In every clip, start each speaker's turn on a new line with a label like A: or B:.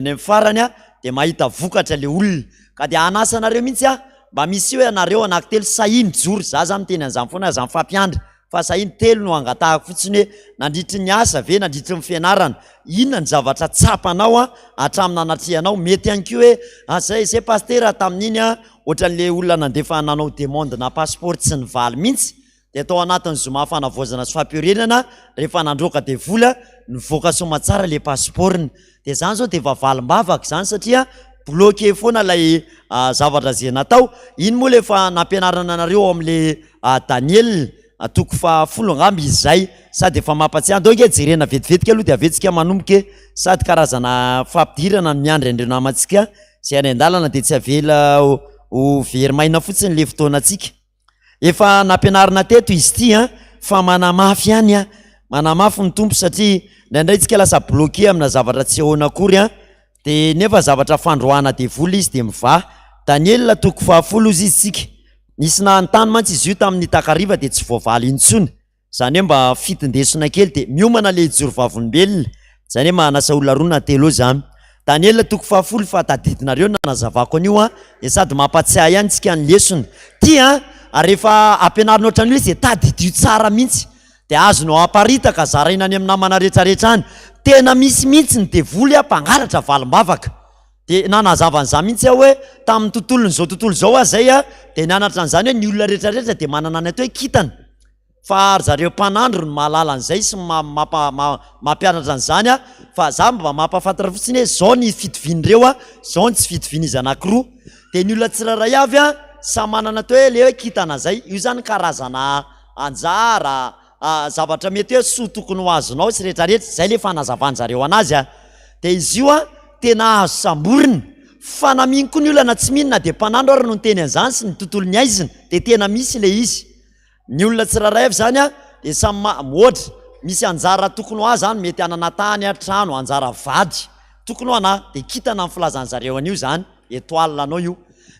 A: Any amin'ny farany dia mahita vokatra le olona. Ka dia hanasa anareo mihitsy aho mba misy hoe anareo anankitelo sahia mijoro, za zany miteny an'izany foana aza mifampiandry fa sahia ny telo no angatahako fotsiny hoe nandritry ny asa ve, nandritry ny fianarana, inona ny zavatra tsapanao hatramin'ny nanatrehanao, mety ihany koa hoe ah zay zay pasitera tamin'iny an, ohatran'le olona nandefa nanao demande na passeport tsy nivaly mihitsy, dia tao anatin'ny zoma fanavaozana sy fampiorenana rehefa nandroaka devoly nivoaka soamatsara le passeport-ny dia zany zao dia efa valim-bavaka izany satria bloqué foana ilay zavatra izay natao, iny moa le efa nampianarana anareo ao amin'le Daniel toko fahafolo angamba izy izay sady efa mampatsiahy, andao ange jerena vetivetika aloha dia avy eo tsika manomboka e, sady karazana fampidirana no miandry an'ireo namantsika izay any an-dalana dia tsy avela ho very maina fotsiny le fotoanantsika. Efa nampianarina teto izy ity an, fa manamafy ihany an, manamafy ny Tompo satria indraindray tsika lasa bloqué amina zavatra tsy ahoana akory an, de nefa zavatra fandroahana devoly izy de mivaha. Daniela toko fahafolo ozy izy tsika, nisy nanontany mantsy izy io tamin'ny takariva de tsy voavaly intsony. Zany hoe mba fitindesona kely dia miomana le hijoro vavolombelona, zany hoe manasa olona roa na telo eo zany. Daniela toko fahafolo fa tadidinareo ny nanazavako an'io an, dia sady mampatsiahy ihany tsika ny lesona. Ty an, ary rehefa ampianarina ohatran'io izy dia tadidio tsara mihitsy, dia azonao aparitaka zaraina any amin'ny namana retraretra any. Tena misy mihitsy ny devoly an mpangalatra valim-bavaka. Dia nanazava an'izany mihitsy aho hoe tamin'ny tontolon'izao tontolo izao aho izay an, dia nianatra an'izany hoe ny olona retraretra dia manana ny atao hoe kintana. Fa ry zareo mpanandro no mahalala an'izay sy mampianatra an'izany a, fa za mba mampahafantatra fotsiny hoe zao ny fitovian'ireo a, zao ny tsy fitovian'izy anankiroa. Dia ny olona tsirairay avy a, samy manana atao hoe le hoe kintana zay, io zany karazana anjara, zavatra mety hoe soa tokony ho azonao sy rehetrarehetra, zay le fanazavan-jareo anazy a. Dia izy io a, tena azo samborina, fa na mino koa ny olona na tsy mino na dia mpanandro ary no niteny an'izany sy ny tontolon'ny haizina dia tena misy le izy. Ny olona tsirairay avy izany dia samy ma-, ohatra, misy anjara tokony ho ahy izany, mety hanana tany aho, trano, anjara vady tokony ho anà, dia kintana ny filazan'ny zareo an'io izany, étoile anao io.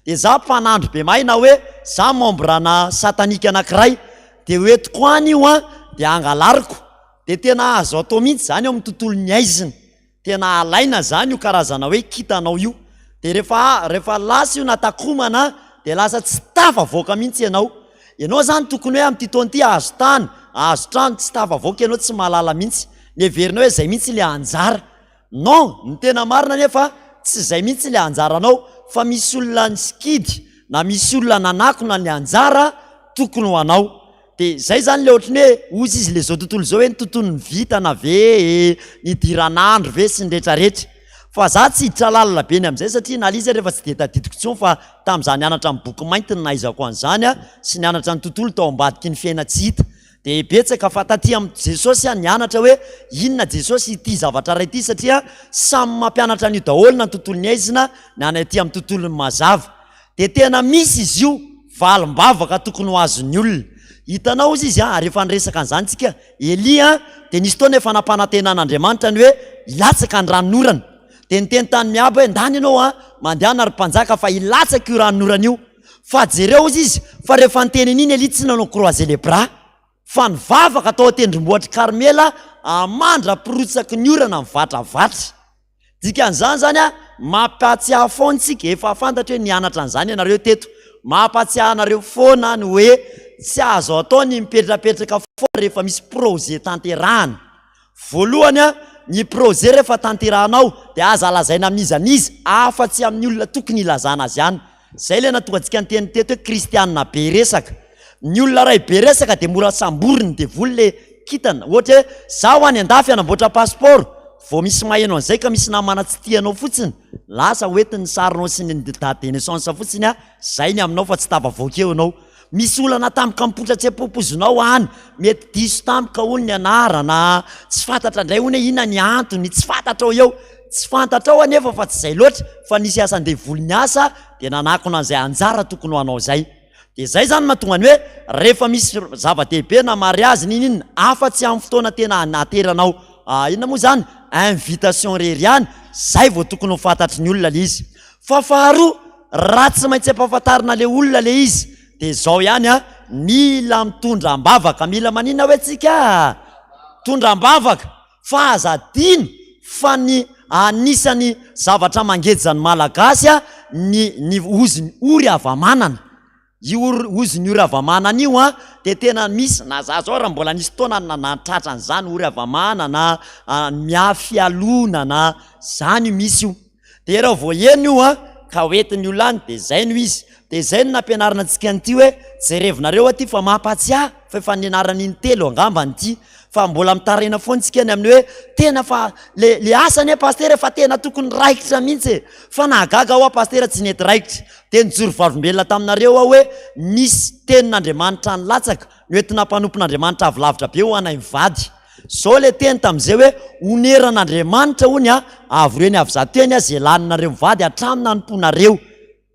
A: Dia za mpanandro be mahay na hoe za membre ana satanique anankiray, dia ho entiko any io an, dia hangalariko. Dia tena azo atao mihitsy izany eo amin'ny tontolon'ny haizina. Tena alaina zany io karazana hoe kitanao io de rehefa rehefa lasa io natakomana de lasa tsy tafavoaka mihitsy ianao. Ianao zany tokony hoe amin'ity taona ity hahazo tany, hahazo trano, tsy tafavoaka ianao tsy mahalala mihitsy. Ny heverinao hoe zay mihitsy le anjara. Non, ny tena marina anefa tsy zay mihitsy le anjaranao fa misy olona nisikidy na misy olona nanakona ny anjara tokony ho anao. De zay zany le ohatry ny hoe ozy izy le zao tontolo zao hoe ny tontolon'ny vintana ve e, ny idiran'andro ve sy ny retraretra. Fa za tsy hiditra lalina be ny amin'izay satria na le izy ary efa tsy de tadidiko intsony fa tamin'izaho nianatra ny boky mainty no nahaizako an'izany a, sy nianatra ny tontolo tao ambadiky ny fiainan-tsy hita. De betsaka fa taty amin'i Jesosy aho nianatra hoe inona Jesosy ity zavatra iray ity satria samy mampianatra an'io daholo na ny tontolon'ny haizina na ny aty amin'ny tontolon'ny mazava. Dia tena misy izy io valim-bavaka tokony ho azon'ny olona. Hitanao hozy izy ary efa niresaka an'izany tsika, Elia dia nisy fotoana efa nampanantenan'Andriamanitra ny hoe hilatsaka ny ranonorana. Dia niteny tamin'i Ahaba hoe ndana ianao an, mandehana ry mpanjaka fa hilatsaka io ranonorana io. Fa jereo hozy izy fa rehefa niteny an'iny Elia tsy nanao croiser les bras fa nivavaka tao an-tendrombohitr'i Karmela mandra-pirotsaky ny orana mivatravatra. Dikan'izany izany an, mampahatsiahy foana isika, efa fantatra hoe nianatra an'izany ianareo teto, mampahatsiahy anareo foana ny hoe tsy azo atao ny mipetrapetraka foana rehefa misy projet tanterahana. Voalohany an, ny projet rehefa tanterahanao dia aza lazaina amin'iza n'iza afa-tsy amin'ny olona tokony hilazana azy ihany. Zay ilay nahatonga antsika niteny teto hoe kristianina be resaka. Ny olona iray be resaka dia mora samborin'ny devoly le kintana. Ohatra hoe zaho any andafy hanamboatra passeport, vao misy maheno an'izay ka misy namana tsy tia anao fotsiny, lasa hoentiny ny sarinao sy ny date de naissance fotsiny a, zay ny aminao fa tsy tafavoaka eo ianao. Misy olana tampoka mipoitra tsy ampoipoizinao any, mety diso tampoka hono ny anarana, tsy fantatra indray hono hoe inona ny antony, tsy fantatrao eo, tsy fantatrao anefa fa tsy izay loatra fa nisy asan-devoly niasa dia nanakona an'izay anjara tokony ho anao izay. Dia izay izany mahatonga ny hoe rehefa misy zava-dehibe na mariazy n'inon'inona, afa-tsy amin'ny fotoana tena anateranao inona moa izany, invitation irery ihany, izay vao tokony ho fantatry ny olona ilay izy. Fa faharoa, Raha tsy maintsy ampahafantarina le olona le izy de zao ihany a, mila mitondra am-bavaka, mila manina hoe tsika? Mitondra am-bavaka, fa aza adino fa ny Anisan'ny zavatra mangeja ny Malagasy ny ny ozony ory hava-manana. Io ory ozony ory hava-manana io an, dia tena misy, na za zao raha mbola nisy fotoana nahatratra an'izany ory hava-manana, mihafy alona na zany io misy io. Dia raha vao heno io an, ka hoentin'ny olona any dia zay no izy. Dia zay no nampianarina antsika an'ity hoe jerevinareo aty fa mampatsiahy fa efa nianarana intelo angamba an'ity fa mbola mitaraina foana tsika ny amin'ny hoe tena fa le le asa anie pasitera efa tena tokony raikitra mihitsy e! Fa nahagaga hoa pasitera tsy nety raikitra. Dia nijoro vavolombelona taminareo aho hoe nisy tenin'Andriamanitra nilatsaka noentina mpanompon'Andriamanitra avy lavitra be ho anay mivady. Zao le teny tamzay hoe oneran'Andriamanitra hono a, avo reny avy zato eny a ze laninareo mivady hatramin'ny nanompoanareo.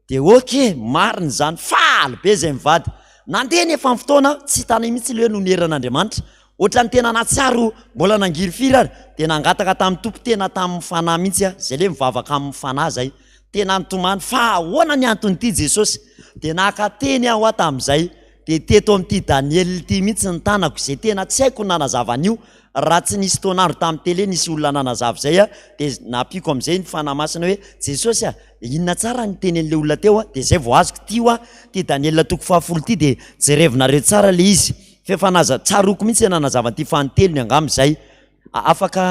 A: De ok, marina izany, faly be zay mivady. Nandeha nefa ny fotoana, tsy hitanay mihitsy le hoe noneran'Andriamanitra. Ohatran'ny tena nahatsiaro mbola nangirifiry ary, de nangataka tamin'ny Tompo tena tamin'ny fanahy mihitsy aho, zay le mivavaka amin'ny fanahy zay. Tena nitomany, fa ahoana ny anton'ity Jesosy? De naka teny aho tamin'izay, Dia teto amin'ity Daniel ity mihitsy ny tanako, izay tena tsy haiko ny nanazava an'io, raha tsy nisy fotoan'andro tamin'ny télé nisy olona nanazava izay a, dia nampiako amin'izay ny Fanahy Masina hoe, Jesosy a, inona tsara ny tenin'ilay olona teo a, dia izay vao azoko, ity hoa, ity Daniel toko fahafolo ity dia jerevinareo tsara ilay izy, f'efa naza, tsaroako mihitsy nanazava an'ity fanintelony angamba izay, afaka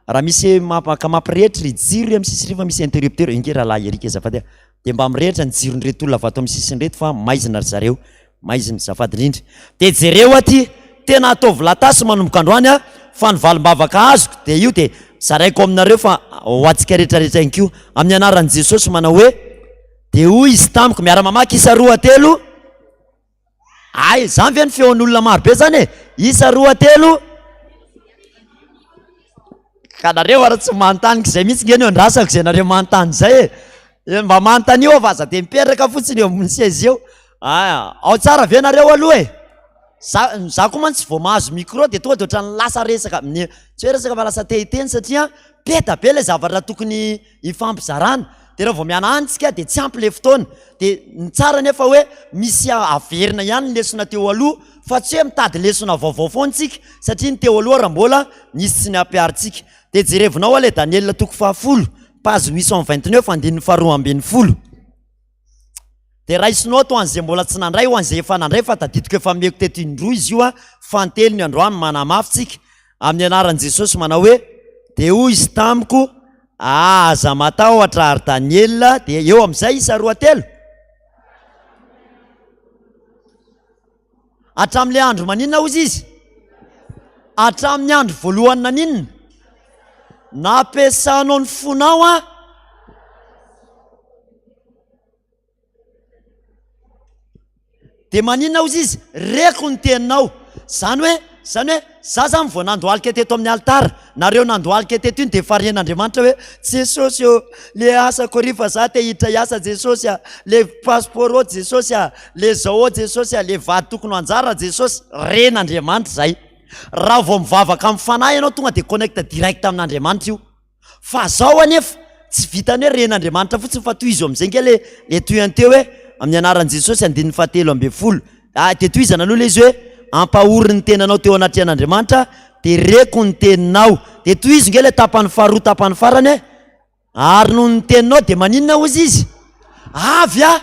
A: raha misy maka mampirehitra ry jiro ry amin'ny sisiny ry fa misy interrupteur, inge rahalahy Eric azafady a. Dia mba mirehitra ny jiron'ireto olona avy ato amin'ny sisiny ireto fa maizina ry zareo. Maizina, azafady indrindra. Dia jereo aty, tena ataovy latasy manomboka androany an, fa ny valim-bavaka azoko dia io dia zaraiko aminareo fa ho antsika rehetra rehetra ihany koa. Amin'ny anaran'i Jesosy manao hoe, dia hoy izy tamiko, miara-mamaky isa roa telo, Hay, zany ve ny feon'olona maro be zany e? Isa roa telo. Ka nareo ary tsy manontany k'izay mihitsy nge no andrasako izay nareo manontany izay e. Eh, mba manontany eo fa aza de mipetraka fotsiny eo ambony seza eo. Ah, ao tsara ve nareo aloha e? Za, za koa mantsy vao mahazo micro de tonga de ohatran'ny lasa resaka, ny tsy hoe resaka fa lasa te hiteny satria be da be ilay zavatra tokony ifampizarana de raha vao miana tsika de tsy ampy le fotoana de ny tsara nefa hoe misy averina ihany ny lesona teo aloha fa tsy hoe mitady lesona vaovao foana tsika satria ny teo aloha raha mbola nisy tsy nampiharintsika de jerevinao ale Daniela toko fahafolo page 829 andininy faharoa ambin'ny folo de raisinao ato an'izay mbola tsy nandray ho an'izay efa nandray fa tadidiko efa meko teto indroa izy io a fantelony androany manamafy tsika Amin'ny anaran'i Jesosy manao hoe, Dia hoy izy tamiko, Aza matahotra, ry Daniela. Dia eo amin'izay isa roa telo. Hatramin'ilay andro maninona hozy izy? Hatramin'ny andro voalohany naninona? Nampiasanao ny fonao an. Dia maninona hozy izy? Reko ny teninao. Zany hoe, zany hoe, za zany vao nandohalika teto amin'ny alitara, nareo nandohalika teto iny dia efa ren'Andriamanitra hoe, Jesosy ô, le asako ry fa za te hiditra hiasa Jesosy a, le passeport ô Jesosy a, le zao ô Jesosy a, le vady tokony ho anjara Jesosy, ren'Andriamanitra zay. Raha vao mivavaka amin'ny fanahy ianao tonga dia connecte direct amin'Andriamanitra io. Fa zao anefa, tsy vitan'ny hoe ren'Andriamanitra fotsiny fa tohizo amin'izay nge le le tohiny teo hoe amin'ny anaran'i Jesosy andininy fahatelo ambin'ny folo. Ah, dia tohizana aloha le izy hoe ampahory ny tenanao teo anatrehan'Andriamanitra dia reko ny teninao. Dia tohizo nge le tapany faharoa tapany farany hoe ary noho ny teninao dia maninona hozy izy? Avy aho.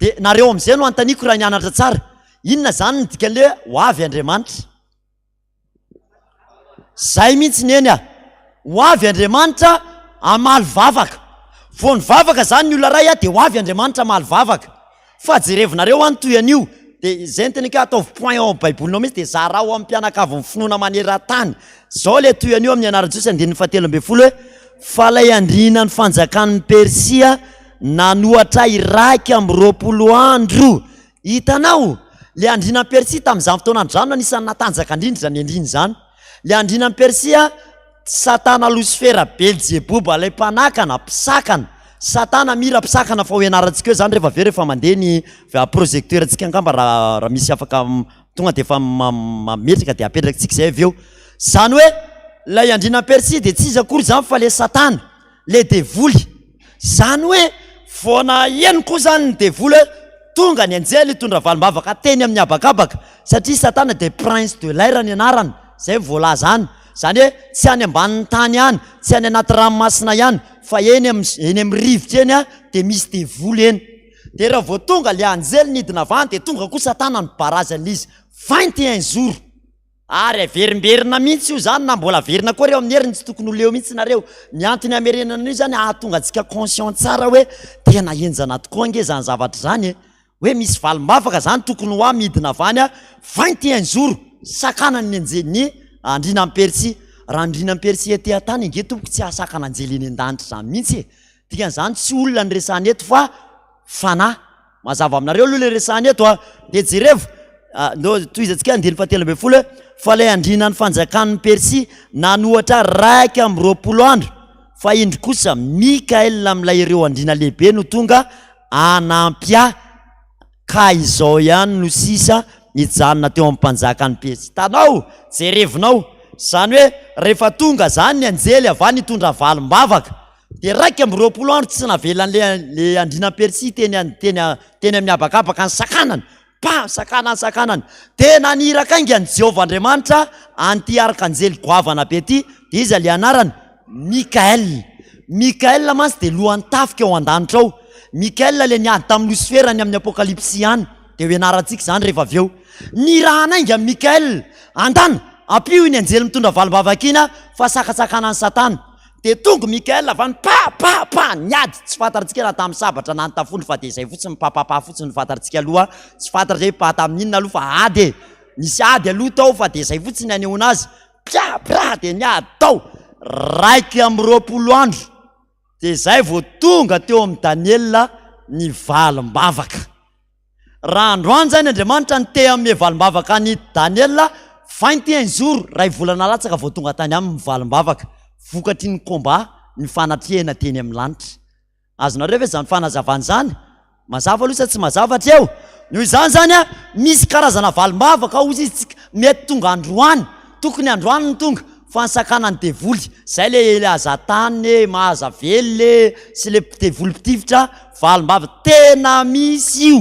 A: Dia nareo amin'izay no anontaniako raha nianatra tsara. Inona zany ny dikan'le hoe ho avy Andriamanitra? Zay mihitsy neny a! Ho avy Andriamanitra hamaly vavaka. Vao nivavaka zany ny olona ray a, de ho avy Andriamanitra hamaly vavaka. Fa jerevinareo an toy an'io, de zay no teneniko hoe ataovy point ao amin'ny baibolinao mihitsy de zarao amin'ny mpianakavin'ny finoana maneran-tany. Zao le toy an'io amin'ny anaran'i Jesosy andininy fahatelo ambin'ny folo hoe, fa ilay andriana ny fanjakan'ny Persia nanohatra 21 andro Hitanao? Ilay andrianan'i Persia tamin'izany fotoana andro izany no anisan'ny natanjaka indrindra izany andriana izany. Ilay andrianan'i Persia, Satana Losifera Belzeboba, ilay mpanakana, mpisakana. Satana mira mpisakana fa ho ianarantsika eo izany rehefa avy eo rehefa mandeha ny projecteur antsika angamba raha raha misy afaka tonga dia efa mametraka dia apetrakitsika izay avy eo. Izany hoe ilay andrianan'i Persia dia tsy iza akory izany fa ilay Satana. le devoly, zany hoe vao naheno koa zany ny devoly hoe tonga ny anjely hitondra valim-bavaka teny amin'ny habakabaka, satria satana dia prince de l'air ny anarany, zay ny voalaza any, Izany hoe tsy any ambanin'ny tany ihany, tsy any anaty ranomasina ihany, fa eny amin'ny eny amin'ny rivotra eny dia misy devoly eny. Dia raha vao tonga ilay anjely nidina avy any dia tonga koa Satana ni-barrage an'ilay izy. 21 jours. Ary averimberina mihitsy io zany na mbola averina koa reo amin'ny heriny tsy tokony ho leo mihitsy nareo. Ny antony hamerenana an'io zany hahatonga antsika conscient tsara hoe tena henjana tokoa ange zany zavatra zany e. Hoe misy valim-bavaka zany tokony ho ahy midina avy any 21 jours sakanan'ny anjely ny andriana am Persia. Raha andriana am Persia ety an-tany ange tompoko tsy hahasakana anjely eny an-danitra zany mihitsy e. Dikan'izany tsy olona no resahana eto fa fanahy. Mazava aminareo aloha ilay resahana eto a. Dia jerevo, ndao tohizantsika andininy fahatelo ambin'ny folo hoe, fa ilay andriana ny fanjakan'ny Persia nanohatra 21 andro, fa indro kosa Mikaela amin'ilay ireo andriana lehibe no tonga hanampy ahy, ka izao ihany no sisa nijanona teo amin'ny mpanjakan'ny Persia. Hitanao? Jerevonao. Izany hoe rehefa tonga izany ny anjely avy any hitondra valim-bavaka, Dia 21 andro tsy navelan'ilay le andriana Persia teny an- teny an- teny amin'ny habakabaka ny sakanany. Pa! Sakanany, sakanany. Dia naniraka haingana Jehovah Andriamanitra an'ity arkanjely goavana be ity, dia iza ilay anarany? Mikael. Mikael mantsy dia lohan'ny tafika ao an-danitra ao. Mikael ilay niady tamin'i Losifera any amin'ny Apokalypsy any. Dia ho ianarantsika izany rehefa avy eo. Nirahana haingana Mikael, Andana, ampio iny anjely mitondra valim-bavaka iny fa sakantsakanan'i Satana. Dia tonga Mickaël avy any, pa! pa! pa! Niady, tsy fantatrtsika na tamin'ny sabatra na ny tafondro fa dia izay fotsiny, pa! pa! pa! fotsiny no fantatrtsika aloha, tsy fantatra hoe pa tamin'ny inona aloha fa ady e! Nisy ady aloha tao fa dia izay fotsiny ny anehoana azy, pia! pia! dia niady tao, 21 andro, dia izay vao tonga teo amin'i Daniela ny valim-bavaka. Raha androany zany Andriamanitra no te hanome valim-bavaka an'i Daniela, 21 jours, iray volana latsaka vao tonga tany aminy ny valim-bavaka, vokatry ny combat nifanatrehina teny amin'ny lanitra. Azonareo ve izany fanazavana izany? Mazava aloha sa tsy mazava hatreo? Noho izany zany a, misy karazana valim-bavaka hozy izy tsika, mety tonga androany, tokony androany no tonga, fa ny sakanan'ny devoly, zay le le azatany e, mahaza velona e, sy le devoly mpitifitra, Valim-bava, tena misy io,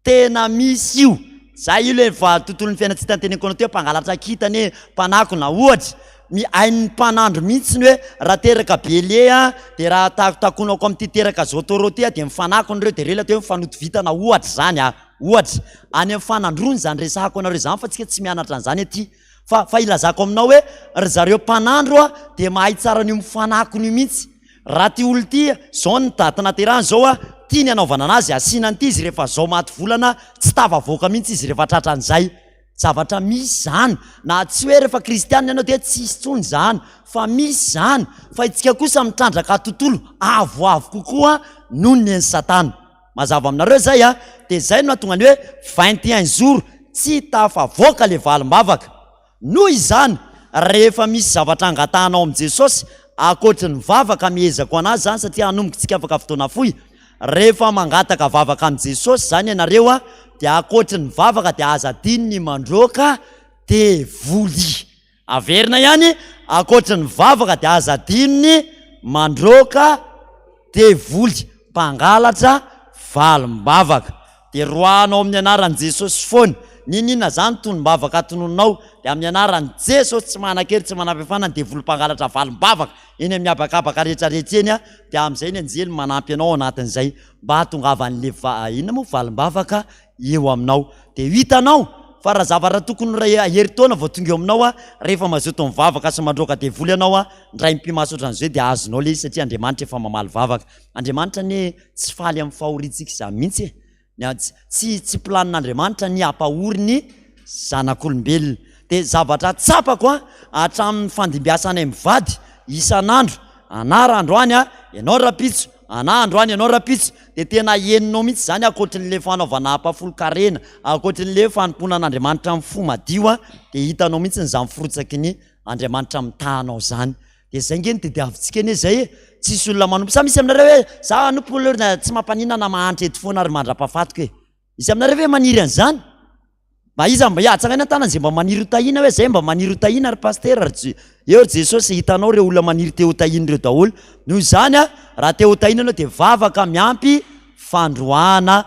A: tena misy io, zay io le va tontolon'ny fiainana tsy hitanteneniko anao teo, mpangalatra kintana e, mpanakona ohatra, ny hain'ny mpanandro mihitsy ny hoe raha teraka bélier a, de raha takotakonako amin'ity teraka zao taureau ty a, de mifanakona ireo, de ireo ilay atao hoe mifanoto vintana ohatra zany a, ohatra, any amin'ny fanandroana izany resahako anareo izany fa tsika tsy mianatra an'izany aty, fa fa ilazako aminao hoe ry zareo mpanandro a dia mahay tsara an'io mifanakona io mihitsy, Raha ty olona ty zao ny daty naterahany zao a, tiany hanaovana anazy asiana an'ity izy rehefa zao maty volana tsy tafavoaka mihitsy izy rehefa tratran'izay. Zavatra misy zany, na tsy hoe rehefa kristianina ianao dia tsisy intsony zany fa misy zany, fa itsika kosa mitrandraka tontolo avoavo kokoa noho ny an'i satana. Mazava aminareo zay a, dia zay no nahatonga ny hoe 21 jours tsy tafavoaka le valim-bavaka. Noho izany, rehefa misy zavatra angatahanao amin'i Jesosy, ankoatry ny vavaka, mihezako anazy izany satria hanomboka isika afaka fotoana fohy, rehefa mangataka vavaka amin'i Jesosy izany ianareo dia ankoatry ny vavaka dia aza adino ny mandroaka devoly. Averina ihany, ankoatry ny vavaka dia aza adino ny mandroaka devoly, mpangalatra valim-bavaka. Dia roahanao amin'ny anaran'i Jesosy foana. N'inon'inona izany tonom-bavaka tonononao, dia amin'ny anaran'i Jesosy tsy manan-kery tsy manam-pahefana ny devoly mpangalatra valim-bavaka eny amin'ny habakabaka rehetra rehetra eny, dia amin'izay ny anjely manampy anao ao anatin'izay mba hahatongavan'ilay va- inona moa valim-bavaka eo aminao. Dia ho hitanao fa raha zavatra tokony ho herintaona vao tonga eo aminao, rehefa mazoto mivavaka sy mandroaka devoly ianao, indray mipi-maso ohatran'izao dia azonao ilay izy satria Andriamanitra efa mamaly vavaka. Andriamanitra anie tsy faly amin'ny fahoriantsika izany mihitsy e! Ny a- tsy tsy planin'Andriamanitra ny hampahory ny zanak'olombelona. Dia zavatra tsapako an, hatramin'ny fandimbiasanay mivady isan'andro, anah raha androany an, ianao rahampitso, anah androany ianao rahampitso, dia tena henonao mihitsy izany ankoatrin'ilay fanaovana ampahafolon-karena, ankoatrin'ilay fanompoana an'Andriamanitra amin'ny fo madio an, dia hitanao mihitsy izany firotsaky ny Andriamanitra mitaha anao izany. Dia zay nge no tediavintsika anie zay e! Tsisy olona manompo, sa misy aminareo hoe za hanompo aloha na tsy mampaninona na mahantra eto foana ary mandra-pahafatiko e! Misy aminareo ve maniry an'izany? Mba iza mba, ya tsangaina ny tanana zay mba maniry ho tahiana hoe zay mba maniry ho tahiana ry pasitera ry Je, eo ry Jesosy hitanao ireo olona maniry te ho tahiana ireo daholo, noho izany a raha te ho tahiana ianao dia vavaka miampy fandroahana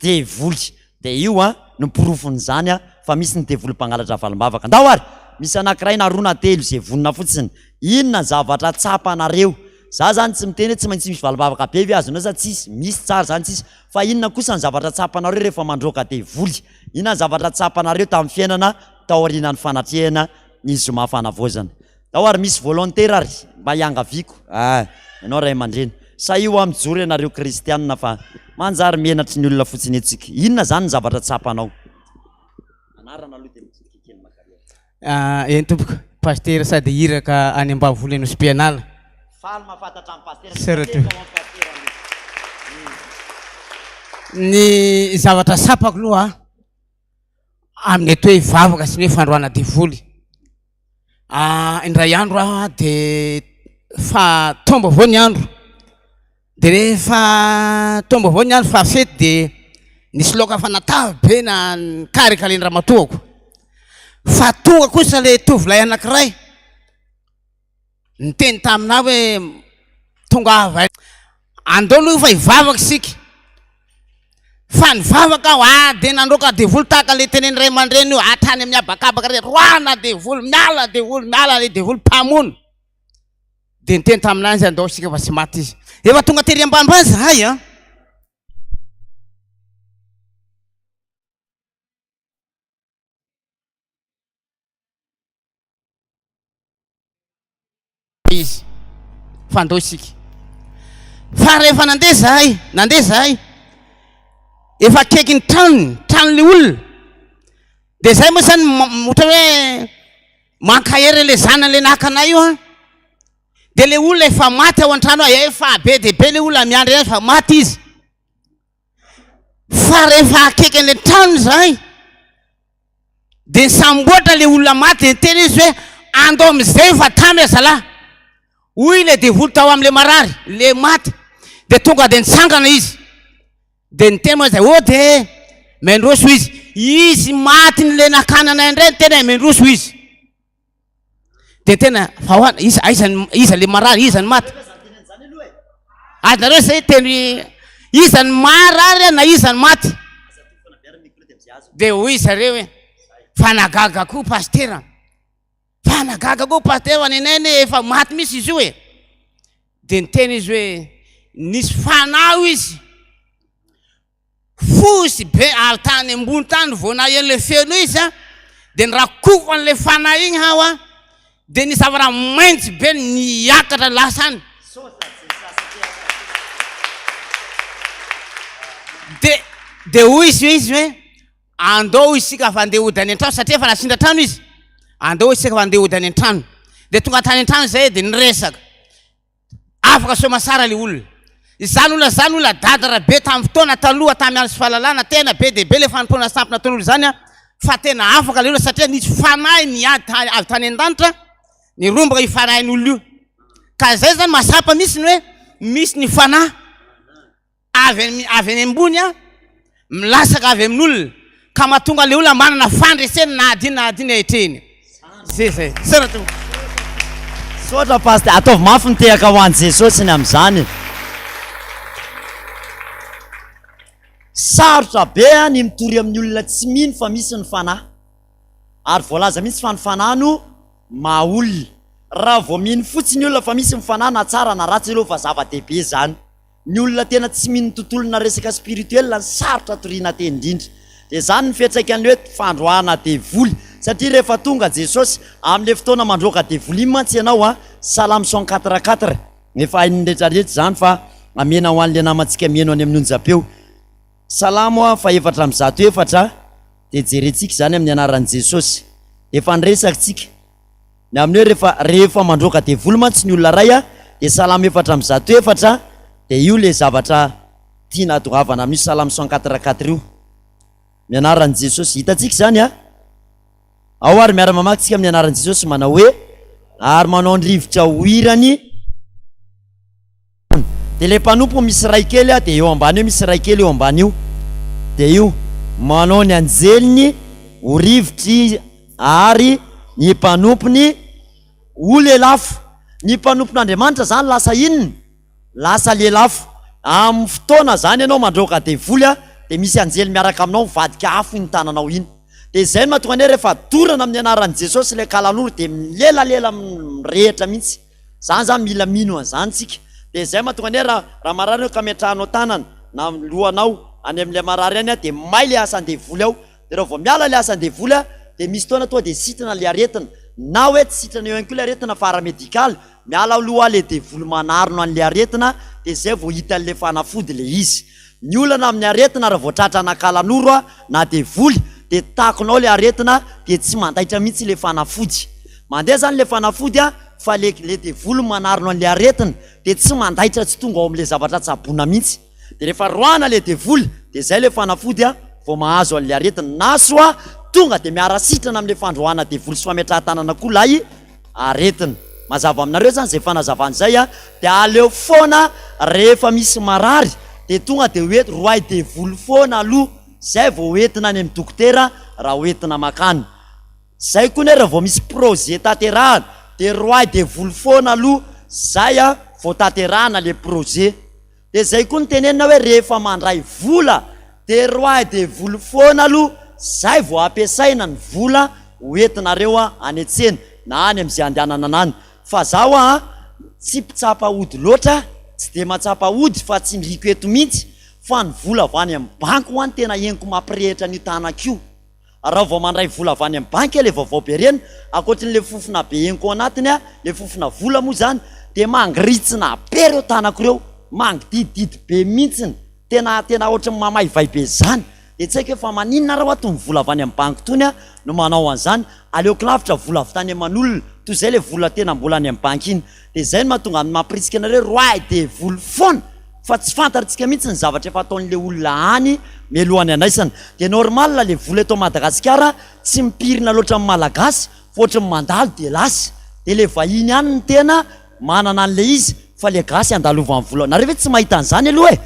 A: devoly, dia io a no porofon'izany a fa misy ny devoly mpangalatra valim-bavaka. Ndao ary! Misy anankiray na roa na telo izay vonona fotsiny. Inona ny zavatra tsapanareo? Za zany tsy miteny hoe tsy maintsy misy valim-bavaka be ve azonao sa tsisy? Misy tsara zany tsisy. Fa inona kosa ny zavatra tsapanareo rehefa mandroaka devoly? Inona ny zavatra tsapanareo tamin'ny fiainana taorianan'ny fanatrehana ny zoma fanavaozana? Ao ary misy volontaire ary mba hiangaviako ah ianao ray aman-dreny sahia hoa mijoro ianareo kristianina fa manjary menatry ny olona fotsiny eto tsika. Inona zany ny zavatra tsapanao? Anarana aloha dia mitsidika kely makary aty.
B: Ah, eny tompoko, pasitera sady iraka any Ambavoloha Nosy Pianala.
A: Faly mahafantatra an'i pasitera.
B: Sera to. Ny zavatra tsapako aloha amin'ny atao hoe vavaka sy ny hoe fandroahana devoly. Ah, indray andro aho de fa taom-baovao ny andro, de rehefa taom-baovao ny andro fa fety de nisy laoka efa natavy be na nikarikaren-dramatoako, fa tonga kosa le tovolahy anankiray Niteny taminà hoe, Tongava andao aloha fa hivavaka isika. Fa nivavaka aho, ah, dia nandroaka devoly tahaka ilay tenenin'ny ray aman-dreny io, hatrany amin'ny habakabaka re, roahana devoly, miala devoly, miala ilay devoly mpamono. Dia niteny taminà izy, andao isika fa tsy maty izy. Efa tonga tery ambanimbany izahay an. Izy fa andao isika. Fa rehefa nandeha zahay, nandeha zahay, efa akaiky ny tranony, tranon'le olona, de zay moa zany ohatra hoe mankahery an'le zanany le naka anay io an, de le olona efa maty ao an-trano ao, efa be dia be le olona miandry azy fa maty izy. Fa rehefa akaiky an'le tranony zahay, Dia nisamboatra ilay olona maty, dia niteny izy hoe, Andao amin'izay fa tamy aho zalahy. Hoy ilay devoly tao amin'ilay marary, ilay maty. Dia tonga dia nitsangana izy. Dia niteny moa izy, Oh dia mendroso izy. Izy maty n'ilay nakana anay indray niteny hoe mendroso izy. Dia tena fa ahoana, iza, aiza, iza ilay marary, iza ny maty? Azonareo izay teny iza ny marary na iza ny maty? Dia hoy zareo hoe, fa nagaga koa pasitera, fa nagaga koa pasitera fa nenay anie efa maty mihitsy izy io e. Dia niteny izy hoe, nisy fanahy izy, Fotsy be ary tany ambony tany vao naheno le feon'io izy a, de nirakofan'le fanahy igny aho a, de nisy zavatra maintso be niakatra lasa any. De de hoy izy izy hoe andao isika fa andeha hody any an-trano satria efa nasindra trano izy, andao isika fa andeha hody any an-trano. De tonga tany an-trano zay de niresaka. Afaka soamasara le olona. Izany olona izany olona dada rabe tamin'ny fotoana taloha tamin'ny andro sy fahalalana tena be dia be le fanompoana sampy nataon'olona izany an, fa tena afaka le olona satria nisy fanahy niady tany avy tany an-danitra nirombaka io fanahin'olona io. Ka zay zany mahasapa mihitsy ny hoe misy ny fanahy. Avy any avy any ambony an, milatsaka avy amin'olona ka mahatonga ilay olona manana fandresena na adino na adino etrehiny. Zay zay. Misaotra tompoko.
A: Misaotra Pasteur, ataovy mafy ny tehaka ho an'i Jesosy ny amin'izany. Sarotra be ny mitory amin'ny olona tsy mino fa misy ny fanahy. Ary voalaza mihitsy fa ny fanahy no maha olona. Raha vao mino fotsiny ny olona fa misy ny fanahy na tsara na ratsy aloha fa zava-dehibe izany. Ny olona tena tsy mino ny tontolona resaka spirituel no sarotra toriana teny indrindra. Dia izany ny fiantraikan'ny hoe fandroahana devoly. Satria rehefa tonga Jesosy, amin'ilay fotoana mandroaka devoly iny mantsy ianao an, Salamo 104 quatre, efa hain'ny rehetra rehetra izany fa amena ho an'ilay namantsika mihaino any amin'ny onjam-peo. Salamo faha-104 dia jerentsika izany amin'ny anaran'i Jesosy. Efa niresaka tsika. Ny amin'ny hoe rehefa rehefa mandroaka devoly mantsy ny olona iray a, dia Salamo 104 dia io le zavatra tiana hatongavana amin'io Salamo 104 io. Ny anaran'i Jesosy. Hitantsika izany a. Ao ary miara-mamaky tsika amin'ny anaran'i Jesosy manao hoe ary manao ny rivotra ho hirany. Dia ilay mpanompo misy ray kely dia eo ambany eo misy ray kely eo ambany io. Dia io manao ny anjeliny ho rivotra izy ary ny mpanompony ho lelafo. Ny mpanompon'Andriamanitra izany lasa inona? Lasa lelafo. Amin'ny fotoana izany ianao mandroaka devoly dia misy anjely miaraka aminao mivadika afo iny tananao iny. Dia izay no mahatonga ny hoe rehefa dorana amin'ny anaran'i Jesosy ilay kalanoro dia milelalela mirehitra mihitsy. Zany zany mila mino an'izany tsika. Dia izay mahatonga ny hoe raha raha marary ianao ka ametrahanao tanana na lohanao any amin'ilay marary any dia may ilay asan-devoly ao. Dia raha vao miala ilay asan-devoly dia misy fotoana tonga dia sitrana ilay aretina. Na hoe tsy sitrana eo ihany koa ilay aretina fa ara-medikaly, miala aloha ilay devoly manarona an'ilay aretina dia izay vao hitan'ilay fanafody ilay izy. Ny olana amin'ny aretina raha vao tratrana kalanoro na devoly dia takona ao ilay aretina dia tsy mandaitra mihitsy ilay fanafody. Mandeha zany ilay fanafody fa le le devoly manarona an'ilay aretina dia tsy mandaitra tsy tonga ao amin'ilay zavatra tsaboina mihitsy. Dia rehefa roahana ilay devoly dia zay ilay fanafody vao mahazo an'ilay aretina na soit tonga dia miara-sitrana amin'ilay fandroahana devoly sy fametrahan-tanana koa ilay aretina. Mazava aminareo zany zay fanazavana izay a, dia aleo foana rehefa misy marary dia tonga dia hoe roahy devoly foana aloha zay vao hoentina any amin'ny dokotera raha hoentina makany. Zay koa ne raha vao misy projet tanterahana dia roahy devoly foana aloha zay a vao tanterahana le projet. Dia zay koa no tenenina hoe rehefa mandray vola dia roahy devoly foana aloha zay vao ampiasaina ny vola ho entinareo any an-tsena na any amin'izay andehanana any. Fa za hoa an, tsy mpitsapa ody loatra, tsy dia mahatsapa ody fa tsindriako eto mihitsy fa ny vola avy any amin'ny banky hoa no tena henoko mampirehitra an'io tanako io. Raha vao mandray vola avy any amin'ny banky ilay vaovao be ireny, ankoatrin'ilay fofona be henoko ao anatiny, ilay fofona vola moa izany, dia mangiritsina be ireo tanako ireo, mangidididy be mihitsiny, tena tena ohatran'ny mamaivay be izany, dia tsy haiko hoe fa maninona ary hoa itony vola avy any amin'ny banky itony no manao an'izany, aleoko lavitra vola avy tany aman'olona toy izay ilay vola tena mbola any amin'ny banky iny, dia izay no mahatonga ny mampirisika anareo roahy devoly foana. Fa tsy fantatrtsika mihitsy ny zavatra efa ataon'le olona any mialohan'ny handraisana. Dia normal le vola eto Madagasikara tsy mipirina loatra amin'ny Malagasy fa ohatry ny mandalo dia lasa. Dia le vahiny ihany no tena manana an'le izy fa le gasy andalovan'ny vola. Nareo ve tsy mahita an'izany aloha e?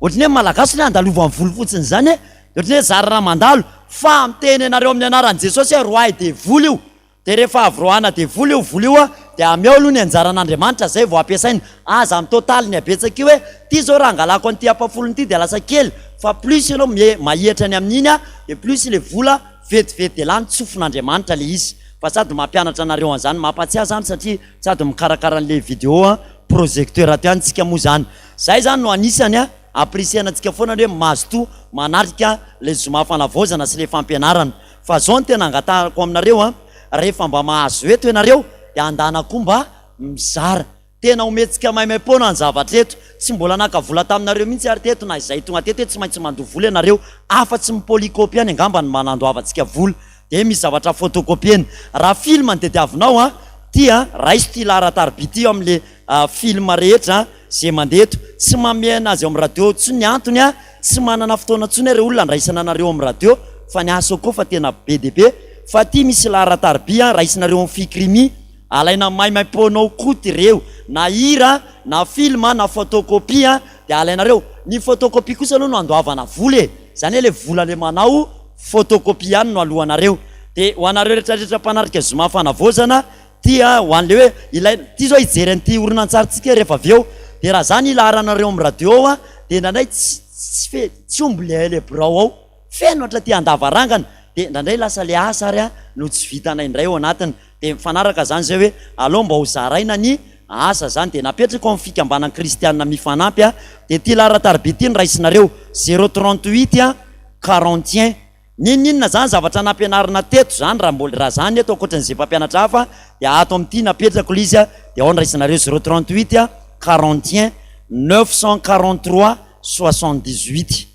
A: Ohatry ny hoe Malagasy hoe andalovan'ny vola fotsiny izany e? Dia ohatry ny hoe zary raha mandalo. Fa miteny anareo amin'ny anaran'i Jesosy aho roahy devoly io. Dia rehefa avy roahana devoly io vola io dia ameo aloha ny anjaran'Andriamanitra zay vao ampiasaina, aza mi total ny habetsaka io hoe ty zao raha angalako an'ity ampahafolony ity dia lasa kely fa plus ianao mi mahihatra ny amin'iny dia plus le vola vetivety dia lany tsofin'Andriamanitra le izy fa sady mampianatra anareo an'izany mampatsiahy zany satria sady mikarakara an'le video projecteur ato ihany tsika moa zany zay zany no anisany ampirisihana antsika foana ny hoe mazotoa manatrika le zoma fanavaozana sy le fampianarana. Fa zao no tena angatahako aminareo an, rehefa mba mahazo eto ianareo dia andana koa mba mizara. Tena omentsika maimaimpoana ny zavatra eto. Tsy mbola naka vola taminareo mihitsy ary teto na izay tonga teto hoe tsy maintsy mandoa vola ianareo, afa-tsy ny polycopie ihany angamba no mba nandoavantsika vola. Dia misy zavatra photocopie-na. Raha film no tediavinao an, ty an, raiso ty laharan-tariby ty eo amin'le film rehetra ze mandeha eto. Tsy manome anazy eo amin'ny radio intsony ny antony an, Tsy manana fotoana intsony ireo olona andraisana anareo amin'ny radio fa ny asa koa fa tena be dia be fa aty misy laharan-tariby an, raisinareo amin'ny fikrimi, alaina maimaimpoana ao koa ireo na hira na film na photocopie an dia alainareo, ny photocopie kosa aloha no andoavana vola e, izany hoe ilay vola ilay manao photocopie ihany no aloanareo, dia ho anareo rehetra rehetra mpanarika zoma fanavaozana Ty a, ho an'le hoe ilay, ty zao hijery an'ity horonantsarintsika rehefa avy eo, de raha zany ilaharanareo amin'ny radio ao a, de indraindray tsy tsy fe, tsy omby le le birao ao, feno hatraty an-davarangana, de indraindray lasa le asa ary a no tsy vitanay indray ao anatiny, de mifanaraka zany zay hoe aleo mba ho zaraina ny asa zany, de napetrako amin'ny fikambanan'ny kristiana mifanampy a, de ty laharan-tariby ty no raisinareo, zéro 38 a 41. N'inon'inona zany zavatra nampianarina teto zany raha mbola raha zany eto ankoatran'izay mpampianatra hafa dia ato amin'ity napetrako ilay izy dia ao ny raisinareo zéro 38 41 943 78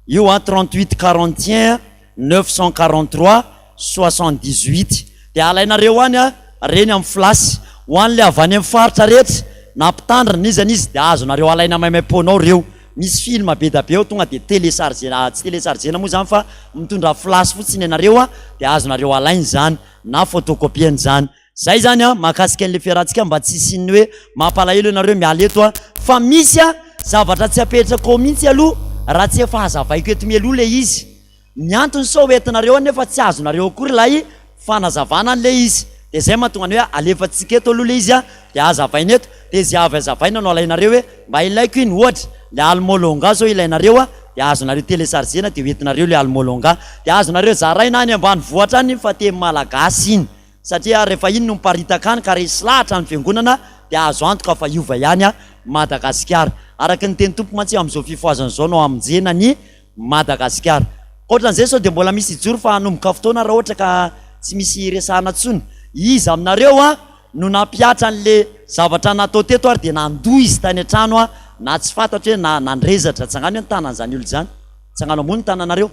A: io an 38 41 943 78 dia alainareo any an reny amin'ny flash ho an'ilay avy any amin'ny faritra rehetra na mpitandrina n'iza n'iza dia azonareo alaina maimaimpoana ao ireo Misy film be da be ao tonga dia telechargena, tsy telechargena moa zany fa mitondra flash fotsiny ianareo a, dia azonareo alaina izany na photocopiena izany. Zay zany a mahakasika an'le fiarahantsika mba tsy hisian'ny hoe mampalahelo ianareo miala eto a, fa misy a zavatra tsy apetrako ao mihitsy aloha raha tsy efa hazavaiko eto mialoha le izy. Ny antony sao hoentinareo any nefa tsy azonareo akory ilay fanazavana an'ilay izy. Dia izay mahatonga ny hoe alefantsika eto aloha ilay izy dia hazavaina eto. Dia izay avy hazavaina no alainareo hoe mba ilaiko iny ohatra, ilay Almolonga izao ilainareo Dia azonareo telecharger-na dia hoentinareo ilay Almolonga. Dia azonareo zaraina any ambanivohitra any iny fa teny malagasy iny. Satria rehefa iny no miparitaka any ka resy lahatra ny fiangonana dia azo antoka fa hiova ihany Madagasikara. Araka ny teny Tompo mantsy amin'izao fifohazana izao no hamonjena ny Madagasikara. Ankoatran'izay sao dia mbola misy hijoro fa hanomboka fotoana raha ohatra ka tsy misy hiresahana intsony. Iza aminareo no nampihatra an'le zavatra natao teto ary dia nandoa izy tany an-trano na tsy fantatro hoe na nandrezatra. Tsangano hoe ny tanan'izany olona izany. Tsangano ambony ny tananareo.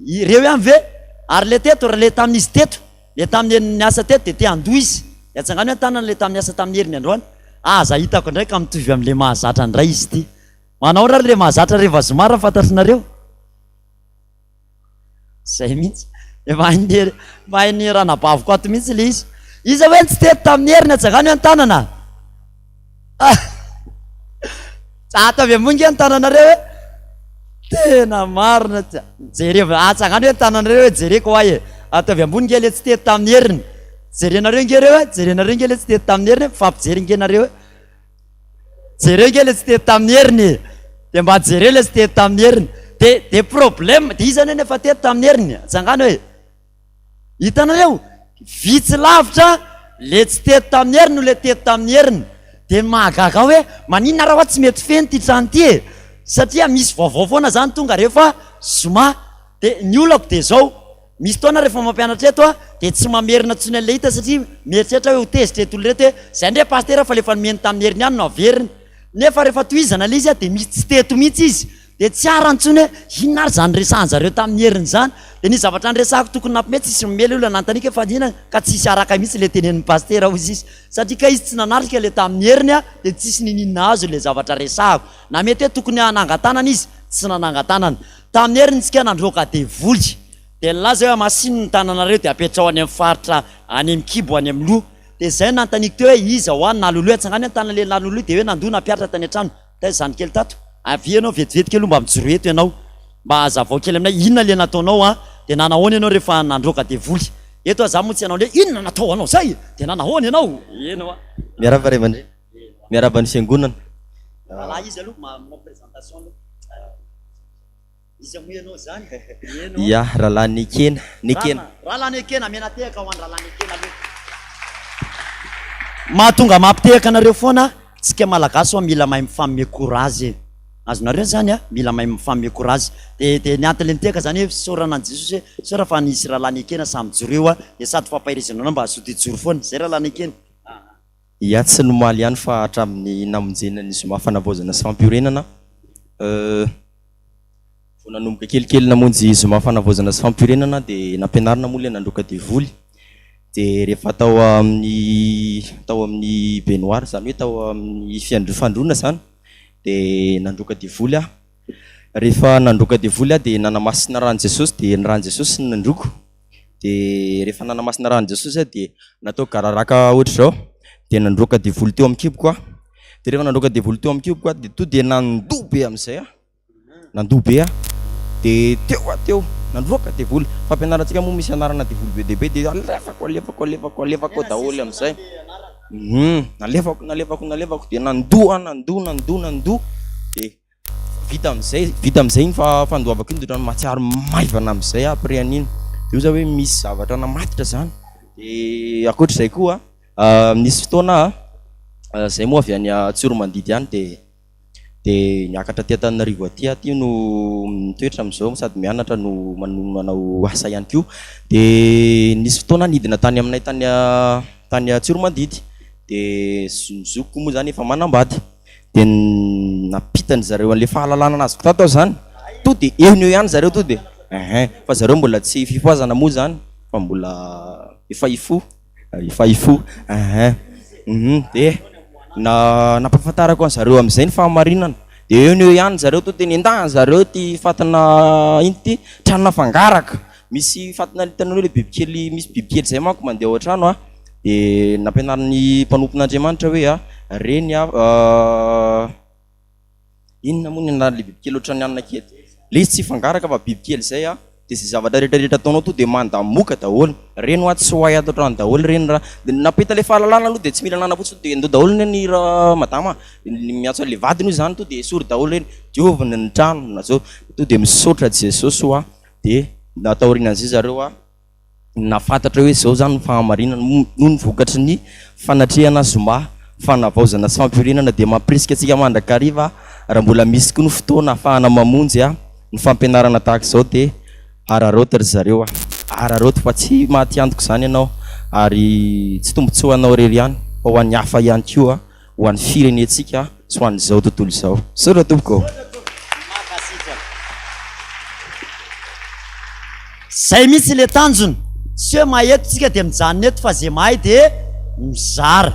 A: Ireo ihany ve? Ary le teto, ry le tamin'izy teto, le tamin'ny niasa teto dia te handoa izy. Dia atsangano hoe ny tanany le tamin'ny niasa tamin'ny heriny androany. Aza hitako indray ka mitovy amin'le mahazatra indray izy ity. Manao ahoana ary le mahazatra rehefa zoma raha fantatrinareo? Zay mihitsy. Efa hain'ny efa hain'ny ranabaviko ato mihitsy le izy. Iza hoe tsy teto tamin'ny heriny atsangano hoe ny tanana? Ato avy ambony nge ny tananareo e. Tena marina tsy. Jereo, atsangano hoe ny tananareo e, jereko hoay e. Ato avy ambony nge le tsy teto tamin'ny heriny. Jerenareo nge ireo e, jerenareo nge le tsy teto tamin'ny heriny e, mifampijery nge nareo e. Jereo nge le tsy teto tamin'ny heriny e. Dia mba jereo le tsy teto tamin'ny heriny. Dia dia problème, dia iza anie nefa teto tamin'ny heriny? Atsangano e. Hitanareo? Vitsy lavitra le tsy teto tamin'ny heriny no le teto tamin'ny heriny. Dia ny mahagaga ahy hoe maninona raha hoa tsy mety feno ity trano ity e? Satria misy vaovao foana zany tonga rehefa zoma. Dia ny olako dia zao, misy fotoana rehefa mampianatra eto aho dia tsy mamerina intsony an'ilay hita satria mieritreritra hoe ho tezitra ireto olona ireto hoe zay ndray pasitera fa le efa nomeny tamin'ny heriny ihany no averiny. Nefa rehefa tohizana ilay izy dia misy tsy teto mihitsy izy. Dia tsy arany intsony hoe inona ary izany resahan-jareo tamin'ny heriny izany. Dia nisy zavatra niresahako tokony nampime tsisy nomely olona nanontaniako hoe fa inona ka tsisy araka mihitsy ilay tenenin'ny pasitera hozy izy. Satria kay izy tsy nanatrika ilay tamin'ny heriny dia tsisy niniana azo ilay zavatra resahako. Na mety hoe tokony hanangan-tanana izy, tsy nanangan-tanana. Tamin'ny heriny isika nandroaka devoly. Dia nilaza hoe hamasino ny tananareo dia apetraho any amin'ny faritra any amin'ny kibo any amin'ny loha. Dia izay no nanontaniako teo hoe iza hoa no naloloha, atsangano ny tanana ilay naloloha dia hoe nandoa nampiaritra tany an-trano. Taiza zany kely tato? Avia ianao vetivety kely mba mijoroa eto ianao mba hazavao kely aminay inona le nataonao an, dia nanahoana ianao rehefa nandroaka devoly? Eto aho za moa tsy hanao le inona natao anao zay dia nanahoana ianao? Eny hoa.
C: Miarahaba ray aman-dreny. Miarahaba ny fiangonana.
A: Rahalahy iza aloha manao présentation aloha. Iza moa ianao izany? Eny
C: hoa. Ya, rahalahy Nekena. Nekena.
A: Rahalahy Nekena, mianatehaka ho an'i rahalahy Nekena aloha. Mahatonga mampitehaka anareo foana, tsika Malagasy hoa mila mahay mifanome courage e. Azonareo izany a? Mila mahay mifanome courage. Dia dia ny antony le nitehaka izany hoe fisaorana an'i Jesosy hoe fisaorana fa nisy rahalahy Nekena samy mijoro eo a, dia sady fampaherezana anao mba hazoto hijoro foana. Izay rahalahy Nekena. Aa.
C: Ya, tsy ny omaly ihany fa hatramin'ny namonjena ny zoma fanavaozana sy fampiorenana. Euh. Vao nanomboka kelikely namonjy zoma fanavaozana sy fampiorenana dia nampianarina moa ilay nandroaka devoly. Dia rehefa tao amin'ny tao amin'ny baignoire izany hoe tao amin'ny fiandro- fandroana izany dia nandroaka devoly aho. Rehefa nandroaka devoly aho dia nanamasina ràn'i Jesosy dia ny ràn'i Jesosy no nandroako. Dia rehefa nanamasina ràn'i Jesosy aho dia natao gararaka ohatr'izao dia nandroaka devoly teo amin'ny kiboko aho. Dia rehefa nandroaka devoly teo amin'ny kiboko aho dia to dia nandoa be amin'izay aho. Nandoa be aho. Dia teo aho teo, nandroaka devoly. Fampianarantsika moa misy anarana devoly be dia be dia alefako, alefako, alefako, alefako ao daholo amin'izay. Hum, nalefako, nalefako, nalefako dia nandoa aho, nandoa, nandoa, nandoa. Dia vita amin'izay, vita amin'izay iny fa fandoavako iny dia ohatran'ny mahatsiaro maivana amin'izay aho après an'iny. Dia hoy za hoe misy zavatra namatotra izany. Dia ankoatr'izay koa, nisy fotoana aho, izay moa avy any Tsiroamandidy any dia. Dia niakatra aty Antananarivo aty aho aty no mitoetra amin'izao sady mianatra no manao asa ihany koa. Dia nisy fotoana aho nidina tany aminay tany tany Tsiroamandidy. Dia ny zokiko moa izany efa manambady. Dia nampitan-dry zareo an'ilay fahalalana nazoko tato aho izany. To dia eo no eo ihany zareo to dia ehe. Fa zareo mbola tsy fifohazana moa izany fa mbola efa hifoha. Efa hifoha eeh hum dia na nampahafantarako an zareo amin'izay ny fahamarinana dia eo no eo ihany zareo to dia nendahany zareo ity fatina ino ity tranona fangaraka misy fatina hitanareo ilay bibikely misy bibikely izay manko mandeha ao an-trano an dia nampianarin'ny mpanompon'Andriamanitra hoe a reny a Inona moa ny anaran'ilay bibikely ohatran'ny anona kely? Ilay izy tsy fangaraka fa bibikely izay a. De ze zavatra rehetra rehetra ataonao to de mandamoka daholo, reny hoa tsy ho hay ato an-trano daholo reny raha, de nampita le fahalalana aloha de tsy mila anana fotsiny de ndao daholo anie ny ra madama a, miantso an'le vadiny hoy zany to de esory daholo reny, dioviny ny trano na zao, to de misaotra Jesosy hoa de na taorianan'izay zareo a. Nahafantatra hoe izao izany ny fahamarinana noho ny vokatry ny fanatrehana zoma fanavaozana sy fampiorenana dia mampirisika antsika mandrakariva raha mbola misy koa ny fotoana ahafahana mamonjy ny fampianarana tahaka izao dia araraoty ry zareo a! Araraoty fa tsy maty antoka izany ianao ary tsy tombontsoa anao irery ihany fa ho an'ny hafa ihany koa. ho an'ny firenentsika sy ho an'izao tontolo izao. Misaotra tompoko ô.
A: Mankasitraka. Zay mihitsy le tanjona, tsy hoe mahay eto tsika de mijanona eto fa ze mahay de mizara,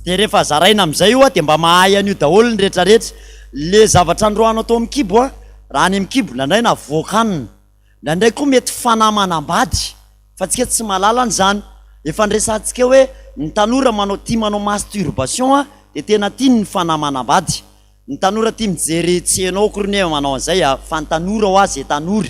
A: de rehefa zaraina amizay io de mba mahay an'io daholo ny retraretra, le zavatra androanao tao amin'ny kibo a, raha any amin'ny kibo ndraindray navoaka anona, Indraindray koa mety fanahy manambady fa tsika tsy mahalala an'izany. Efa niresahantsika hoe ny tanora manao tia manao masturbation dia tena tiany ny fanahy manambady. Ny tanora tia mijery tsy enao akory ne manao an'izay a, fa ny tanora hoa ze tanora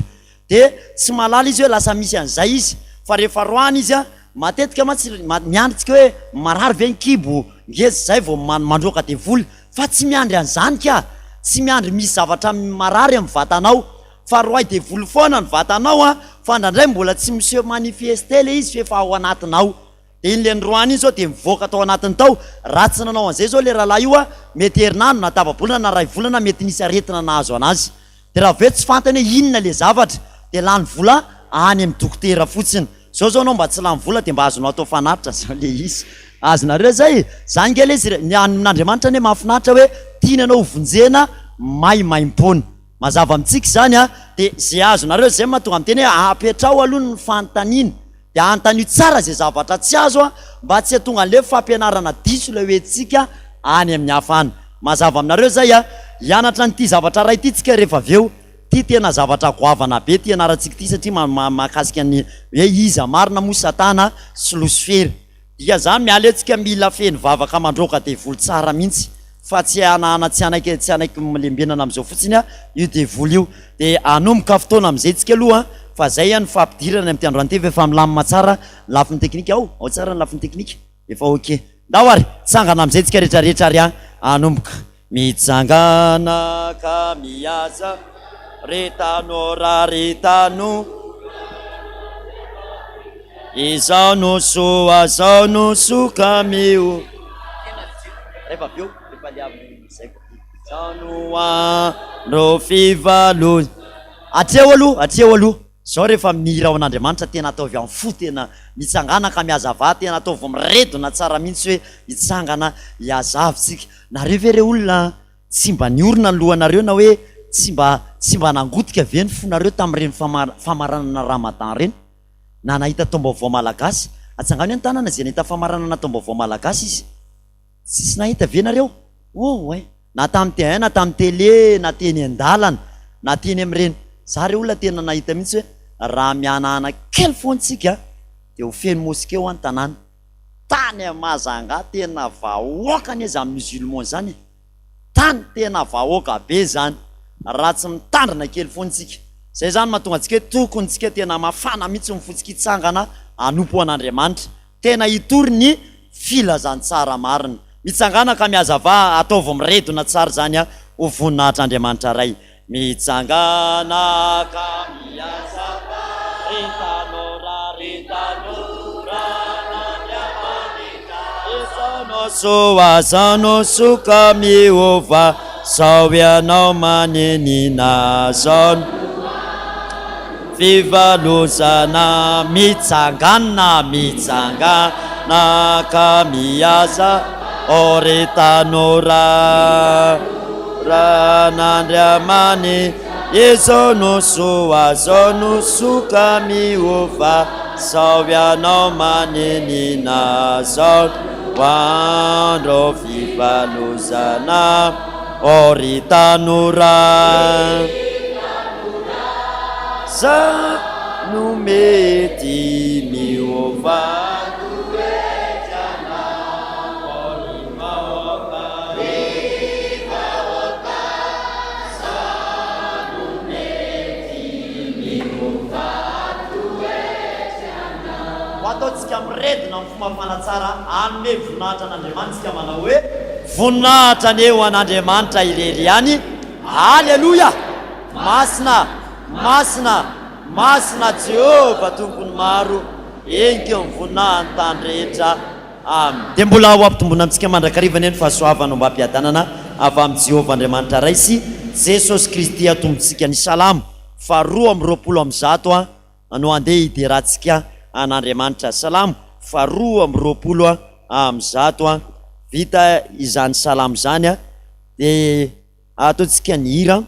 A: dia tsy mahalala izy hoe lasa misy an'izay izy fa rehefa roahana izy a, matetika mantsy miandry tsika hoe marary ve ny kibo, ngeza zay vao mandroaka devoly fa tsy miandry an'izany ka, tsy miandry misy zavatra marary amin'ny vatanao. Fa roay devoly foana ny vatanao an, fa ndrandray mbola tsy mi-se manifester le izy f'efa ao anatinao. De iny le niroahana iny zao de mivoaka tao anatiny tao, raha tsy nanao an'izay zao le rahalahy io an, mety herinandro na tapa-bolana na ray volana mety nisy aretina nahazo anazy. De raha avy eo tsy fantany hoe inona le zavatra, de lany vola any amin'ny dokotera fotsiny. Zao zao anao mba tsy lany vola de mba azonao atao fanatitra zao le izy. Azonareo zay e? Zany nge le izy, ny amin'Andriamanitra anie mahafinaritra hoe tiany anao ho vonjena maimaimpoana. Mazava amintsika izany an! Dia izay azonareo izay mahatonga miteny hoe apetraho aloha ny fanontaniana, dia anontanio tsara izay zavatra tsy azo an, mba tsy hahatonga an'ilay fampianarana diso ilay hoentintsika any amin'ny hafa any. Mazava aminareo izay an! Hianatra an'ity zavatra iray ity tsika rehefa avy eo. Ity tena zavatra goavana be ity ianarantsika ity satria mahakasika ny hoe iza marina moa Satana sy Losifera. Dia zany miala eo tsika mila feno vavaka mandroaka devoly tsara mintsy fa tsy hanahana tsy hanaiky tsy hanaiky lembenana amizao fotsiny io devoly io de hanomboka fotoana amizay tsika aloha fa zay ny fampidirana amity androany ty fa efa milamina tsara ny lafiny teknika ao ao tsara ny lafiny teknika efa ok ndao ary tsangana amizay tsika rehetra rehetra ary hanomboka Mitsangana ka miasa ry tanora ry tanora Izao no soa zao no soa ka mio Rehefa avy eo rehefa le avy zay Izao no andro fivalo Hatreo aloha hatreo aloha Zao rehefa mihira ho an'Andriamanitra tena ataovy amin'ny fo tena mitsangana ka mihazava tena ataovy miredona tsara mihitsy hoe hitsangana hihazava tsika. Nareo ve re olona tsy mba niorina ny lohanareo na hoe tsy mba tsy mba nangotika ve ny fonareo tamin'ireny famaranana Ramadan ireny? Na nahita taom-baovao malagasy? Atsangano hoe ny tanana izay nahita famaranana taom-baovao malagasy izy. Tsisy nahita ve nareo? Oh ouais. Na tamin'ny T1 na tamin'ny télé na teny an-dalana na teny amin'ireny. Za re olona tena nahita mihitsy hoe raha mihanahana kely foana tsika dia ho feno mosquée hoa ny tanàna. Tany à Majunga tena vahoaka anie zany musulman zany e! Tany tena vahoaka be zany raha tsy mitandrina kely foana tsika. Zay zany mahatonga antsika hoe tokony tsika tena mafana mihitsy ny fotsika hitsangana hanompo an'Andriamanitra. Tena hitory ny filazantsara marina. Mitsangàna ka mihazavà, ataovy miredona tsara izany ho voninahitr'Andriamanitra Ray. Mitsangàna ka mihazavà, ry tanora, ry tanora an'Andriamanitra. Izao no soa, izao no soa ka miova, sao ianao manenina, izao no. Fivalozana mitsangana mitsangana ka miasa ô ry tanora ran'Andriamani izao no soa zao no soa ka miova sao ianao manenina zao ho andro fivalozana ô ry tanora. Za no mety miova toetra anao ry vahoaka Ry vahoaka Za no mety miova. Ndao tsika miredona amin'ny fomba mifanatsara hanome voninahitra an'Andriamanitra tsika manao hoe, Voninahitra anie ho an'Andriamanitra irery ihany. Aleloia! Masina, masina, masina Jehovah Tompon'ny maro, henika eo amin'ny voninahin'ny tany rehetra. Amen. Dia mbola ho ampitomboina amintsika mandrakariva anie ny fahasoavana ombam-piadanana avy amin'i Jehovah Andriamanitra Ray sy Jesosy Kristy Tompontsika. Ny Salamo faha 122 a no andeha hiderantsika an'Andriamanitra. Salamo faha 122 a. Vita izany salamo izany a, dia ataontsika ny hira.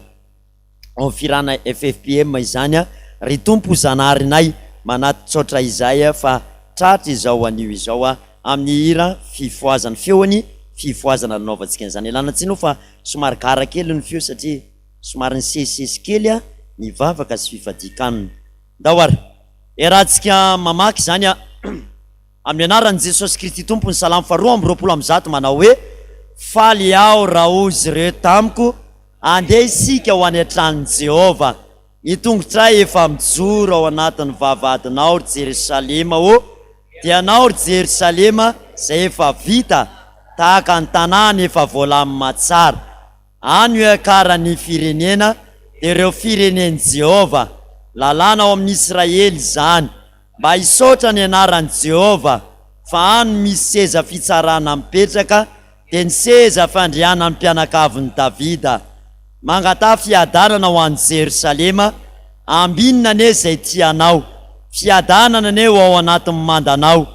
A: ao Firana ffpm izany a! Ry Tompo Zanaharinay manatitsaotra izahay fa tratra izao anio izao a! Amin'ny hira fifohazana, feony fifohazana nanaovantsika an'izany. Ialana tsiny moa fa somary gara kely ny feo satria somary nisesisesy kely a ny vavaka sy fifadian-kanina. Ndao ary iarahantsika mamaky izany a! Amin'ny anaran'i Jesosy Kristy Tompo ny Salamo faha 122 manao hoe, Faly aho raha hoy izy ireo tamiko, Andeha isika ho any an-tranon'i Jehovah. Ny tongotray efa mijoro ao anatin'ny vavahadinao, ry Jerosalema ô, dia ianao, ry Jerosalema, izay efa vita tahaka ny tanàna efa voalamina tsara. Any iakaran'ny firenena, dia ireo firenen'i Jehovah. Lalàna ao amin'ny Israely izany, mba hisaotra ny anaran'i Jehovah, fa any misy seza fitsarana mipetraka, dia ny seza fandrianan'ny mpianakavin'i Davida. Mangataha fiadanana ho an'i Jerosalema, ambinina anie izay tia anao. Fiadanana anie ho ao anatin'ny mandanao,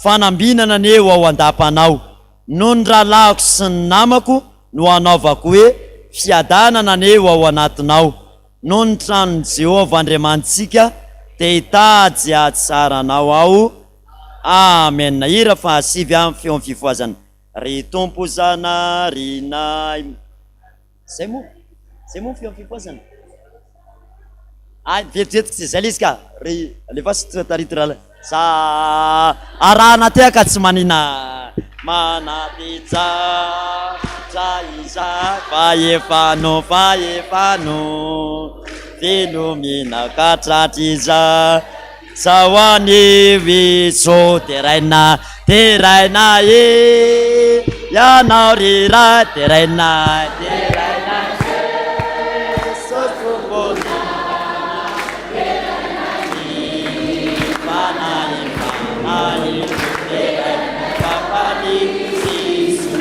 A: fanambinana anie ho ao an-dapanao. Noho ny rahalahiko sy ny namako no hanaovako hoe, Fiadanana anie ho ao anatinao. Noho ny tranon'i Jehovah Andriamanitsika, dia hitady hahatsara anao aho. Amena. Hira fahasivy amin'ny feon'ny fifohazana. Ry Tompo Zanaharinay. Zay moa? Zay moa ny feon'ny fifohazana? Ay, vetivety tsy zay le izy ka. Ry, alefaso tarito rahalahy. Za arahana tehaka tsy manina. Manatitra iza fahefano fahefano velomina ka tratr'iza Zao anio izo deraina deraina e Ianao ry Ray deraina deraina Jesosy Tompo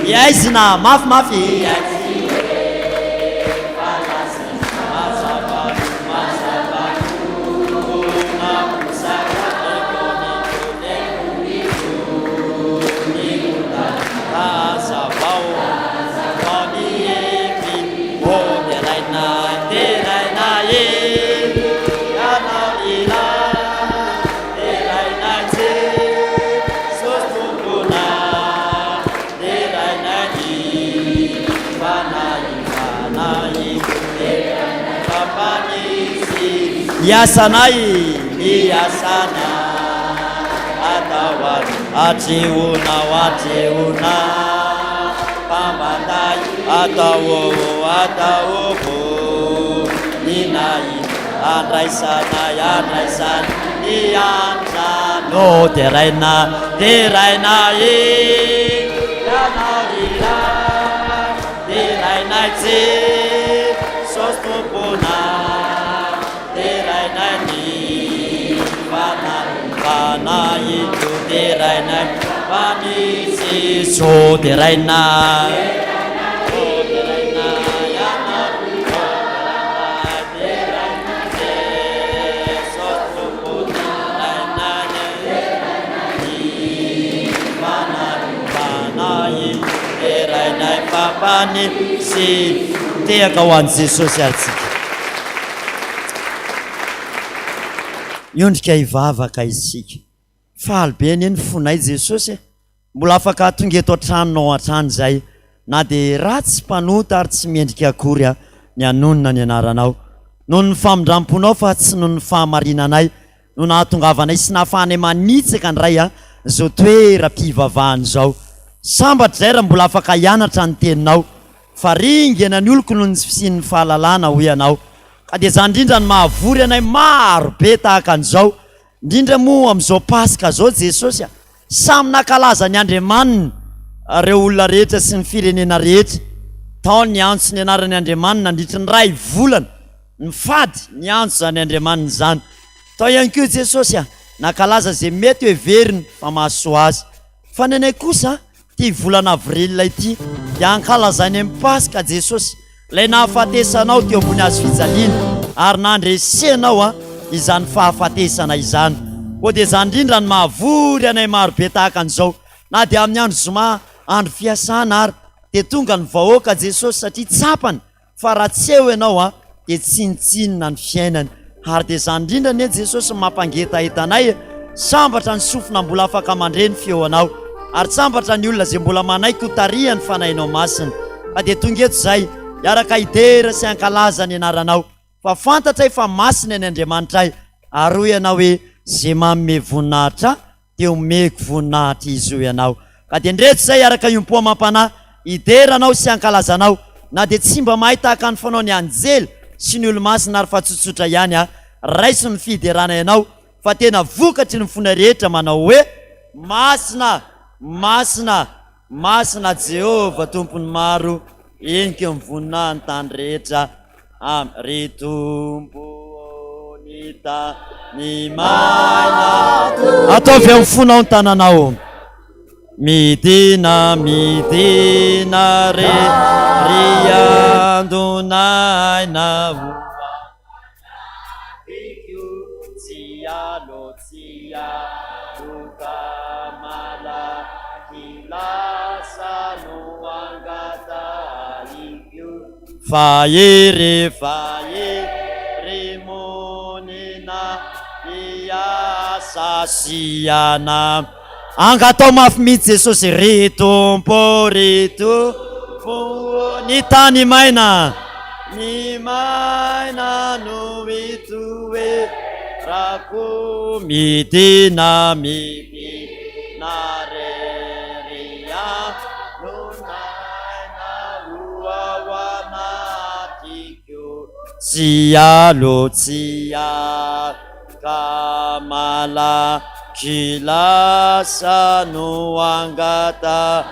A: Miaizina mafy mafy. Ny asanay, ny asanay atao ary atrehonao, atrehonao mpambanday atao atao ina ina andraisanay, andraisanay ny antrano deraina, deraina e ianao ry Ray. Derainay Jesosy Tomponay, derainay ny Fanahy, Fanahiko derainay, fa ny Jeso derainay. Derainay Papany sy tehaka ho an'i Jesosy ary tsika. Miondrika hivavaka isika. Faly be anie ny fonay Jesosy e. Mbola afaka tonga eto an-tranonao hatrany izay na dia ratsy mpanota ary tsy mendrika akory aho ny hanonona ny anaranao. Noho ny famindram-ponao fa tsy noho ny fahamarinanay no nahatongavanay sy nahafahanay manitsaka ny Ray a zao toeram-pivavahana izao. Sambatra izay raha mbola afaka hianatra ny teninao. Fa ringana ny oloko noho ny tsy fisian'ny fahalalana hoy ianao. Ka dia izany indrindra no mahavory anay maro be tahaka an'izao. Indrindra moa amin'izao Paska izao Jesosy a! Samy nankalaza ny Andriamaniny ireo olona rehetra sy ny firenena rehetra. Tao ny niantso ny anaran'ny Andriamaniny nandritry ny iray volana, nifady niantso izany Andriamaniny izany. Tao ihany koa Jesosy a! Nankalaza izay mety ho heveriny fa mahasoa azy. Fa ny anay kosa, ity volana avril ity, dia ankalazainay ny Paska Jesosy, ilay nahafatesanao teo ambony hazo fijaliana, ary nandresenao izany fahafatesana izany. Koa dia izany indrindra no mahavory anay marobe tahaka an'izao, na dia amin'ny andro zoma, andro fiasana ary, dia tonga ny vahoaka Jesosy satria tsapany Fa raha tsy eo ianao an, dia tsinontsinona ny fiainany. Ary dia izany indrindra anie Jesosy no mampangetaheta anay e! Sambatra ny sofina mbola afaka mandre ny feonao. Ary sambatra ny olona izay mbola manaiky ho tarihan'ny Fanahinao Masina. Ka dia tonga eto izahay, hiaraka hidera sy hankalaza ny anaranao. Fa fantatray fa masina ny Andriamanitray. Ary hoy ianao hoe, Izay manome voninahitra Ahy, dia omeko voninahitra izy hoy ianao. Ka dia ndreto izay araka iombom-po amam-panahy hidera anao sy hankalaza anao, na dia tsy mba mahay tahaka ny fanao ny anjely sy ny olo-masina ary fa tsotsotra ihany aho. Raiso ny fiderana ianao fa tena vokatry ny fonay rehetra manao hoe, Masina! Masina! Masina Jehovah Tompon'ny maro, heniky ny voninahiny tany rehetra. Amen. Ry Tompo ô, ny tany maina. Ataovy amin'ny fonao ny tananao. Midina, midina re, ry andon'aina ho anatiko, tsy alo, tsy aloka malaky lasa no angatahiko. Fahery, fahery monina hiasa sy hanam. Angatao mafy mihitsy Jesosy, ry Tompo, ry Tompo ô, ny tany maina, ny maina no itoerako, midina, midina re, ry andron'aina ho ao anatiko, tsy alo, tsy alo. Ka malaky lasa no angatahiko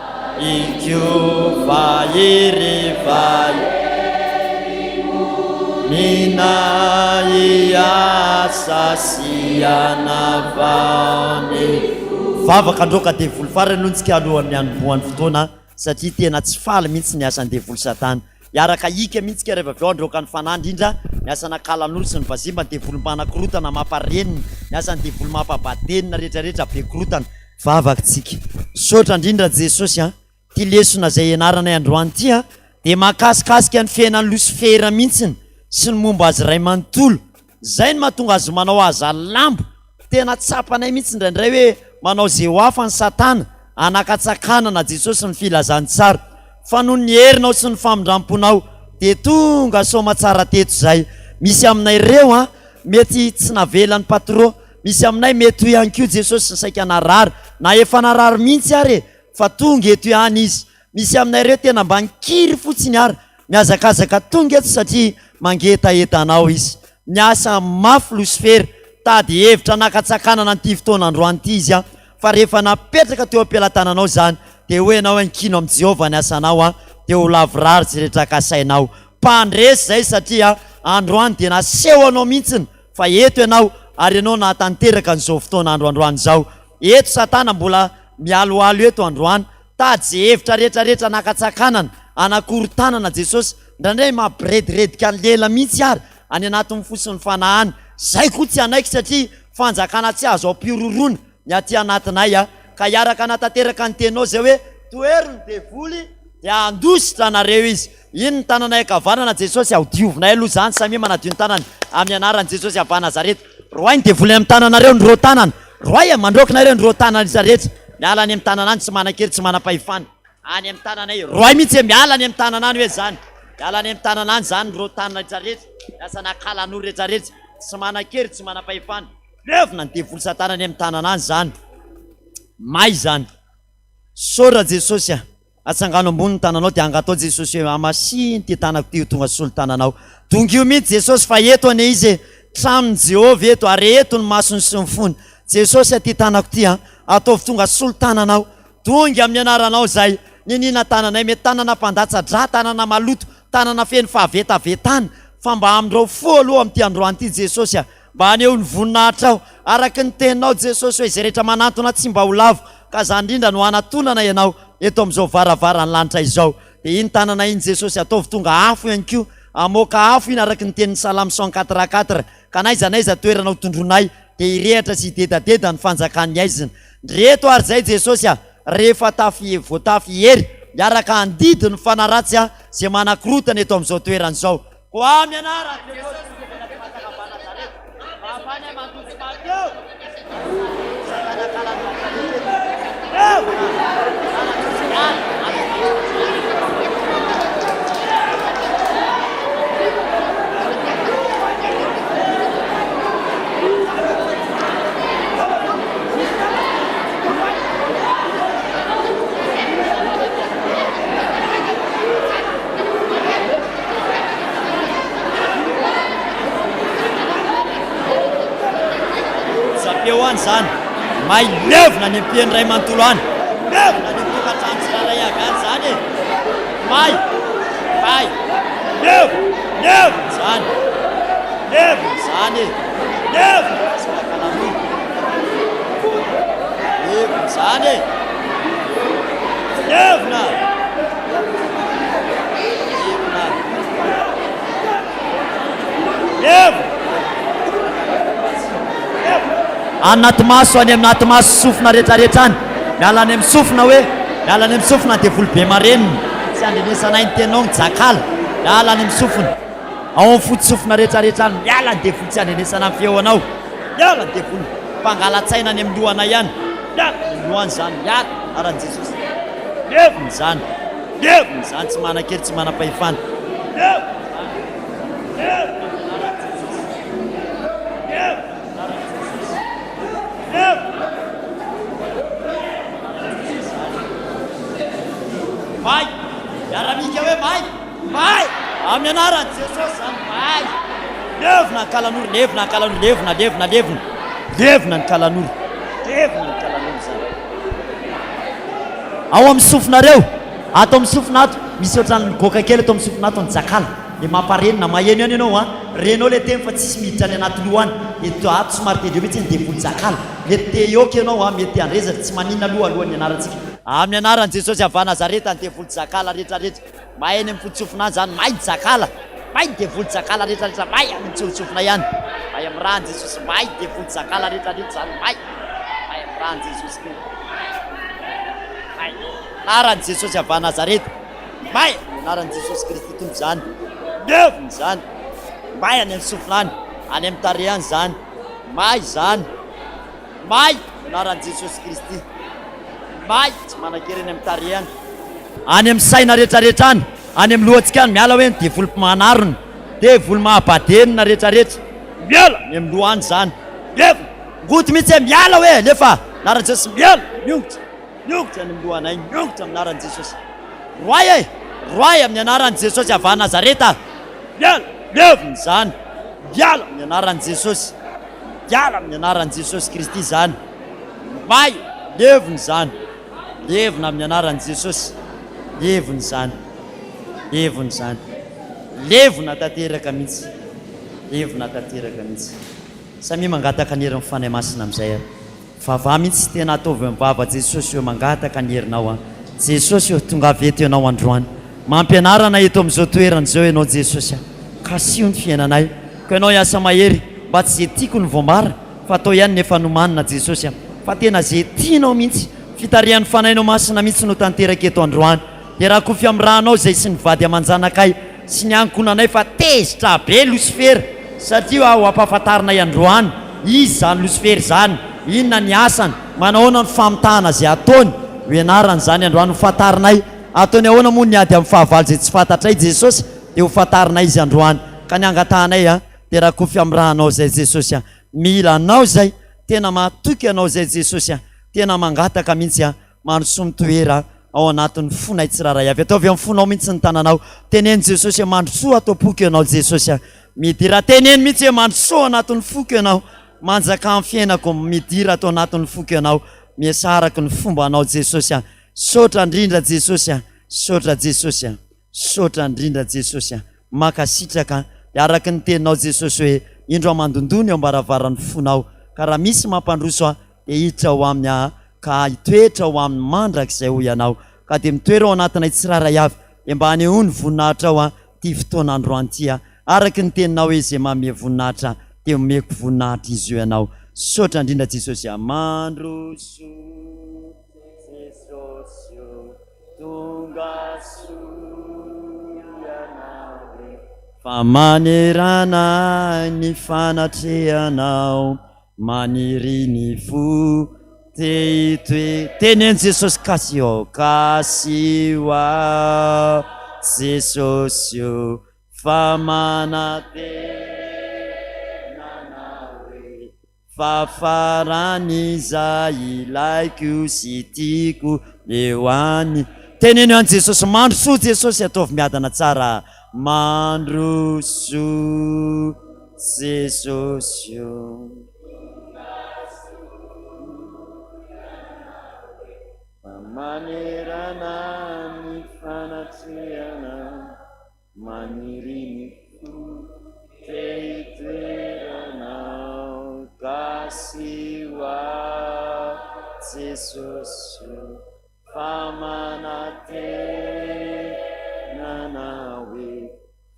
A: fahery fahery monina hiasa sy hanavao ny Vavaka androaka devoly farany aloha ntsika alohan'ny hanombohan'ny fotoana satria tena tsy faly mihitsy ny asan'ny devoly satana. Hiaraka hika mihitsy ka rehefa avy eo handroaka ny fanahy indrindra ny asana kalanoro sy ny vazimba ny devoly mpanakorotana mamparenina ny asan'ny devoly mampabadenina rehetra rehetra be korotana. Vavaka tsika. Misaotra indrindra Jesosy a! Ty lesona izay ianaranay androany ty a dia mahakasikasika ny fiainan'i Losifera mihitsiny sy ny momba azy iray manontolo. Zay no mahatonga azy manao haza lambo. Tena tsapanay mihitsy indraindray hoe manao ze ho hafa ny satana hanakatsakanana Jesosy ny filazantsara. Fa noho ny herinao sy ny famindramponao dia tonga soamatsara teto zay. Misy aminay reo an, mety tsy navelan'ny patro, misy aminay mety ho ihany koa Jesosy saika narary na efa narary mihitsy ary e, fa tonga eto ihany izy. Misy aminay reo tena mba nikiry fotsiny ary Mihazakazaka tonga eto satria mangetaheta anao izy. Miasa mafy Losifera, tady hevitra hanakatsakanana an'ity fotoana androany ity izy an, fa rehefa napetraka teo am-pelatananao izany, dia hoy ianao ankino amin'i Jehovah ny asanao an, dia ho lavorary izay rehetra kasainao. Mpandresy izay satria androany dia naseho anao mihitsiny fa eto ianao ary ianao nahatanteraka an'izao fotoana andro androany izao. Eto Satana mbola mialoalo eto androany, Tady ze hevitra rehetra rehetra anakatsakanana, anakorontanana Jesosy, indraindray mampirediredika ny lela mihitsy ary any anatin'ny fo sy ny fanahy any, zay koa tsy hanaiky satria fanjakana tsy azo ampihorohoroana ny aty anatinay a, ka hiaraka hanatanteraka ny teninao zay hoe tohero ny devoly dia handositra anareo izy, iny ny tananay ankavanana Jesosy a, hodiovinay aloha zany, samia manadio ny tanany amin'ny anaran'i Jesosy avy Nazareta, roahy ny devoly any amin'ny tananareo ny roa tanana. Roay a! Mandroaka nareo ny roa tanana isa rehetra miala any amin'ny tanana any tsy manan-kery tsy manam-pahefana any amin'ny tanana io. Roay mihitsy e! Miala any amin'ny tanana any hoe zany. Miala any amin'ny tanana any zany ny roa tanana rehetra rehetra. Miasa nakalanoro rehetra rehetra. Tsy manan-kery tsy manam-pahefana. Levona ny devoly satana any amin'ny tanana any zany. May zany. Sora Jesosy a! Atsangano ambony ny tananao dia angatao Jesosy hoe hamasino ity tanako ity ho tonga solo tananao. Dongio mihitsy Jesosy fa eto anie Izy e! Tranon'i Jehovah eto, ary eto ny masony sy ny fony. Jesosy aty tanako ty an, ataovy tonga solo-tanana aho. Dongy amin'ny anaranao izay niniana tananay, mety tanana mpandatsa-drà, tanana maloto, tanana feno fahavetavetana, fa mba amindrao fo aloha amin'ity androany ity Jesosy a, mba haneho ny voninahitrao, araka ny teninao Jesosy hoe izay rehetra manantona tsy mba ho lavo, ka izany indrindra no hanatonana ianao eto amin'izao varavaran'ny lanitra izao. Dia iny tanana iny Jesosy ataovy tonga afo ihany koa, hamoaka afo iny araka ny tenin'ny Salamo 104 quatre, ka n'aiza n'aiza toerana ho tondroinay dia hirehatra sy hidedadeda ny fanjakan'ny haizina. Ndreto ary izay Jesosy a, rehefa tafy voatafy hery, miaraka handidy ny fanahy ratsy a, izay manakorotana eto amin'izao toerana izao. Koa amin'ny anaran'i Jesosy Kristy avy Nazareta, mafana mandoto maty eo, Satana Zapeo any zany. May levona any am-pian'ny ray manontolo any. Levona any am-tokantrano tsirairay avy any zany e. May, may, levona, levona zany. Levona zany e. Levona zanakalamoy. Levona zany e. Levona. Levona. Levona. Anaty maso, any anaty maso sofina rehetrarehetra any. Miala any amin'ny sofina hoe, miala any amin'ny sofina devoly be marenina. Tsy andrenesanay ny teninao ny jakala. Miala any amin'ny sofina. Ao amin'ny foto-tsofina rehetrarehetra any. Miala ny devoly tsy andrenesana ny feo anao. Miala ny devoly. Mpangala-tsaina any amin'ny lohanay any. Miala any amin'ny lohany izany. Miala. Anaran'i Jesosy. Levona izany. Levona izany. Tsy manan-kery, tsy manam-pahefana. Levona izany. Levona amin'ny anaran'i Jesosy. Levona amin'ny anaran'i Jesosy. Levona. Anaran'i Jesosy izany. May. Miaramika hoe may. May. Amin'ny anaran'i Jesosy izany. May. Levona ny kalanoro. Levona ny kalanoro. Levona, levona, levona. Levona ny kalanoro. Levona ny kalanoro izany. Ao amin'ny sofinareo, ato amin'ny sofina ato, misy ohatran'ny migoaka kely ato amin'ny sofina ato ny jakala. Dia mamparenina, maheno ihany ianao an. Renao ilay teny fa tsisy miditra any anaty loha any. Dia ato somary tendreo mihitsy ny devoly jakala. Mety te hihoaka ianao an, mety te handrezaka, tsy maninona aloha alohan'ny hianarantsika. Amin'ny anaran'i Jesosy avy Nazareta ny devoly jakala rehetra rehetra. May any amin'ny foto-tsofina any izany, may ny jakala, may ny devoly jakala rehetra rehetra, may any amin'ny tsofitsofina ihany, may amin'ny ràn'i Jesosy, may ny devoly jakala rehetra rehetra izany, may, may amin'ny ràn'i Jesosy koa, may, anaran'i Jesosy avy any Nazareta, may amin'ny anaran'i Jesosy Kristy Tompo izany, levona izany, may any amin'ny sofina any, any amin'ny tarehy any izany, may izany. May anaran'i Jesosy Kristy. May tsy manan-kery any amin'ny tarehy any. Any amin'ny saina rehetrarehetra any, any amin'ny lohantsika any, miala hoe ny devoly manarona, devoly mahabadenina rehetrarehetra. Miala any amin'ny loha any izany. Levona. Ngoty mihitsy hoe miala hoe alefa. Anaran'i Jesosy miala, miongotra. Miongotra any amin'ny lohanay, miongotra amin'ny anaran'i Jesosy. Roahy e! Roahy amin'ny anaran'i Jesosy avy any Nazareta. Miala, levona izany. Miala amin'ny anaran'i Jesosy. Miala amin'ny anaran'i Jesosy Kristy izany. May, levona izany. Levona amin'ny anaran'i Jesosy. Levona izany. Levona izany. Levona tanteraka mihitsy. Levona tanteraka mihitsy. Samia mangataka ny herin'ny Fanahy Masina amin'izay ary. Vava mihitsy tena ataovy am vava Jesosy ô mangataka ny herinao aho Jesosy ô tongava eto ianao androany mampianara anay eto amizao toerana izao ianao Jesosy a kasiho ny fiainanay ko ianao hiasa mahery mba tsy ze tiako no voambara fa atao ihany ny efa nomanina Jesosy a fa tena ze tianao mihitsy fitarihan'ny fanahinao masina mihitsy no tanteraka eto androany dia rakofy am ranao izay sy ny vady amanjanakay sy ny ankohonanay fa tezitra be losifera satria ho ampahafantarinay androany iza izany losifera izany, inona ny asany, manahoana ny famitahana izay ataony, ho ianarana izany androany ho fantarinay, ataony ahoana moa ny ady amin'ny fahavalo izay tsy fantatray Jesosy dia ho fantarinay izy androany ka ny angatahanay a dia rakofy amin'ny ranao izay Jesosy a mila anao izay tena mahatoky anao izay Jesosy a tena mangataka mihitsy a Mandrosoa mitoera ao anatin'ny fonay tsirairay avy. Ataovy amin'ny fonao mihitsy ny tananao. Teneno Jesosy hoe mandrosoa ato am-poko ianao Jesosy a. Midira teneno mihitsy hoe mandrosoa anatin'ny foko ianao, manjakà amin'ny fiainako, midira ato anatin'ny foko ianao, miasà araka ny fombanao Jesosy a. Misaotra indrindra Jesosy a, misaotra Jesosy a, misaotra indrindra Jesosy a. Mankasitraka dia araka ny teninao Jesosy hoe indro aho mandondona eo am-baravaran'ny fonao ka raha misy mampandroso ahy dia hiditra ao aminy aho ka hitoetra ao aminy mandrakizay hoy ianao ka dia mitoera ao anatinay tsirairay avy dia mba hanehoa ny voninahitrao aho ity fotoana androany ity aho araka ny teninao hoe izay manome voninahitra ahy dia omeko voninahitra izy io ianao Misaotra indrindra Jesosy a Mandroso Jesosy o Tonga soa ianao e Fa manerana ny fanatrehanao Maniry ny fo te hitoe Teneno Jesosy Kasio Kasio aho Jesosy o Fa manantena anao e Fa faran'iza ilaiko sy tiako eo any. Teneno ihany Jesosy, mandrosoa Jesosy, ataovy miadana tsara. Mandrosoa Jesosy o. Fa manerana ny fanatrehana. Maniry ny fo te hitoeranao Gasy hoa Jesosy o Fa manantena anao e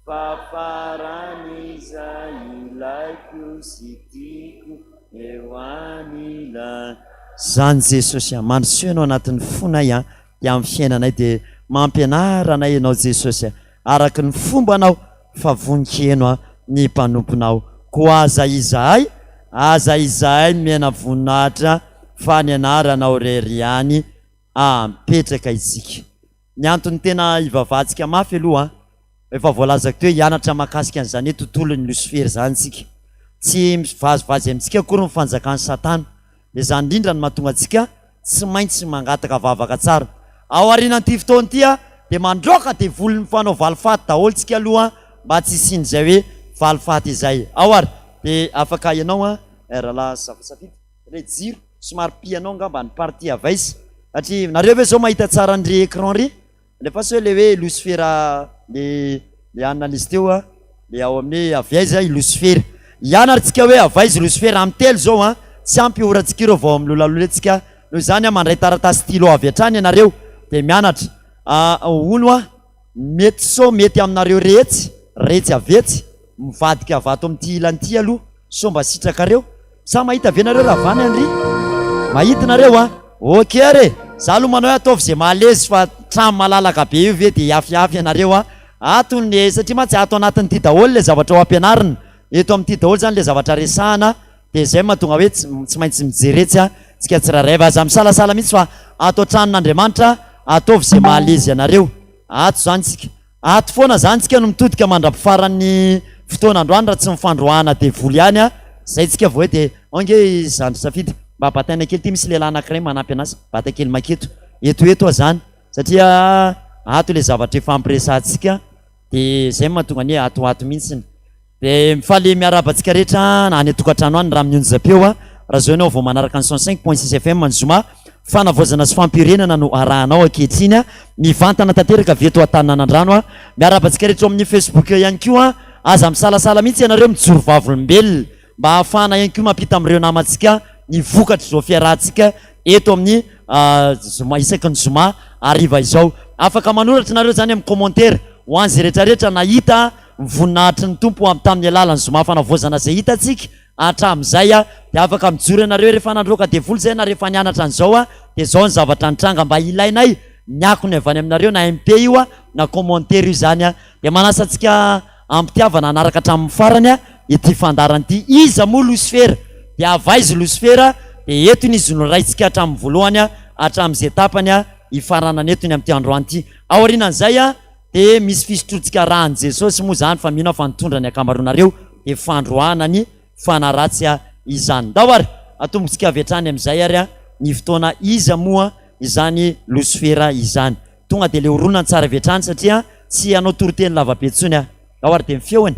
A: Fa faran'izay ilaiko sy tiako eo anila Zany Jesosy a, mandrosoa ianao anatin'ny fonay a. dia amin'ny fiainanay dia mampianara anay Ianao Jesosy araka ny fombanao fa vonon-kiheno ny mpanomponao koa aza izahay aza izahay nomena voninahitra fa ny anaranao irery ihany apetraka isika. Ny antony tena hivavahantsika mafy aloha Efa voalazako teo hoe hianatra mahakasika an'izany hoe tontolon'ny losifera izany isika. Tsy mivazivazy amintsika akory ny fanjakan'i Satana. Dia izany indrindra no mahatonga antsika tsy maintsy mangataka vavaka tsara. Ao aorianan'ity fotoana ity dia mandroaka devoly mifanao valifaty daholo tsika aloha mba tsy hisian'izay hoe valifaty izay. Ao ary dia afaka ianao an, rahalahy Safidy, ilay jiro somary pihanao angamba ny partie avaiza satria nareo ve zao mahita tsara an'ry écran ry? Alefaso hoe le hoe losifera le le analyse teo a, le ao amin'ny hoe avy aiza i losifera. Hianara tsika hoe avy aiza i losifera amin'ny telo zao a, tsy ampy ora tsika ireo vao milolalola tsika, noho izany a mandray taratasy stylo avy hatrany ianareo de mianatra. Hono a, mety sao mety aminareo retsy, retsy avy etsy, mivadika avy ato amin'ity ilany ity aloha sao mba sitrakareo. Sa mahita ve nareo raha vany Henri? Mahita nareo a! Ok ary e! Za aloha manao hoe ataovy ze maha-lezy fa trano malalaka be io ve de hiafiafy ianareo a! Ato ny satria mantsy ato anatin'ity daholo le zavatra ho ampianarina, eto amin'ity daholo zany le zavatra resahana de zay mahatonga hoe tsy tsy maintsy mijery etsy a tsika tsirairay fa aza misalasala mihitsy fa ato an-tranon'Andriamanitra ataovy ze maha-lezy anareo, ato zany tsika. Ato foana zany tsika no mitodika mandrapifaran'ny fotoana androany raha tsy mifandroahana devoly ihany a, zay tsika vao hoe de ao nge i zandry safidy mba bataina kely ty misy lehilahy anakiray manampy anazy bata kely maketo eto eto aho zany satria ato le zavatra ifampiresahantsika de zay mahatonga ny hoe ato ho ato mihitsiny. Dia mifaly miarahaba antsika rehetra any an-tokantrano any raha amin'ny onjam-peo a. Raha izao ianao vao manaraka ny 105.6 FM ny zoma, fanavaozana sy fampiorenana no arahanao ankehitriny a. Mivantana tanteraka avy eto Antaninanandrano a. Miarahaba antsika rehetra ao amin'ny Facebook ihany koa. Aza misalasala mihitsy ianareo mijoro vavolombelona mba hahafahana ihany koa mampita amin'ireo namantsika ny vokatr'izao fiarahantsika eto amin'ny zoma isaky ny zoma hariva izao. Afaka manoratra nareo izany amin'ny commentaire ho an'izay rehetra rehetra nahita ny voninahitry ny Tompo amin'ny tamin'ny alalan'ny zoma fanavaozana izay hitantsika hatramin'izay dia afaka mijoro ianareo rehefa nandroaka devoly izay na rehefa nianatra an'izao dia izao ny zavatra nitranga mba ilainay ny akony avy any aminareo na MP io na commentaire io izany dia manasa antsika am-pitiavana hanaraka hatramin'ny farany ity fandaharana ity iza moa losifera dia avy aiza losifera dia eto izy no raintsika hatramin'ny voalohany hatramin'izay tapany hifaranana eto ny amin'ity androany ity aorianan'izay Dia misy fisotroantsika rahan'i Jesosy moa izany fa mino aho fa nitondra ny ankamaroanareo dia fandroahana ny fanahy ratsy izany. Ndao ary atombontsika avy hatrany amin'izay ary ny fotoana iza moa izany losifera izany. Tonga dia le horonantsary avy hatrany satria tsy hanao toriteny lavabe intsony aho. Ndao ary dia ny feony.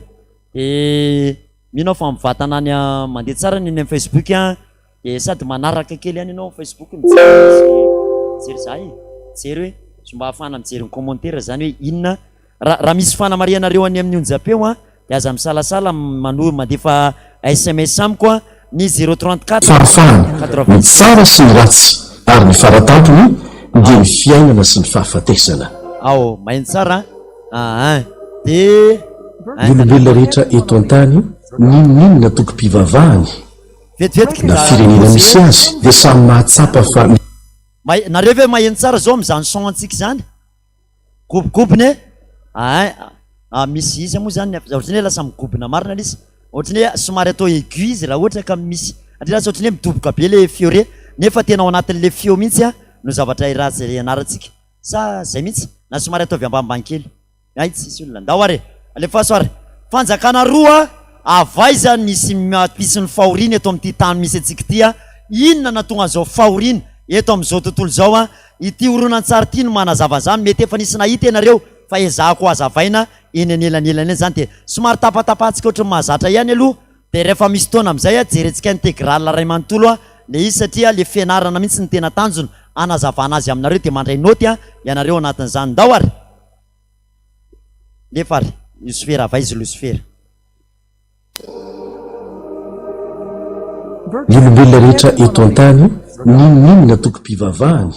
A: Dia mino aho fa mivantana any mandeha tsara ny eny amin'ny Facebook an, dia sady manaraka kely ihany ianao amin'ny Facebook mijery mijery za e, mijery hoe so mba ahafahana mijery ny commentaire zany hoe inona Raha raha misy fanamarihanareo any amin'ny onjam-peo an, dia aza misalasala manohy mandefa sms amiko an, ny zéro 34
D: Fahafahana, ny tsara sy ny ratsy, ary ny faratampony dia ny fiainana sy ny fahafatesana.
A: Ao, maheno tsara an? Aa, dia.
D: Ny olombelona rehetra eto an-tany, n'inon'inona tokim-pivavahany,
A: Vetivetiky
D: na firenena misy azy, dia samy mahatsapa fa.
A: Mahe, nareo ve maheno tsara zao amin'izany son antsika izany? Gobogobona e! Ain ah misy iza moa zany ohatran'ny hoe lasa migobona marina ilay izy, ohatran'ny hoe somary atao aigu izy raha ohatra ka misy satria lasa ohatran'ny hoe midoboka be ilay feo re nefa tena ao anatin'ilay feo mihitsy an no zavatra ianarantsika sa zay mihitsy na somary ataovy ambanimbany kely. Hay tsisy olona. Ndao ary e! Alefaso ary. Fanjakana roa avy aiza nisy mampisy ny fahoriana eto amin'ity tany misy antsika ity a? Inona nahatonga an'izao fahoriana eto amin'izao tontolo izao a? Ity horonantsary ity no manazava an'izany. Mety efa nisy nahita ianareo fa ezahako hazavaina eny anelanelany eny izany dia somary tapatapahantsika ohatran'ny mahazatra ihany aloha dia rehefa misy fotoana amin'izay a jerentsika intégrale iray manontolo a le izy satria le fianarana mihitsy no tena tanjona hanazavana azy aminareo dia mandray naoty a ianareo anatin'izany. Ndao ary! Nefa ary Losifera avy aiza Losifera?
D: Ny olombelona rehetra eto an-tany, n'inon'inona antokom-pivavahany,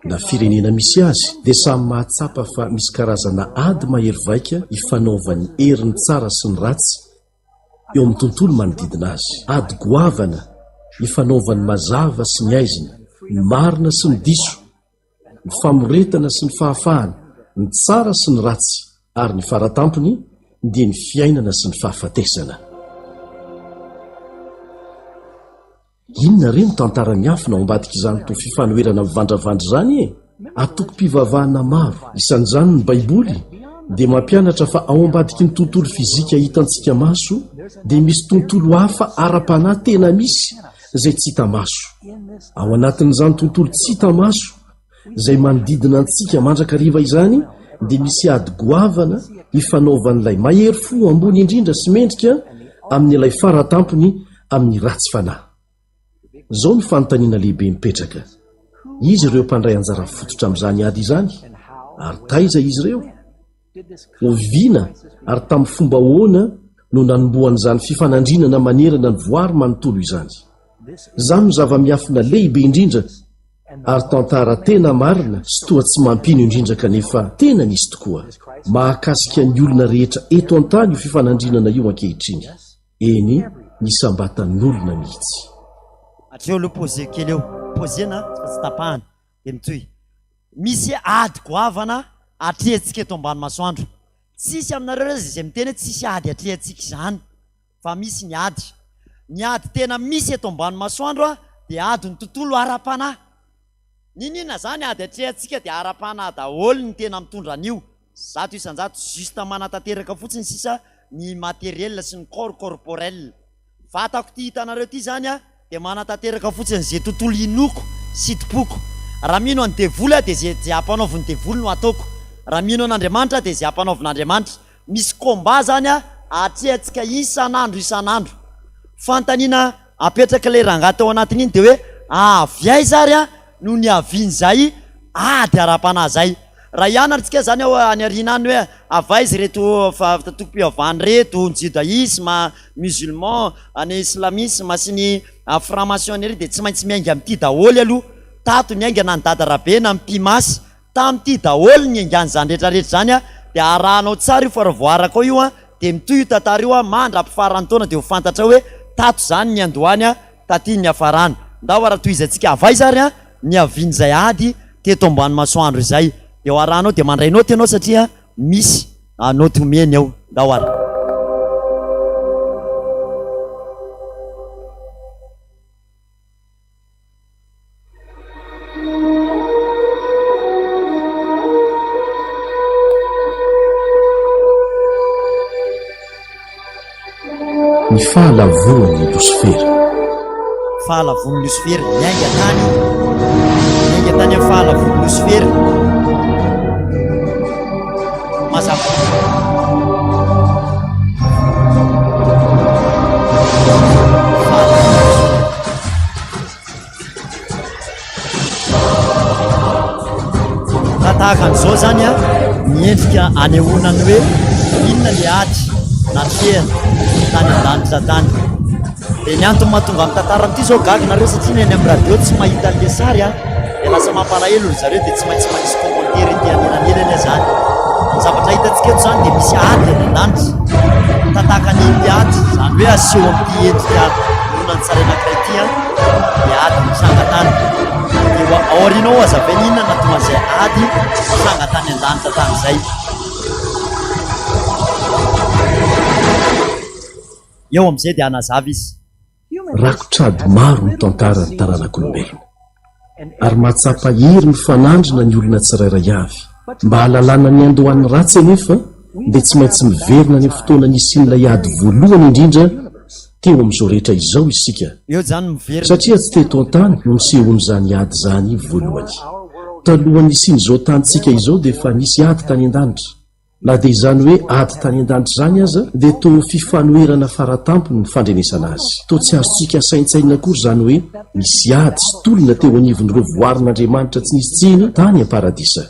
D: na firenena misy azy, dia samy mahatsapa fa misy karazana ady mahery vaika ifanaovan'ny herin'ny tsara sy ny ratsy eo amin'ny tontolo manodidina azy. Ady goavana ifanaovan'ny mazava sy ny haizina, ny marina sy ny diso, ny famoretana sy ny fahafahana, ny tsara sy ny ratsy, ary ny faratampony dia ny fiainana sy ny fahafatesana. Inona re no tantara miafina ao ambadik'izany toa fifanoherana mivandravandra izany e? Antokom-pivavahana maro, isan'izany ny Baiboly, dia mampianatra fa ao ambadiky ny tontolo fizika hitantsika maso dia misy tontolo hafa ara-panahy tena misy izay tsy hita maso. Ao anatin'izany tontolo tsy hita maso izay manodidina antsika mandrakariva izany dia misy ady goavana ifanaovan'ilay mahery fo ambony indrindra sy mendrika amin'ilay fara tampony amin'ny ratsy fanahy. Izao no fanontaniana lehibe mipetraka, Iza ireo mpandray anjara fototra amin'izany ady izany, ary taiza izy ireo? Oviana ary tamin'ny fomba ahoana no nanombohan'izany fifanandrinana manerana ny voary manontolo izany? Izany no zava-miafina lehibe indrindra ary tantara tena marina sy toa tsy mampino indrindra kanefa tena nisy tokoa. Mahakasika ny olona rehetra eto an-tany io fifanandrinana io ankehitriny. Eny, ny isam-batan'olona mihitsy.
A: Hatreo aloha pause kely eo. Pause-na fa tsy tapahana. Dia mitohy. Misy ady goavana atrehantsika eto ambany masoandro. Tsisy aminareo re izay miteny hoe tsisy ady atrehantsika izany fa misy ny ady. Ny ady tena misy eto ambany masoandro dia adin'ny tontolo ara-panahy. N'inon'inona izany ady atrehantsika dia ara-panahy daholo ny tena mitondra an'io. 100% juste manatanteraka fotsiny sisa ny matériel sy ny corps corporel. Vatako ity hitanareo ity izany a dia manatanteraka fotsiny ze tontolo inoako sy tompoiko. Raha mino an'i devoly aho dia ze ze ampanaovin'ny devoly no ataoko. Raha mino an'Andriamanitra aho dia ze ampanaovin'Andriamanitra. Misy combat zany a atrehantsika isan'andro isan'andro. Fanontaniana apetrak'ilay rangahy tao anatin'iny dia hoe avy aiza ary a no niavian'izay ady ara-panahy zay? Raha hianatra tsika zany ao any aoriana any hoe avy aiza ireto tokom-pivavahana ireto, ny judaisme, musulman, ny islamisme sy ny franc maçonnerie dia tsy maintsy miainga amin'ity daholo aloha. Tato niainga na ny Dada Rabe na ny Mpimasy, tamin'ity daholo ny niaingan'izany rehetra rehetra izany dia arahanao tsara io fa raha vao arakao io dia mitohy io tantara io mandra-pifaran'ny taona dia ho fantatrao hoe tato izany niandohany taty niafarany. Ndao ary tohizantsika avy aiza ary niavian'izay ady teto ambany masoandro izay. Dia ho arahanao dia mandray naoty ianao satria misy naoty omeny ao. Ndao ary.
D: Ny fahalavoan'i Losifera.
A: Fahalavoan'i Losifera, niainga tany, niainga tany amin'ny fahalavoan'i Losifera. Mazava. Tahaka an'izao izany ny endrika anehoana ny hoe inona ilay ady natrehana tany an-danitra tany. Dia ny antony mahatonga ny tantara amin'ity izao gaga nareo satria ny any amin'ny radio tsy mahita an'ilay sary an, dia lasa mampalahelo ry zareo dia tsy maintsy manisy commentaire ety anelanelany aho izany. Ny zavatra hitantsika eto izany dia misy ady any an-danitra, tataka an'iny ilay ady, izany hoe aseho amin'ity endrika horonantsary anankiray ity an, ilay ady mitranga tany. Dia ao aoriana ao hazavaina inona no nahatonga an'izay ady nitranga tany an-danitra tany izay. Eo amin'izay dia hanazava izy.
D: Rakotra ady maro ny tantaran'ny taranak'olombelona, ary mahatsapa hery mifanandrina ny olona tsirairay avy. Mba hahalalana ny niandohan'ny ratsy anefa, dia tsy maintsy miverina any amin'ny fotoana nisian'ilay ady voalohany indrindra teo amin'izao rehetra izao isika, satria tsy teto an-tany no nisehoan'izany ady izany voalohany. Talohan'ny nisian'izao tanintsika izao dia efa nisy ady tany an-danitra. Na dia izany hoe ady tany an-danitra izany aza dia toa fifanoherana faratampony ny fandrenesana azy. Toa tsy azontsika saintsainina akory izany hoe nisy ady sy tolona teo anivon'ireo voarin'Andriamanitra tsy nisy tsiny tany am-paradisa.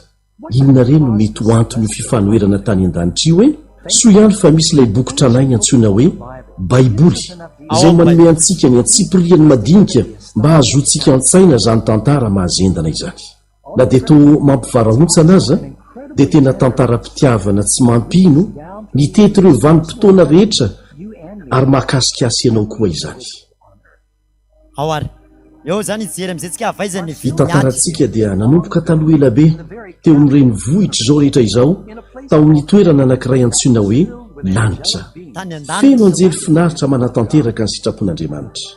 D: Inona re no mety ho anton'io fifanoherana tany an-danitra io e? Soa ihany fa misy ilay boky tranainy antsoina hoe Baiboly, izay manome antsika ny antsipiriany madinika mba hahazoantsika an-tsaina izany tantara mahazendana izany. Na dia toa mampivarahontsana aza, dia tena tantaram-pitiavana tsy mampino nitety ireo vanim-potoana rehetra ary mahakasika ahy sy ianao koa izany.
A: Ao ary. Eo izany hijery amin'izay tsika avy aiza ny
D: Ny tantarantsika dia nanomboka taloha ela be, teo amin'ny renivohitr'izao rehetra izao, tao amin'ny toerana anankiray antsoina hoe lanitra, feno anjely finaritra manatanteraka ny sitrapon'Andriamanitra.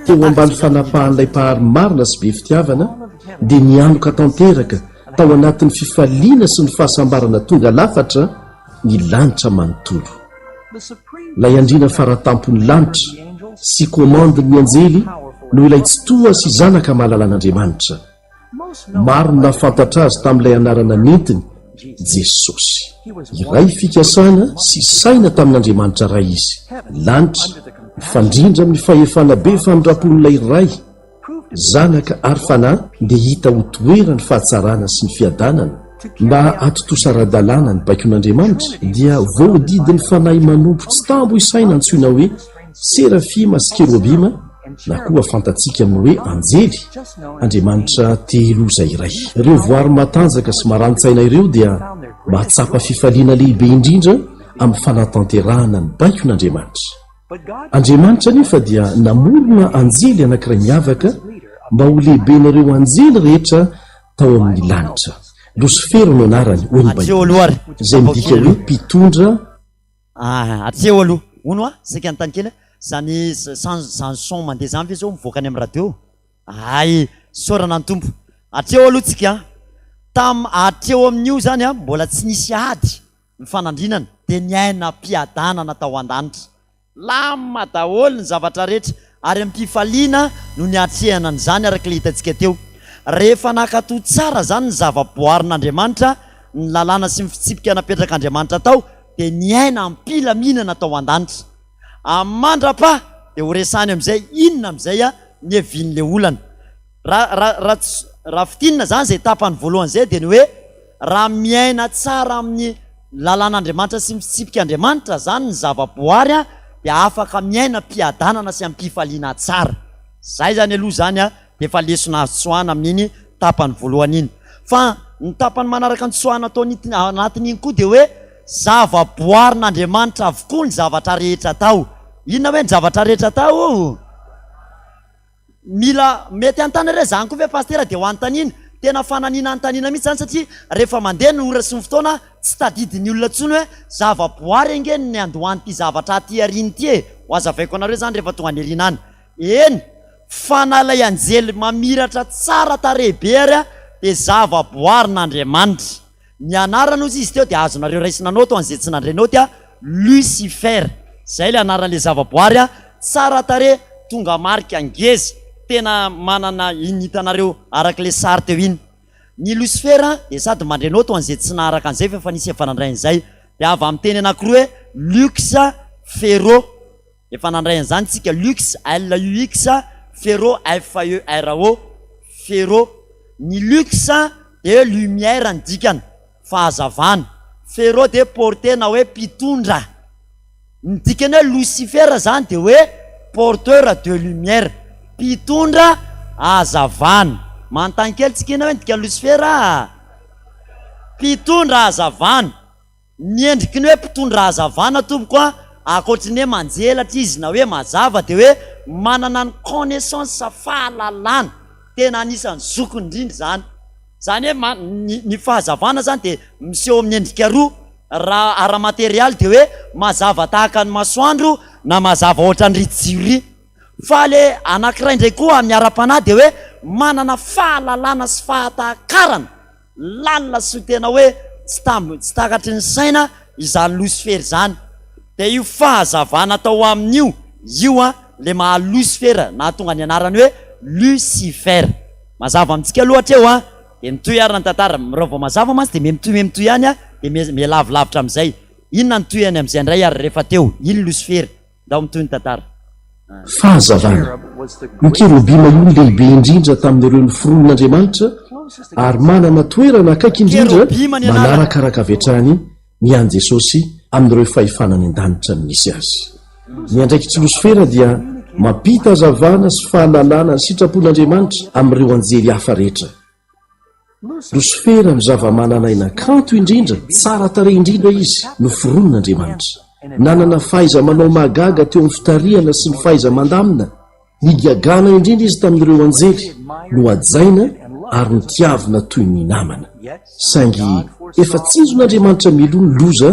D: Teo ambany fanapahan'ilay Mpahary marina sy be fitiavana, dia nianoka tanteraka tao anatin'ny fifaliana sy ny fahasambarana tonga lafatra ny lanitra manontolo. Ilay Andriana fara-tampon'ny lanitra sy komandin'ny anjely no ilay Tsitoha sy Zanaka malalan'Andriamanitra. Maro no nahafantatra azy tamin'ilay anarana nentiny, Jesosy. Iray fikasana sy saina tamin'Andriamanitra Ray izy. Lanitra, mifandrindra amin'ny fahefana be famindram-pon'ilay Ray, Zanaka ary Fanahy dia hita ho toeran'ny fahatsarana sy ny fiadanana. Mba hahatontosa ara-dalàna ny baikon'Andriamanitra dia voahodidin'ny fanahy manompo tsy tambo isaina antsoina hoe Serafima sy Kerobima, na koa fantatsika amin'ny hoe anjely, Andriamanitra telo izay iray. Ireo voary matanjaka sy marani-tsaina ireo dia mahatsapa fifaliana lehibe indrindra amin'ny fanatanterahana ny baikon'Andriamanitra. Andriamanitra anefa dia namorona anjely anankiray miavaka mba ho lehiben'ireo anjely rehetra tao amin'ny lanitra. Losifera no anarany, hoy ny Baiboly, izay midika hoe mpitondra.
A: Ah, hatreo aloha. Hono hoa, saika hanontany kely aho, zany zany zany son mandeha zany ve zao mivoaka any amin'ny radio? Hay, isaorana ny Tompo. Hatreo aloha tsika an. Tam hatreo amin'io zany an, mbola tsy nisy ady nifanandrinana, dia niaina am-piadanana tao an-danitra. Lamina daholo ny zavatra rehetra ary am-pifaliana no niatrehana an'izany araka ilay hitantsika teo. Rehefa nankatò tsara izany ny zava-boarin'Andriamanitra, ny lalàna sy ny fitsipika napetrak'Andriamanitra tao, dia niaina am-pilaminana tao an-danitra. Mandra-paha dia horesahiny amin'izay inona amin'izay ny hevian'ilay olana. Raha, raha, raha tsy, raha fintinina izany izay tapany voalohany izay dia ny hoe raha miaina tsara amin'ny lalàn'Andriamanitra sy ny fitsipik'Andriamanitra izany ny zava-boary dia afaka miaina am-piadanana sy am-pifaliana tsara. Izay izany aloha izany dia efa lesona azo tsoahana amin'iny tapany voalohany iny. Fa ny tapany manaraka ny tsoahana atao anatin'iny koa dia hoe zava-boarin'Andriamanitra avokoa ny zavatra rehetra atao. Inona hoe ny zavatra rehetra atao? Mila mety hanontany re zany koa ve Pasitera dia ho anontaniana? Tena fananiana anontaniana mihitsy zany satria rehefa mandeha ny ora sy ny fotoana tsy tadidin'ny olona intsony hoe zava-boary ange ny niandohan'ity zavatra aty aoriana ity e! Ho azavaiko anareo zany rehefa tonga any aoriana any. Eny fa na ilay anjely mamiratra tsara tarehy be ary dia zava-boarin'Andriamanitra. Ny anarany ozy izy teo dia azonareo raisina naoty ho an'izay tsy nandray naoty a, Lucifer. Zay ilay anaran'ilay zavaboary a, tsara tarehy, tonga marika ngeza, tena manana iny hitanareo araka ilay sary teo iny. Ny Lucifer dia sady mandray naoty ho an'izay tsy naharaka an'izay fa efa nisy efa nandray an'izay. Dia avy amin'ny teny anankiroa hoe lux ferro. Efa nandray an'izany tsika, lux, L-U-X, ferro, F-E-R-O. Ferro. Ny lux dia hoe lumière ny dikany, fahazavana. Ferro dia porter na hoe mpitondra. Ny dikany hoe Losifera zany dia hoe porteur de lumière, mpitondra hazavana. Manontany kely tsika inona hoe ny dikan'ny Losifera? Mpitondra hazavana. Ny endriky ny hoe mpitondra hazavana tompoko a, ankoatry ny hoe manjelatra izy na hoe mazava dia hoe manana ny connaissance fahalalana, tena anisan'ny zokiny indrindra izany. Izany hoe ma- ny ny fahazavana izany dia miseho amin'ny endrika roa, raha ara-materialy dia hoe mazava tahaka ny masoandro na mazava ohatran'ny ritsiria. Fa le anankiray indray koa amin'ny ara-panahy dia hoe manana fahalalana sy fahatakarana lalina sy tena hoe tsy tam tsy takatry ny saina izany losifera izany. Dia io fahazavana atao aminy io, io an le maha losifera nahatonga ny anarany hoe Lucifer. Mazava amintsika aloha hatreo an! Dia mitohy ary ny tantara. Raha vao mazava mantsy dia miha-mitohy miha-mitohy ihany an, dia miha-miha-lavilavitra amin'izay. Inona ny tohiny amin'izay indray ary rehefa teo iny Losifera? Ndao mitohy ny tantara.
D: Fahazavana. Io kerobima io no lehibe indrindra tamin'ireo noforonin'Andriamanitra ary manana toerana akaiky indrindra
A: Kerobima ny anarany.
D: manarakaraka avy hatrany ny an'i Jesosy amin'ireo fahefana any an-danitra no misy azy. Ny andraikitr'i Losifera dia mampita hazavana sy fahalalana ny sitrapon'Andriamanitra amin'ireo anjely hafa rehetra. Losifera no zava-manan'aina kanto indrindra, tsara tarehy indrindra izy, noforonin'Andriamanitra. Nanana fahaiza-manao mahagaga teo amin'ny fitarihana sy ny fahaiza-mandamina. Nigagana indrindra izy tamin'ireo anjely, nohajaina ary notiavina toy ny namana. Saingy efa tsinjon'Andriamanitra mialoha ny loza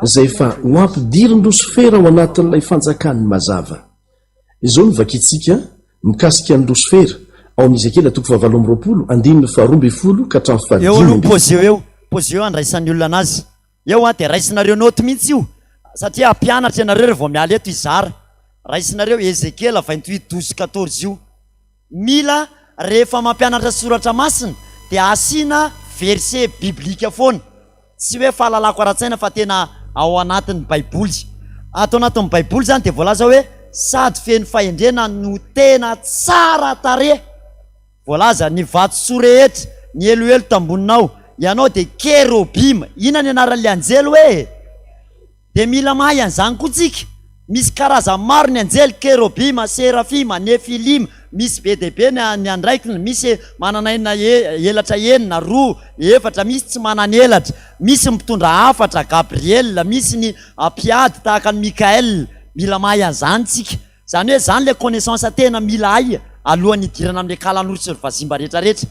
D: izay efa ho ampidirin'i Losifera ao anatin'ilay fanjakan'ny mazava. Izao no vakintsika mikasika an'i Losifera, ao amin'ny Ezekiela toko fahavalo amby 20, andininy faharoa ambin'ny folo ka hatramin'ny
A: Eo
D: fahadimy
A: aloha
D: ambin'ny
A: pozeo
D: folo.
A: eo, pozeo andraisan'ny olona anazy. Eo an, dia raisinareo naoty mihitsy io, satria hampianatra ianareo rehefa vao miala eto hizara. Raisinareo Ezekiela 28 12 14 io. Mila rehefa mampianatra soratra masina dia asiana verset biblique foana. Tsy hoe fahalalako ara-tsaina fa tena ao anatin'ny baiboly. Ato anatin'ny baiboly izany dia voalaza hoe sady feno fahendrena no tena tsara tarehy. Voalaza, ny vatosoa rehetra nieloelo tamboninao, ianao dia kerobima. Inona ny anaran'ilay anjely hoe? Dia mila mahay an'izany koa tsika. Misy karazany maro ny anjely, kerobima, serafima, nefilima, misy be dia be ny ny andraikiny, misy manana enina elatra enina, roa, efatra, misy tsy manana elatra, misy ny mpitondra hafatra, Gabriel, misy ny mpiady tahaka an'i Mikael. Mila mahay an'izany tsika. Zany hoe zany le connaissance tena mila hay alohan'ny hidirana amin'le kalanoro sy ry vazimba rehetra rehetra.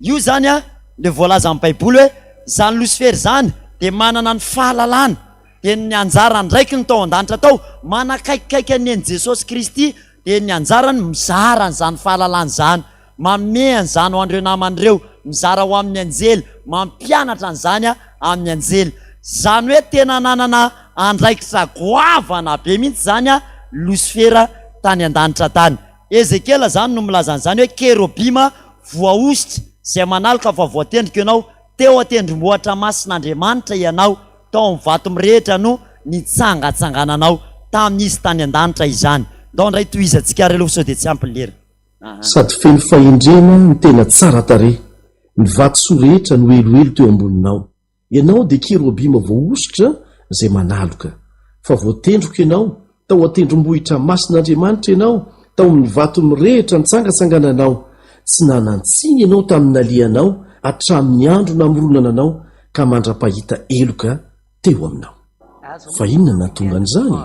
A: Io zany an le voalazan'ny baiboly hoe zany losifera zany dia manana ny fahalalana dia ny anjara andraikiny tao an-danitra tao manakaikikaiky an'i Neny Jesosy Kristy dia ny anjarany mizara an'izany fahalalana izany Manome an'izany ho an'ireo namany ireo, mizara ho amin'ny anjely, mampianatra an'izany amin'ny anjely. Izany hoe tena nanana andraikitra goavana be mihitsy izany Losifera tany an-danitra tany. Ezekiela izany no milaza an'izany hoe kerobima voahosotra izay manaloka fa voatendriko ianao, teo an-tendrombohitra masin'Andriamanitra ianao, tao amin'ny vato mirehitra no nitsangatsangananao, tamin'izy tany an-danitra izany. Ndao indray tohizantsika ary aloha sao dia tsy ampy ny lera.
D: Sady feno fahendrena no tena tsara tarehy, ny vatosoa rehetra nohelohelo teo amboninao. Ianao dia kerobima voahosotra izay manaloka. Fa voatendriko ianao, tao an-tendrombohitra masin'Andriamanitra ianao, tao amin'ny vato mirehitra nitsangatsangananao. Tsy nanan-tsiny ianao tamin'ny nalehanao hatramin'ny andro namoronana anao ka mandra-pahita heloka teo aminao. Fa inona no nahatonga an'izany?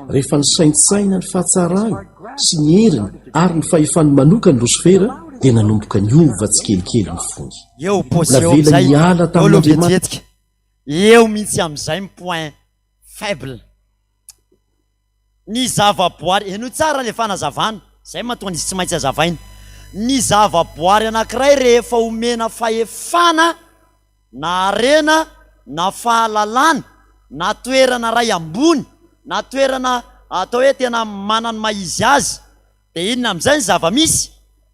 D: Rehefa nisaintsaina ny fahatsarany sy ny heriny ary ny fahefany manokana Losifera, dia nanomboka niova tsikelikely ny fony.
A: Eo pause eo
D: Navelany
A: amin'izay,
D: hiala
A: eo aloha
D: tamin'Andriamanitra.
A: vetivetika. Eo mihitsy amin'izay ny point faible. Ny zavaboary, henoy tsara ilay fanazavana, izay mahatonga izy tsy maintsy hazavaina. Ny zavaboary anankiray rehefa omena fahefana na harena na fahalalana na toerana iray ambony na toerana atao hoe tena manana ny maha izy azy dia inona amin'izay ny zava-misy?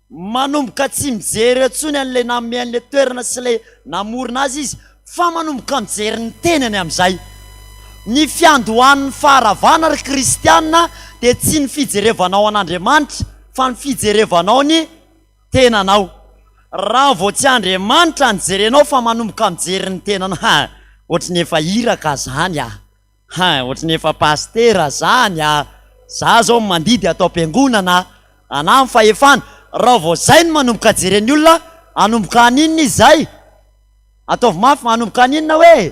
A: Manomboka tsy mijery intsony an'ilay nanome an'ilay toerana sy ilay namorona azy izy fa manomboka mijery ny tenany amin'izay. Ny fiandohan'ny faharavana ry kristiana dia tsy ny fijerevanao an'Andriamanitra fa ny fijerevanao ny tenanao. Raha vao tsy Andriamanitra no jerenao fa manomboka mijery ny tenanao, ha, ohatry ny efa iraka zany ah, ha, ohatry ny efa pasitera zany ah, za zao mandidy ato am-piangonana, anah ny fahefana, raha vao zay no manomboka jeren'ny olona, hanomboka haninona izy zay? Ataovy mafy, manomboka haninona hoe?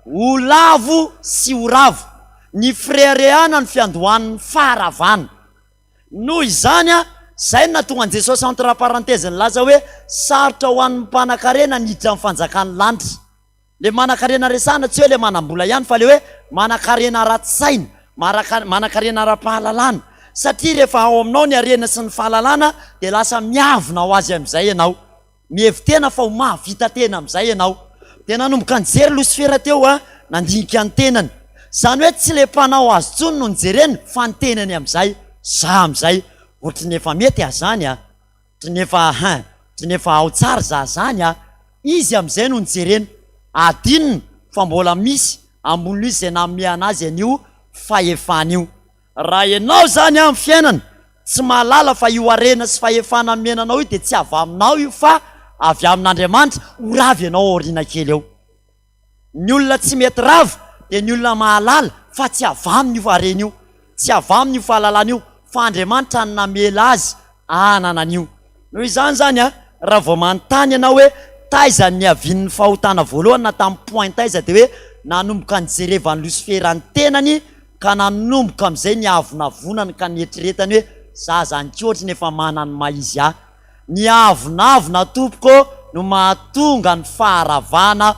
A: Ho lavo sy ho ravo. Ny fireharehana no fiandohan'ny faharavana. Noho izany, izay no nahatonga an'i Jesosy entre parenthèses nilaza hoe sarotra ho an'ny mpanankarena ny hiditra amin'ny fanjakan'ny lanitra. Ilay manankarena resahina tsy hoe ilay manam-bola ihany fa ilay hoe manankarena ara-tsaina, manankarena ara-pahalalana. Satria rehefa ao aminao ny harena sy ny fahalalana dia lasa miavona ho azy amin'izay ianao. Mihevi-tena fa ho mahavita tena amin'izay ianao. Dia nanomboka nijery Losifera teo a, nandinika ny tenany. Izany hoe tsy ilay mpanao azy intsony no nijereny fa ny tenany amin'izay. Za amin'izay, ohatry ny efa mety aho izany a! Ohatry ny efa hein, ohatry ny efa ao tsara za izany a! Izy amin'izay no nijereny. Adinony fa mbola misy ambonin'io izay nanome an'azy an'io fahefana io. Raha ianao izany amin'ny fiainana tsy mahalala fa io harena sy fahefana nomena anao io dia tsy avy aminao io fa avy amin'Andriamanitra, ho rava ianao aoriana kely eo. Ny olona tsy mety rava dia ny olona mahalala fa tsy avy aminy io harena io, tsy avy aminy io fahalalana io fa Andriamanitra no namela azy hanana an'io. Noho izany izany an, raha vao manontany ianao hoe taiza ny niavian'ny fahotana voalohany na tamin'ny point taiza dia hoe nanomboka nijerevan'i Losifera ny tenany ka nanomboka amin'izay niavonavonany ka nieritreretany hoe za zany koa ohatry ny efa manana ny maha izy ahy. Ny avonavona tompoko no mahatonga ny faharavana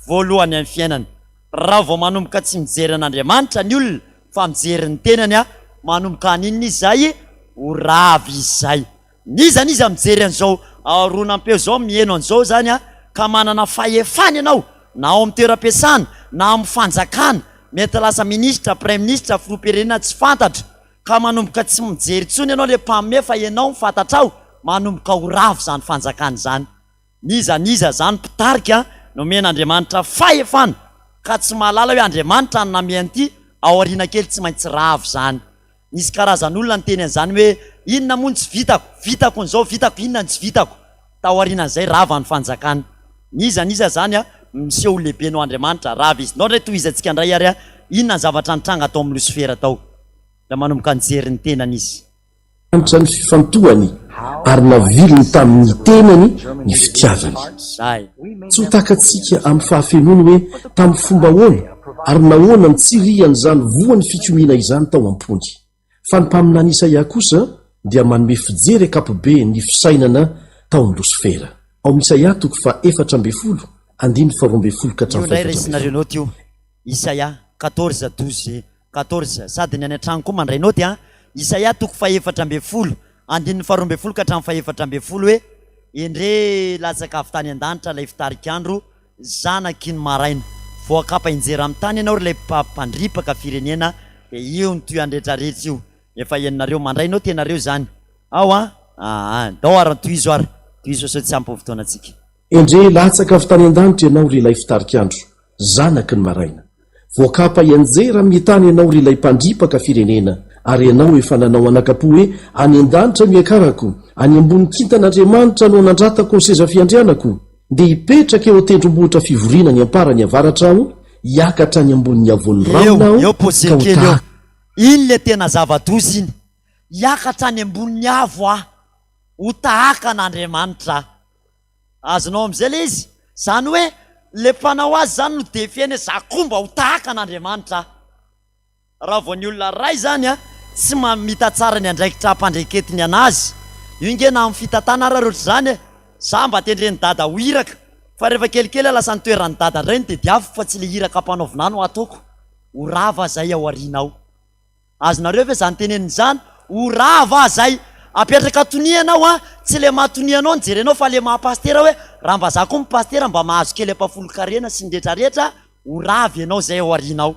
A: voalohany amin'ny fiainana. Raha vao manomboka tsy mijery an'Andriamanitra ny olona fa mijery ny tenany a, manomboka haninona izy zay? Ho rava izy zay. N'iza n'iza mijery an'izao horonam-peo izao, miheno an'izao izany a, ka manana fahefana ianao na ao amin'ny toeram-piasana na amin'ny fanjakana, mety lasa minisitra, praiminisitra, filoham-pirenena tsy fantatra, ka manomboka tsy mijery intsony ianao ilay mpanome fa ianao no fantatrao, manomboka ho rava izany fanjakana izany. N'iza n'iza izany mpitarika nomen'Andriamanitra fahefana ka tsy mahalala hoe Andriamanitra no namehy an'ity, ao aoriana kely tsy maintsy rava izany. Nisy karazan'olona niteny an'izany hoe, Inona moa no tsy vitako? Vitako an'izao, vitako, inona no tsy vitako? Taorianan'izay, rava ny fanjakana. N'iza n'iza izany miseho ho lehibe noho Andriamanitra, rava izy. Ndao indray tohizantsika indray ary, inona ny zavatra nitranga tao amin'ny Losifera tao? Raha manomboka nijery ny tenany izy.
D: Andriamanitra ny fifantohany ary naviliny tamin'ny tenany ny fitiavany. Tsy ho takatsika amin'ny fahafenoany hoe tamin'ny fomba ahoana ary nahoana no tsirian'izany voan'ny fikomiana izany tao am-pony. Fa ny mpaminany Isaia kosa dia manome fijery ankapobe ny fisainana tao amin'i Losifera. Ao amin'ny Isaia toko faha 14, andininy faha 12 ka
A: Io
D: hatramin'ny
A: indray
D: faha
A: raisinareo
D: 14.
A: naoty io. Isaia 14, 12, 14, sady ny any an-trano koa mandray naoty an! Isaia toko faha 14, andininy faha 12 ka hatramin'ny faha 14 hoe, Endrey latsaka avy tany an-danitra ilay fitarik'andro, zanaky ny maraina. Voakapa injera amin'ny tany ianao ry ilay mpandripaka firenena, dia io ny toy andretraretra io. Efa henonareo, mandray naoty ianareo izany. Ao an! Aa, ndao ary tohizo ary, tohizo sao tsy ampy ny fotoanantsika.
D: Endrey latsaka avy tany an-danitra ianao ry ilay fitarik'andro, zanaky ny maraina. Voakapa hianjera amin'ny tany ianao ry ilay mpandripaka firenena, ary ianao efa nanao anakam-po hoe, Any an-danitra no hiakarako, any ambony kintan'Andriamanitra no hanandratako ny seza fiandrianako, dia hipetraka eo an-tendrombohitra fivoriana any am-parany avaratra aho, hiakatra any ambonin'ny havoan'ny
A: Eo,
D: rahona aho,
A: eo poser
D: ka ho
A: kely eo.
D: tahaka.
A: Iny le tena zava-doza iny. Hiakatra any ambonin'ny avo aho, ho tahaka an'Andriamanitra aho. Azonao amin'izay ilay izy? Izany hoe ilay mpanao azy izany no defier-ny hoe za koa mba ho tahaka an'Andriamanitra aho. Raha vao ny olona iray izany tsy mamita tsara ny andraikitra ampandreketiny an'azy, io nge na amin'ny fitantana ara ry ohatr'izany e, za mba tendren'i dada ho iraka, fa rehefa kelikely aho lasa ny toeran'i dada indray no tediaviko fa tsy ilay iraka ampanaovina ahy no ataoko, ho rava zay ao aoriana ao. Azonareo ve zany tenenina izany? Ho rava zay! Apetraka tonia ianao an, tsy le maha tonia anao no jerenao fa le maha pasitera hoe raha mba za koa mipasitera mba mahazo kely ampahafolon-karena sy ny retraretra, ho rava ianao zay ao aoriana ao.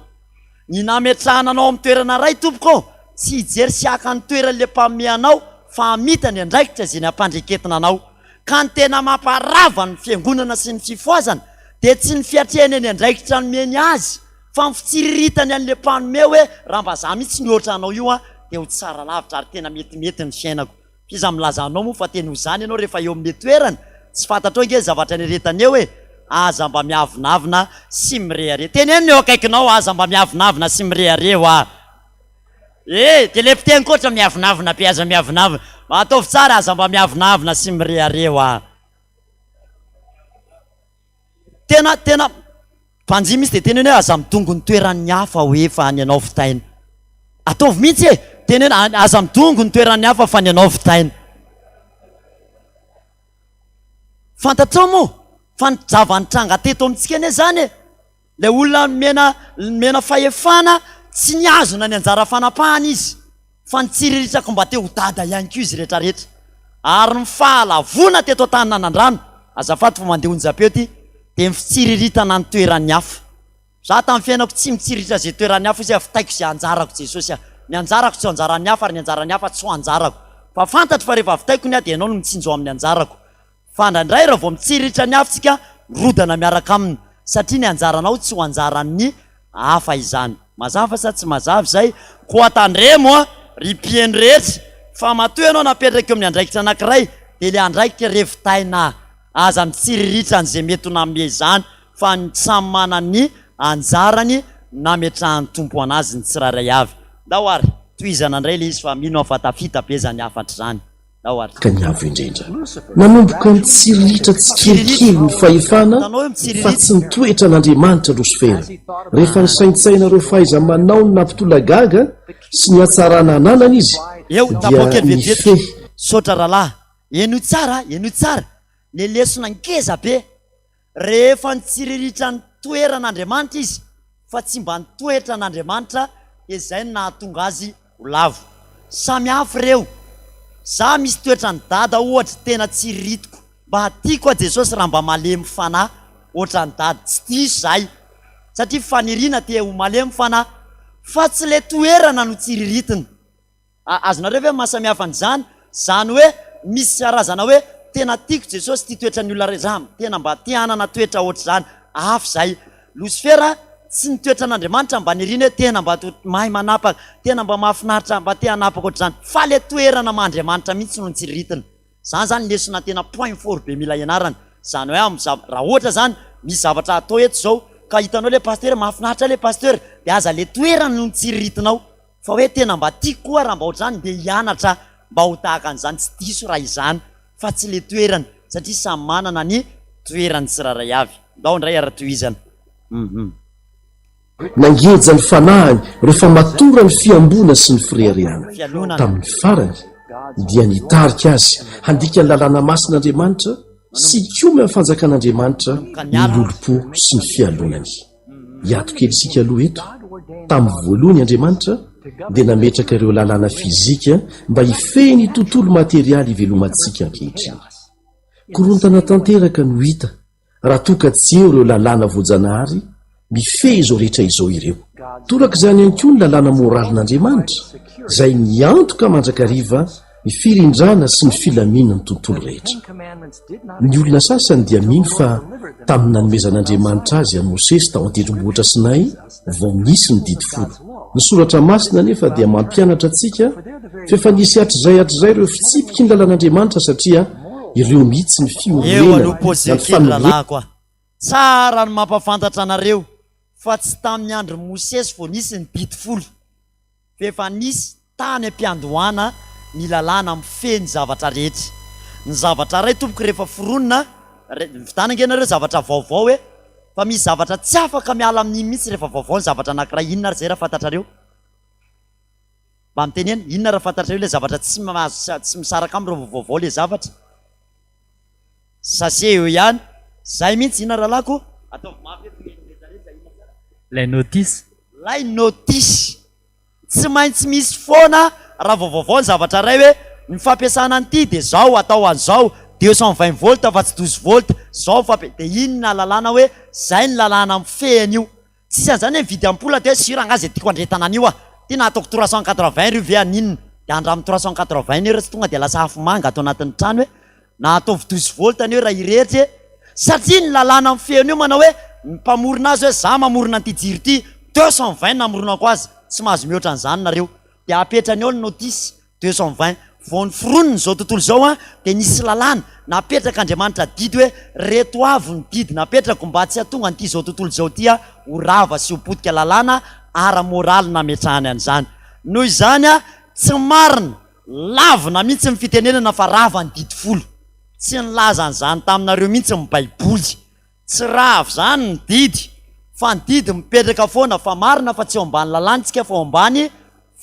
A: Ny nametrahana anao amin'ny toerana iray tompoko ô, tsy hijery sy haka ny toeran'le mpanome anao fa hamita ny andraikitra izay nampandreketina anao. Ka ny tena mamparava ny fiangonana sy ny fifohazana dia tsy ny fiatrehany ny andraikitra nomeny azy Fa ny fitsiriritany an'le mpanome hoe raha mba za mihitsy ny ohatranao io an dia ho tsara lavitra ary tena metimety ny fiainako. F'iza milaza anao moa fa tena ho izany ianao rehefa eo amin'le toerana? Tsy fantatrao ange ny zavatra niaretany eo e! Aza mba miavonavona sy mirehareha. Teneno ny eo akaikinao, aza mba miavonavona sy mirehareha hoa. E! Dia le mpiteny koa ohatra miavonavona be, aza miavonavona. Mba ataovy tsara, aza mba miavonavona sy mirehareha hoa. Tena, tena, mpanjihy mihitsy dia teneno hoe aza midongy ny toeran'ny hafa hoe fa ny anao vitaina. Ataovy mihitsy e! Teneno, aza midongy ny toeran'ny hafa fa ny anao vitaina. Fantatrao moa fa ny zava-nitranga teto amintsika anie izany e! Ilay olona nomena nomena fahefana tsy nihazona ny anjara fanapahana izy fa nitsiriritsako mba te ho dada ihany koa izy rehetra rehetra. Ary ny fahalavoana teto Antaninanandrano, azafady fa mandeha onjam-peo ity, dia ny fitsiriritana ny toeran'ny hafa. Za tamin'ny fiainako tsy mitsiriritra izay toeran'ny hafa izy vitaiko izay anjarako Jesosy a! Ny anjarako tsy ho anjaran'ny hafa ary ny anjaran'ny hafa tsy ho anjarako. Fa fantatro fa rehefa vitaiko ny ahy dia ianao no mitsinjo amin'ny anjarako. Fa indraindray raha vao mitsiriritra ny hafa tsika mirodana miaraka aminy satria ny anjaranao tsy ho anjaran'ny hafa izany. Mazava sa tsy mazava izay? Koa tandremo a! Ry mpihaino rehetra fa matoa ianao napetraka eo amin'ny andraikitra anankiray dia ilay andraikitra re vitaina. Aza mitsiriritra an'izay mety ho nanome izany fa ny samy manana ny anjarany nametrahan'ny Tompo anazy ny tsirairay avy. Ndao ary tohizana indray ilay izy fa mino aho fa tafita be izany hafatra izany. Ndao ary.
D: Ka ny Avo Indrindra. Nanomboka nitsiriritra tsikelikely ny fahefana fa tsy nitoetra an'Andriamanitra Losifera. Rehefa nisaintsaina ireo fahaiza-manaony nampitolagaga sy ny hatsarana ananany izy
A: Eo,
D: dia
A: tapao kely vetivety.
D: nifehy.
A: Misaotra rahalahy. Henoy tsara, henoy tsara. Le lesona ngeza be. Rehefa nitsiriritra ny toeran' Andriamanitra izy fa tsy mba nitoetra an' Andriamanitra dia izay no nahatonga azy ho lavo. Samy hafa ireo. Za misy toetran'i dada ohatra tena tsiriritiko. Mba tiako a Jesosy raha mba malemy fanahy ohatran'i dada. Tsy diso zahay satria faniriana te ho malemy fanahy fa tsy le toerana no tsiriritina. Azonareo ve ny mahasamihafa an'izany? Izany hoe misy karazana hoe tena tiako Jesosy ity toetran'ny olona iray zany, tena mba te hanana toetra ohatr'izany, hafa izay. Losifera tsy ny toetran'Andriamanitra mba niriny hoe tena mba mahay manapaka, tena mba mahafinaritra, mba te hanapaka ohatr'izany, fa le toerana maha Andriamanitra mihitsy no notsiriritina. Zany zany lesona tena point fort be mila ianarana. Zany hoe am zava raha ohatra zany misy zavatra atao eto zao ka hitanao le pasteur mahafinaritra le pasteur de aza le toerany no tsiriritinao fa hoe tena mba tiako koa raha mba ohatr'izany ndeha hianatra mba ho tahaka an'izany tsy diso raha izany fa tsy le toerany satria samy manana ny toerany tsirairay avy. Ndao indray ary tohizana. Hum.
D: Nangeja ny fanahiny ireo famatoran'ny fihamboana sy ny fireharehana.
A: Fialonana.
D: Tamin'ny farany, dia nitarika azy handika ny lalàna masin'Andriamanitra sy hikomy amin'ny fanjakan'Andriamanitra ny lolompo sy ny fialonany. Hiato kely isika aloha eto. Tamin'ny voalohany Andriamanitra dia nametraka ireo lalàna fizika mba hifehy ny tontolo materialy ivelomantsika ankehitriny. Korontana tanteraka no hita raha toa ka tsy eo ireo lalàna voajanahary mifehy izao rehetra izao ireo. Toraka izany ihany koa ny lalàna moralin'Andriamanitra, izay miantoka mandrakariva ny firindrana sy ny filaminan'ny tontolo rehetra. Ny olona sasany dia mino fa tamin'ny nanomezan'Andriamanitra azy an'i Mosesy tao an-tendrombohitra Sinay vao nisy ny Didy Folo. Ny Soratra Masina anefa dia mampianatra antsika fa efa nisy hatrizay hatrizay ireo fitsipiky ny lalàn'Andriamanitra satria ireo mihitsy ny
A: Eo
D: fiorenana
A: aloha
D: na
A: poser
D: ny
A: kely
D: fanorenana
A: rahalahiko a! Tsara ny mampafantatra anareo fa tsy tamin'ny andron'i Mosesy vao nisy ny Didy Folo. Fa efa nisy tany am-piandohana ny lalàna mifehy ny zavatra rehetra. Ny zavatra iray tompoko rehefa foronina, mividiana ange nareo zavatra vaovao e, fa misy zavatra tsy afaka miala amin'iny mihitsy rehefa vaovao ny zavatra anankiray, inona ary izay raha fantatrareo? Mba mitenena, inona raha fantatrareo ilay zavatra tsy mahazo tsy misaraka aminy rehefa vaovao ilay zavatra? Sachet eo ihany, zay mihitsy, inona rahalahiko? Ataovy mafy eto ny rehetra rehetra, inona tsara?
E: Ilay notice.
A: Ilay notice. Tsy maintsy misy foana raha vao vaovao ny zavatra iray hoe ny fampiasana an'ity dia zao atao an'izao, 220 volts fa tsy 12 volts, zao fampi- dia iny no nahalalana hoe zay ny lalàna mifehy an'io. Tsisy an'izany hoe mividy ampoule dia sur angaha zay tiako andretana an'io ah, ty na ataoko 380 io ve haninona, dia andramo 380 io raha tsy tonga dia lasa afomanga ato anatin'ny trano e, na ataovy 12 volts anie raha hirehitra e, satria ny lalàna mifehy an'io manao hoe ny mpamorona azy hoe za mamorona an'ity jiro ity 220 namoronako azy, tsy mahazo mihoatra an'izany nareo, dia apetrany eo ny notice 220. Vao noforonina izao tontolo izao an, dia nisy lalàna napetrak'Andriamanitra didy hoe reto avy ny didy napetrako mba tsy hahatonga an'ity izao tontolo izao ity ho rava sy ho potika lalàna ara-moraly nametrahany an'izany. Noho izany an, tsy marina, lavina mihitsy ny fitenenana fa rava ny didy folo. Tsy nilaza an'izany taminareo mihitsy ny baiboly. Tsy rava izany ny didy fa ny didy mipetraka foana fa marina fa tsy eo ambany lalàna isika fa eo ambany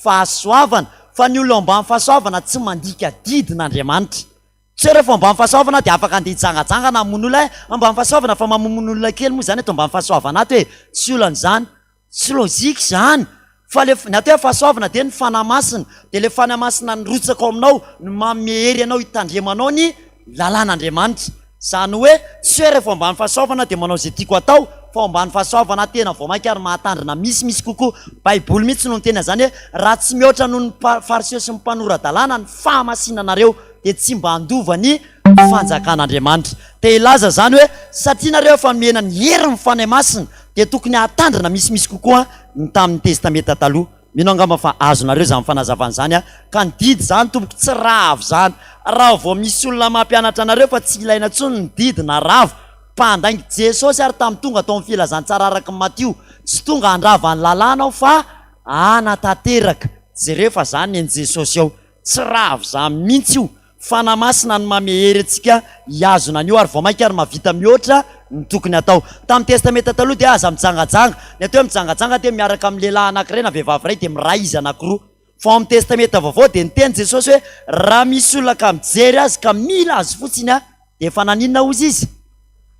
A: fahasoavana fa ny olona eo ambany fahasoavana tsy mandika didin'Andriamanitra. Tsy hoe rehefa eo ambany fahasoavana dia afaka andeha hijangajanga na hamono olona eh, ambany fahasoavana fa mamomono olona kely moa izany eto ambany fahasoavana ato e, tsy olana izany. Tsy logique izany fa le ny atao hoe fahasoavana dia ny Fanahy Masina, dia le Fanahy Masina nirotsaka ao aminao no manome hery anao hitandremanao ny lalàn'Andriamanitra. Izany hoe tsy hoe rehefa ao ambany fahasoavana dia manao izay tiako atao fa ao ambany fahasoavana aho tena vao mainka ary mahatandrina misimisy kokoa. Baiboly mihitsy no niteny an'izany hoe raha tsy mihoatra noho ny Fariseo sy ny mpanora-dalàna ny fahamasinanareo dia tsy mba handova ny fanjakan'Andriamanitra. Te hilaza izany hoe satria nareo efa nomena ny herin'ny Fanahy Masina dia tokony hahatandrina misimisy kokoa ny tamin'ny Testamenta Taloha. Mino angamba fa azonareo izany fanazavana izany a! Ka ny didy izany tompoko tsy rava izany. Raha vao misy olona mampianatra anareo fa tsy ilaina intsony ny didy na rava, mpandainga. Jesosy ary tamin'ny tonga tao amin'ny filazantsara araka ny Matio, tsy tonga handrava ny lalàna aho fa hanatanteraka. Jereo fa izany ny an'i Jesosy ao. Tsy rava izany mihitsy io. Fanahy Masina no manome hery antsika hihazona an'io ary vao mainka ary mahavita mihoatra ny tokony hatao. Tamin'ny Testamenta Taloha dia aza mijangajanga. Ny atao hoe mijangajanga dia miaraka amin'ny lehilahy anankiray na vehivavy iray dia miray izy anankiroa. Fa ao amin'ny Testamenta Vaovao dia niteny Jesosy hoe raha misy olona ka mijery azy ka mila azy fotsiny aho dia efa naninona hozy izy?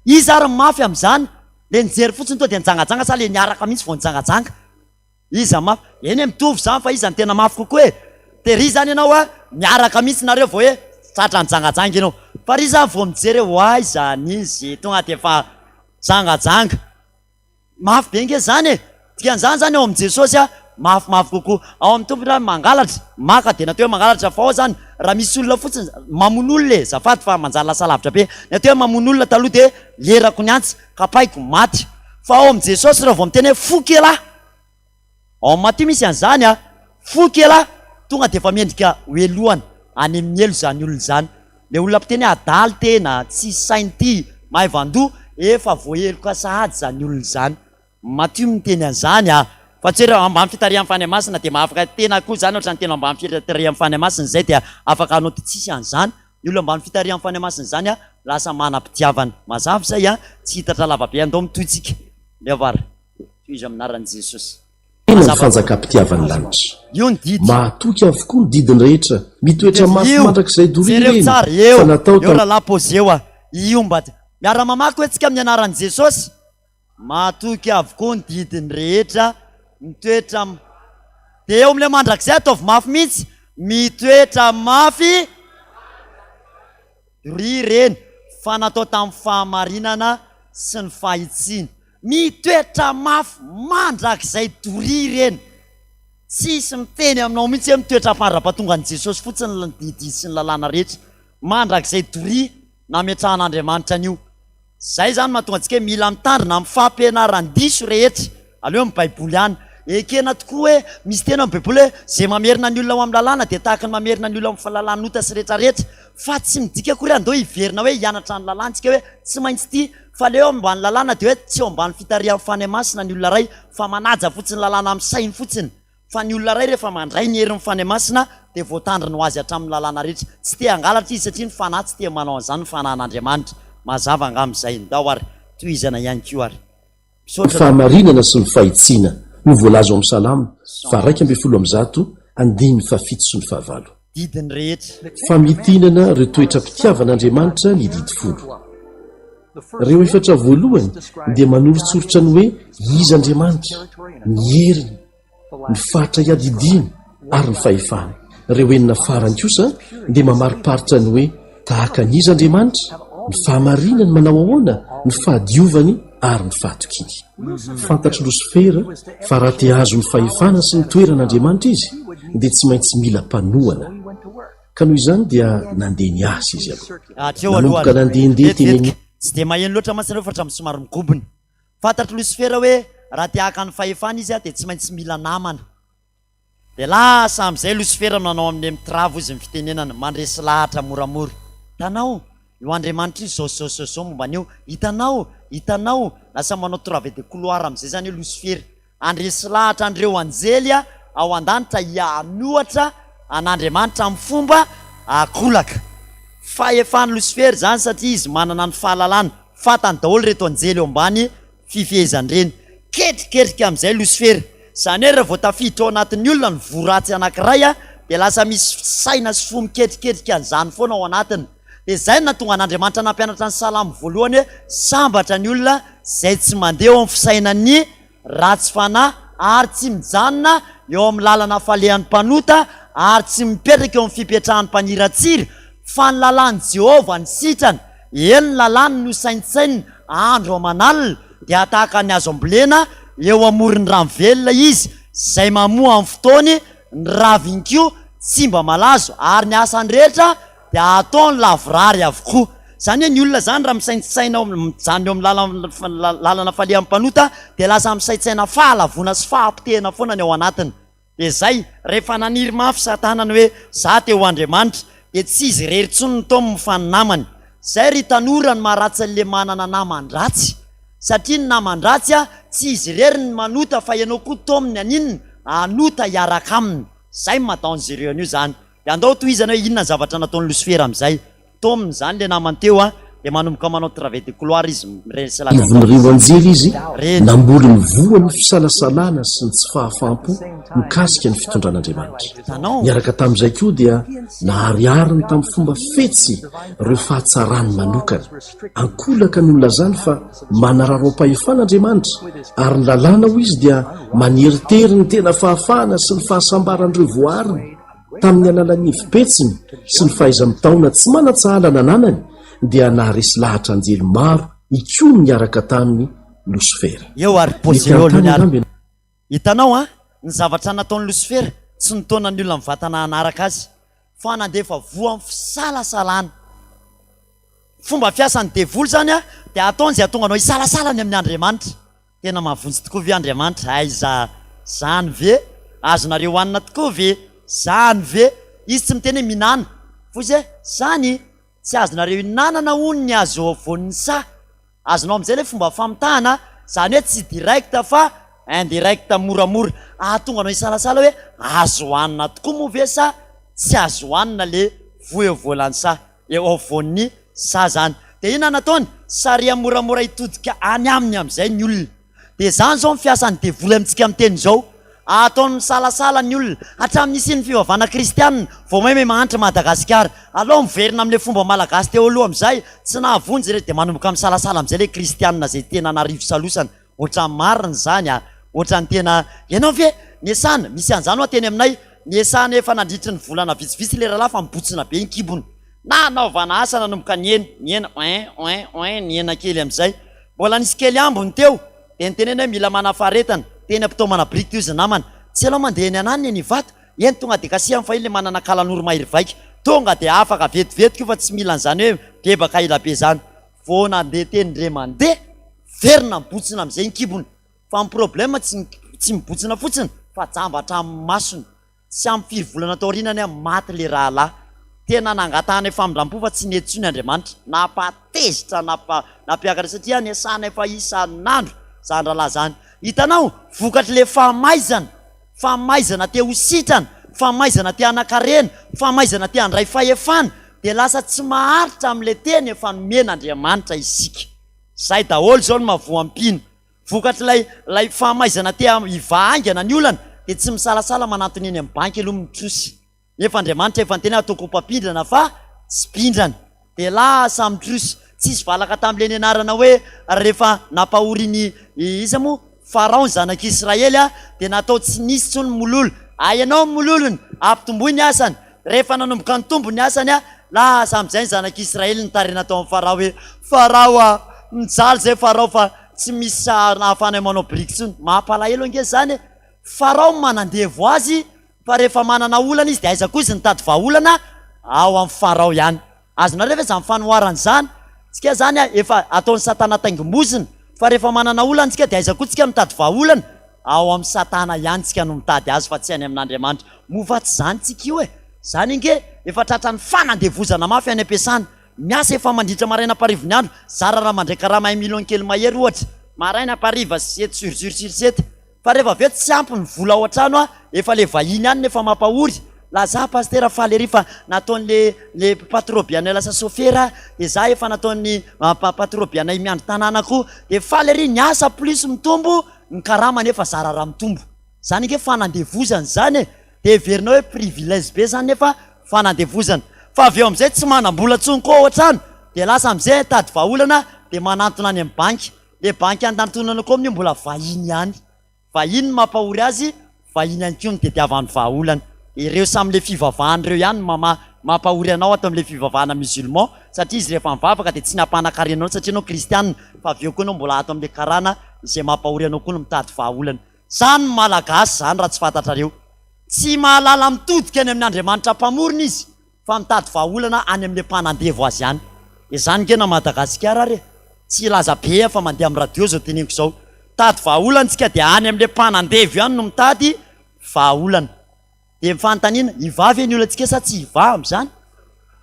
A: Iza ary ny mafy amin'izany? Ilay nijery fotsiny tonga dia nijangajanga sa ilay niaraka mihitsy vao nijangajanga? Iza mafy? Eny e mitovy zany fa iza no tena mafy kokoa e! Tery zany ianao a, miaraka mihitsy nareo vao hoe tratra nijangajanga ianao. Fa ry zany vao mijery hoe oay zany izy tonga de efa jangajanga. Mafy be nge zany e! Dikan'izany zany ao amin'i Jesosy a, mafimafy kokoa. Ao amin'ny Tompo raha mangalatra, maka dia natao hoe mangalatra fa ao zany raha misy olona fotsiny mamono olona e, zafady fa manjary lasa lavitra be. Ny atao hoe mamono olona taloha dia lerako ny antsy, kapaiko, maty. Fa ao amin'i Jesosy raha vao miteny hoe foky elah, ao amin'ny Matio misy an'izany a, foky elah, tonga dia efa mendrika ho helohana any amin'ny helo izany olona izany. Ilay olona mpiteny hoe adaly tena, tsisy saina ity, maivan-doha, efa voaheloka sahady izany olona izany. Matio miteny an'izany a! Fa tsy hoe raha ambany fitarihan'ny Fanahy Masina dia mahafaka tena koa izany ohatran'ny tena ambany fitarihan'ny Fanahy Masina izay dia afaka hanao ty tsisy an'izany. Ny olona ambany fitarihan'ny Fanahy Masina izany a, lasa manam-pitiavana. Mazava izay a! Tsy hitatra lava be andao mitohy tsika. Aleo ary. Tohizo amin'ny anaran'i Jesosy.
D: Tena ny
A: Mazava.
D: fanjakam-pitiavan'ny lanitra.
A: Io ny didy.
D: Mahatoky avokoa ny didiny rehetra. Mitoetra mafy
A: Io!
D: mandrakizay doria
A: Jereo
D: ireny
A: tsara, eo!
D: fa natao
A: Eo
D: tamin'ny.
A: rahalahy Pozeo a! Io mba. Miara-mamaky hoe tsika amin'ny anaran'i Jesosy? Mahatoky avokoa ny didiny rehetra, mitoetra am. Dia eo amin'ilay mandrakizay ataovy mafy mihitsy, mitoetra mafy ry reny fa natao tamin'ny fahamarinana sy ny fahitsiana. Mitoetra mafy mandrakizay doria ireny. Tsisy miteny aminao mihitsy hoe mitoetra mandra-pahatongan'i Jesosy fotsiny ny didy sy ny lalàna rehetra. Mandrakizay doria nametrahan'Andriamanitra an'io. Izay izany mahatonga antsika hoe mila mitandrina amin'ny fampianaran-diso rehetra. Aleo amin'ny Baiboly ihany. Ekena tokoa hoe misy teny ao amin'ny Baiboly hoe izay mamerina ny olona ho amin'ny lalàna dia tahaka ny mamerina ny olona amin'ny fahalalàn'ota sy rehetra rehetra. Fa tsy midika akory hoe andao hiverina hoe hianatra ny lalàna isika hoe tsy maintsy ity. Fa ilay hoe ambany lalàna dia hoe tsy eo ambany fitarihan'ny Fanahy Masina ny olona iray fa manaja fotsiny lalàna amin'ny sainy fotsiny. Fa ny olona iray rehefa mandray ny herin'ny Fanahy Masina dia voatandriny ho azy hatramin'ny lalàna rehetra. Tsy te hangalatra izy satria ny Fanahy tsy te manao an'izany ny Fanahin'Andriamanitra. Mazava angamba izay. Ndao ary tohizana ihany koa ary.
D: Ny
A: Misaotra tompoko.
D: fahamarinana sy ny fahitsiana no voalaza ao amin'ny Salamo faha 111 andininy fahafito sy ny fahavalo.
A: Didiny rehetra.
D: Famintinana ireo toetram-pitiavan'Andriamanitra ny Didy Folo. Ireo efatra voalohany dia manoritsoritra ny hoe iza Andriamanitra, ny heriny, ny faritra iadidiany ary ny fahefany. Ireo enina farany kosa dia mamariparitra ny hoe tahaka an'iza Andriamanitra, ny fahamarinany manao ahoana, ny fahadiovany ary ny fahatokiany. Fantatr'i Losifera fa raha te hahazo ny fahefana sy ny toeran'Andriamanitra izy dia tsy maintsy mila mpanohana. Ka noho izany dia nandeha niasa izy aloha.
A: Hatreo aloha
D: Nanomboka
A: ary.
D: nandehandeha teny
A: Vetivetiky. Tsy dia maheno loatra mantsy nareo fa hatramin'ny somary migobona. Fantatr'i Losifera hoe raha te haka ny fahefana izy dia tsy maintsy mila namana. Dia lasa amin'izay Losifera nanao amin'i Emitravo izy ny fitenenana, mandresy lahatra moramora. Hitanao, io Andriamanitra io izao sy izao sy izao momba an'io. Hitanao, hitanao, lasa manao travers de couloir amin'izay izany io Losifera. Handresy lahatra an'ireo anjely ao an-danitra hanohatra an'Andriamanitra amin'ny fomba ankolaka. Fahefan'i Losifera izany satria izy manana ny fahalalana. Fantany daholo ireto anjely eo ambany fifehezany ireny. Ketriketrika amin'izay Losifera. Izany hoe raha vao tafiditra ao anatin'ny olona ny voa ratsy anankiray dia lasa misy saina sy fo miketriketrika an'izany foana ao anatiny. Dia izay no nahatonga an'Andriamanitra nampianatra ny Salamo voalohany hoe, Sambatra ny olona izay tsy mandeha eo amin'ny fisainan'ny ratsy fanahy, ary tsy mijanona eo amin'ny lalana falehan'ny mpanota, ary tsy mipetraka eo amin'ny fipetrahan'ny mpaniratsira, fa ny lalàn'i Jehovah no sitrany, eny, ny lalàny no saintsaininy andro aman'alina, dia tahaka ny hazo ambolena eo amoron'ny rano velona izy, izay mamoa amin'ny fotoany, ny raviny koa tsy mba malazo, ary ny asany rehetra dia ataony lavorary avokoa. Izany hoe ny olona izany raha misaintsaina ao mijanona eo amin'ny lalana lalana falehan'ny mpanota dia lasa misaintsaina fahalavoana sy fahapotehana foana ny ao anatiny. Dia izay, rehefa naniry mafy Satana ny hoe za te ho Andriamanitra dia tsy izy irery intsony no taominy fa ny namany. Izay ry tanora no maharatsy an'le manana naman-dratsy. Satria ny naman-dratsy tsy izy irery ny manota fa ianao koa taominy haninona? Hanota hiaraka aminy. Izay no maha dangereux an'io izany. Dia andao tohizana hoe inona ny zavatra nataon'i Losifera amin'izay. Tom izany ilay namany teo an, dia manomboka manao travers de couloir izy miresy lahatra
D: Ivon'ireo anjely izy,
A: Reny.
D: namboly ny voan'ny fisalasalana sy ny tsy fahafaham-po mikasika ny fitondran'Andriamanitra.
A: Hitanao?
D: Niaraka tamin'izay koa dia naharihariny tamin'ny fomba fetsy ireo fahatsarany manokana. Ankolaka no nilazany fa manararaom-pahefana Andriamanitra ary ny lalàna hoy izy dia maneritery ny tena fahafahana sy ny fahasambaran'ireo voariny. Tamin'ny alalan'ny hevi-petsiny sy ny fahaiza-mitaona tsy manan-tsahala nananany dia naharesy lahatra anjely maro hikomy niaraka taminy Losifera.
A: Eo ary
D: Mety
A: poser eo
D: hanontany
A: aloha ary.
D: angamba ianao.
A: Hitanao an, ny zavatra nataon'i Losifera, tsy nitaona ny olona mivantana hanaraka azy, fa nandefa voa amin'ny fisalasalana. Fomba fiasan'ny devoly izany an, dia ataony izay hahatonga anao hisalasala ny amin'ny Andriamanitra. Tena mahavonjy tokoa ve Andriamanitra? Aiza zany ve? Azonareo hohanina tokoa ve zany ve? Izy tsy miteny hoe mihinàna, fa izy hoe zany tsy azonareo hinanana hono ny hazo eo afovoan'ny saha. Azonao amin'izay ilay fomba famitahana, zany hoe tsy direct fa indirect moramora, hahatonga anao hisalasala hoe azo hohanina tokoa moa ve sa tsy azo hohanina le voa eo afovoan'ny saha. Eo afovoan'ny saha izany. Dia inona no nataony? Sarihany moramora hitodika any aminy amin'izay ny olona. Dia izany izao ny fiasan'ny devoly amintsika miteny izao. Ataony misalasala ny olona. Hatramin'ny nisian'ny fivavahana kristianina, vao may may mahantra Madagasikara. Alao miverina amin'ilay fomba malagasy teo aloha amin'izay, tsy nahavonjy ireny. Dia manomboka misalasala amin'izay ilay kristianina izay tena narivo salosana. Ohatran'ny marina izany a! Ohatran'ny tena, ianao ve? Niasana, misy an'izany hoa teny aminay, niasana efa nandritry ny volana vitsivitsy ilay rahalahy fa mibotsina be ny kibony. Nanaovana asa nanomboka nihena, nihena, oin, oin, oin, nihena kely amin'izay. Mbola nisy kely ambiny teo, dia nitenena hoe mila manam-paharetana, teny am-pitaomana biriky teo izy namana. Tsy ianao mandeha eny ananona eny Ivato? Eny tonga dia kasihany fa iny ilay manana kalanoro mahery vaika. Tonga dia afaka vetivetiky io fa tsy mila an'izany hoe mibebaka ela be izany. Vao nandeha teny ndre mandeha, verina mibotsina amizay ny kibony, fa ny problème tsy tsy mibotsina fotsiny fa jamba hatramin'ny masony, tsy ampy firy volana taoriana anie maty le rahalahy, tena nangatahanay famindrampo fa tsy nety tsony Andriamanitra, nampatezitra nampa nampiakatra satria niasana efa isan'andro zany rahalahy zany, hitanao vokatry le famaizana. Famaizana te ho sitrana, famaizana te hanan-karena, famaizana te handray fahefana, dia lasa tsy maharitra amin'ilay teny efa nomen'Andriamanitra isika. Izay daholo izao no mahavoa-mpino. Vokatr'ilay ilay famaizana te hivaha haingana ny olana, dia tsy misalasala manantona eny amin'ny banky aloha mitrosa. Nefa Andriamanitra efa niteny hoe ataoko ho mpampindrana fa tsy mpindrana. Dia lasa mitrosa. Tsisy valaka tamin'ilay nianarana hoe rehefa nampahorian'i iza moa? Farao ny zanak'Israely dia natao tsy nisy intsony ny mololo. Ahenao ny mololony, ampitomboy ny asany. Rehefa nanomboka nitombo ny asany, lasa amin'izay ny zanak'Israely nitaraina tao amin'i Farao hoe, Farao a! Mijaly izay Farao fa tsy misy ahafahanay manao biriky intsony. Mampalahelo ange izany e! Farao no manandevo azy Fa rehefa manana olana izy dia aiza koa izy nitady vahaolana? Ao amin'i Farao ihany. Azonareo ve izany fanoharana izany? Tsika izany efa ataon'i Satana taingim-bozona, fa rehefa manana olana tsika dia aiza koa tsika mitady vahaolana? Ao amin'i Satana ihany tsika no mitady azy fa tsy any amin'Andriamanitra. Moa va tsy izany tsika io e? Izany ange efa tratran'ny fanandevozana mafy any am-piasana. Miasa efa mandritra maraina am-parivon'ny andro, zara raha mandray karama un million kely mahery ohatra. Maraina am-pariva sept sur sur sur sept. Fa rehefa avy eo tsy ampy ny vola ao an-trano a, efa le vahiny ihany no efa mampahory. Laza pasitera faly ery fa nataon'le le patro be anay lasa sôfera de za efa nataon'ny patro be anay miandry tanàna koa de faly ery ny asa plus mitombo ny karama nefa zara raha mitombo. Zany ange fanandevozana zany e! De heverinao hoe privilège be zany nefa fanandevozana. Fa avy eo amizay tsy manam-bola tsony koa ao an-trano de lasa amizay hitady vahaolana de manantona any amin'ny banky. Le banky anantonana koa amin'io mbola vahiny ihany. Vahiny no mampahory azy, vahiny ihany koa no tediavany vahaolana. Ireo samy le fivavahana ireo ihany no mama mampahory anao ato amin'le fivavahana musulman satria izy rehefa mivavaka dia tsy ny hampanakarena anao satria ianao kristiana fa avy eo koa ianao mbola ato amin'le karana izay mampahory anao koa no mitady vahaolana. Zany ny malagasy zany raha tsy fantatrareo. Tsy mahalala mitodika any amin'Andriamanitra mpamorona izy fa mitady vahaolana any amin'ilay mpanandevo azy any. Izany nge na Madagasikara ary e! Tsy hilaza be aho fa mandeha amin'ny radio izao teneniko izao. Mitady vahaolana tsika dia any amin'ilay mpanandevo ihany no mitady vahaolana. Dia ny fanontaniana, hivaha ve ny olantsika sa tsy hivaha amin'izany?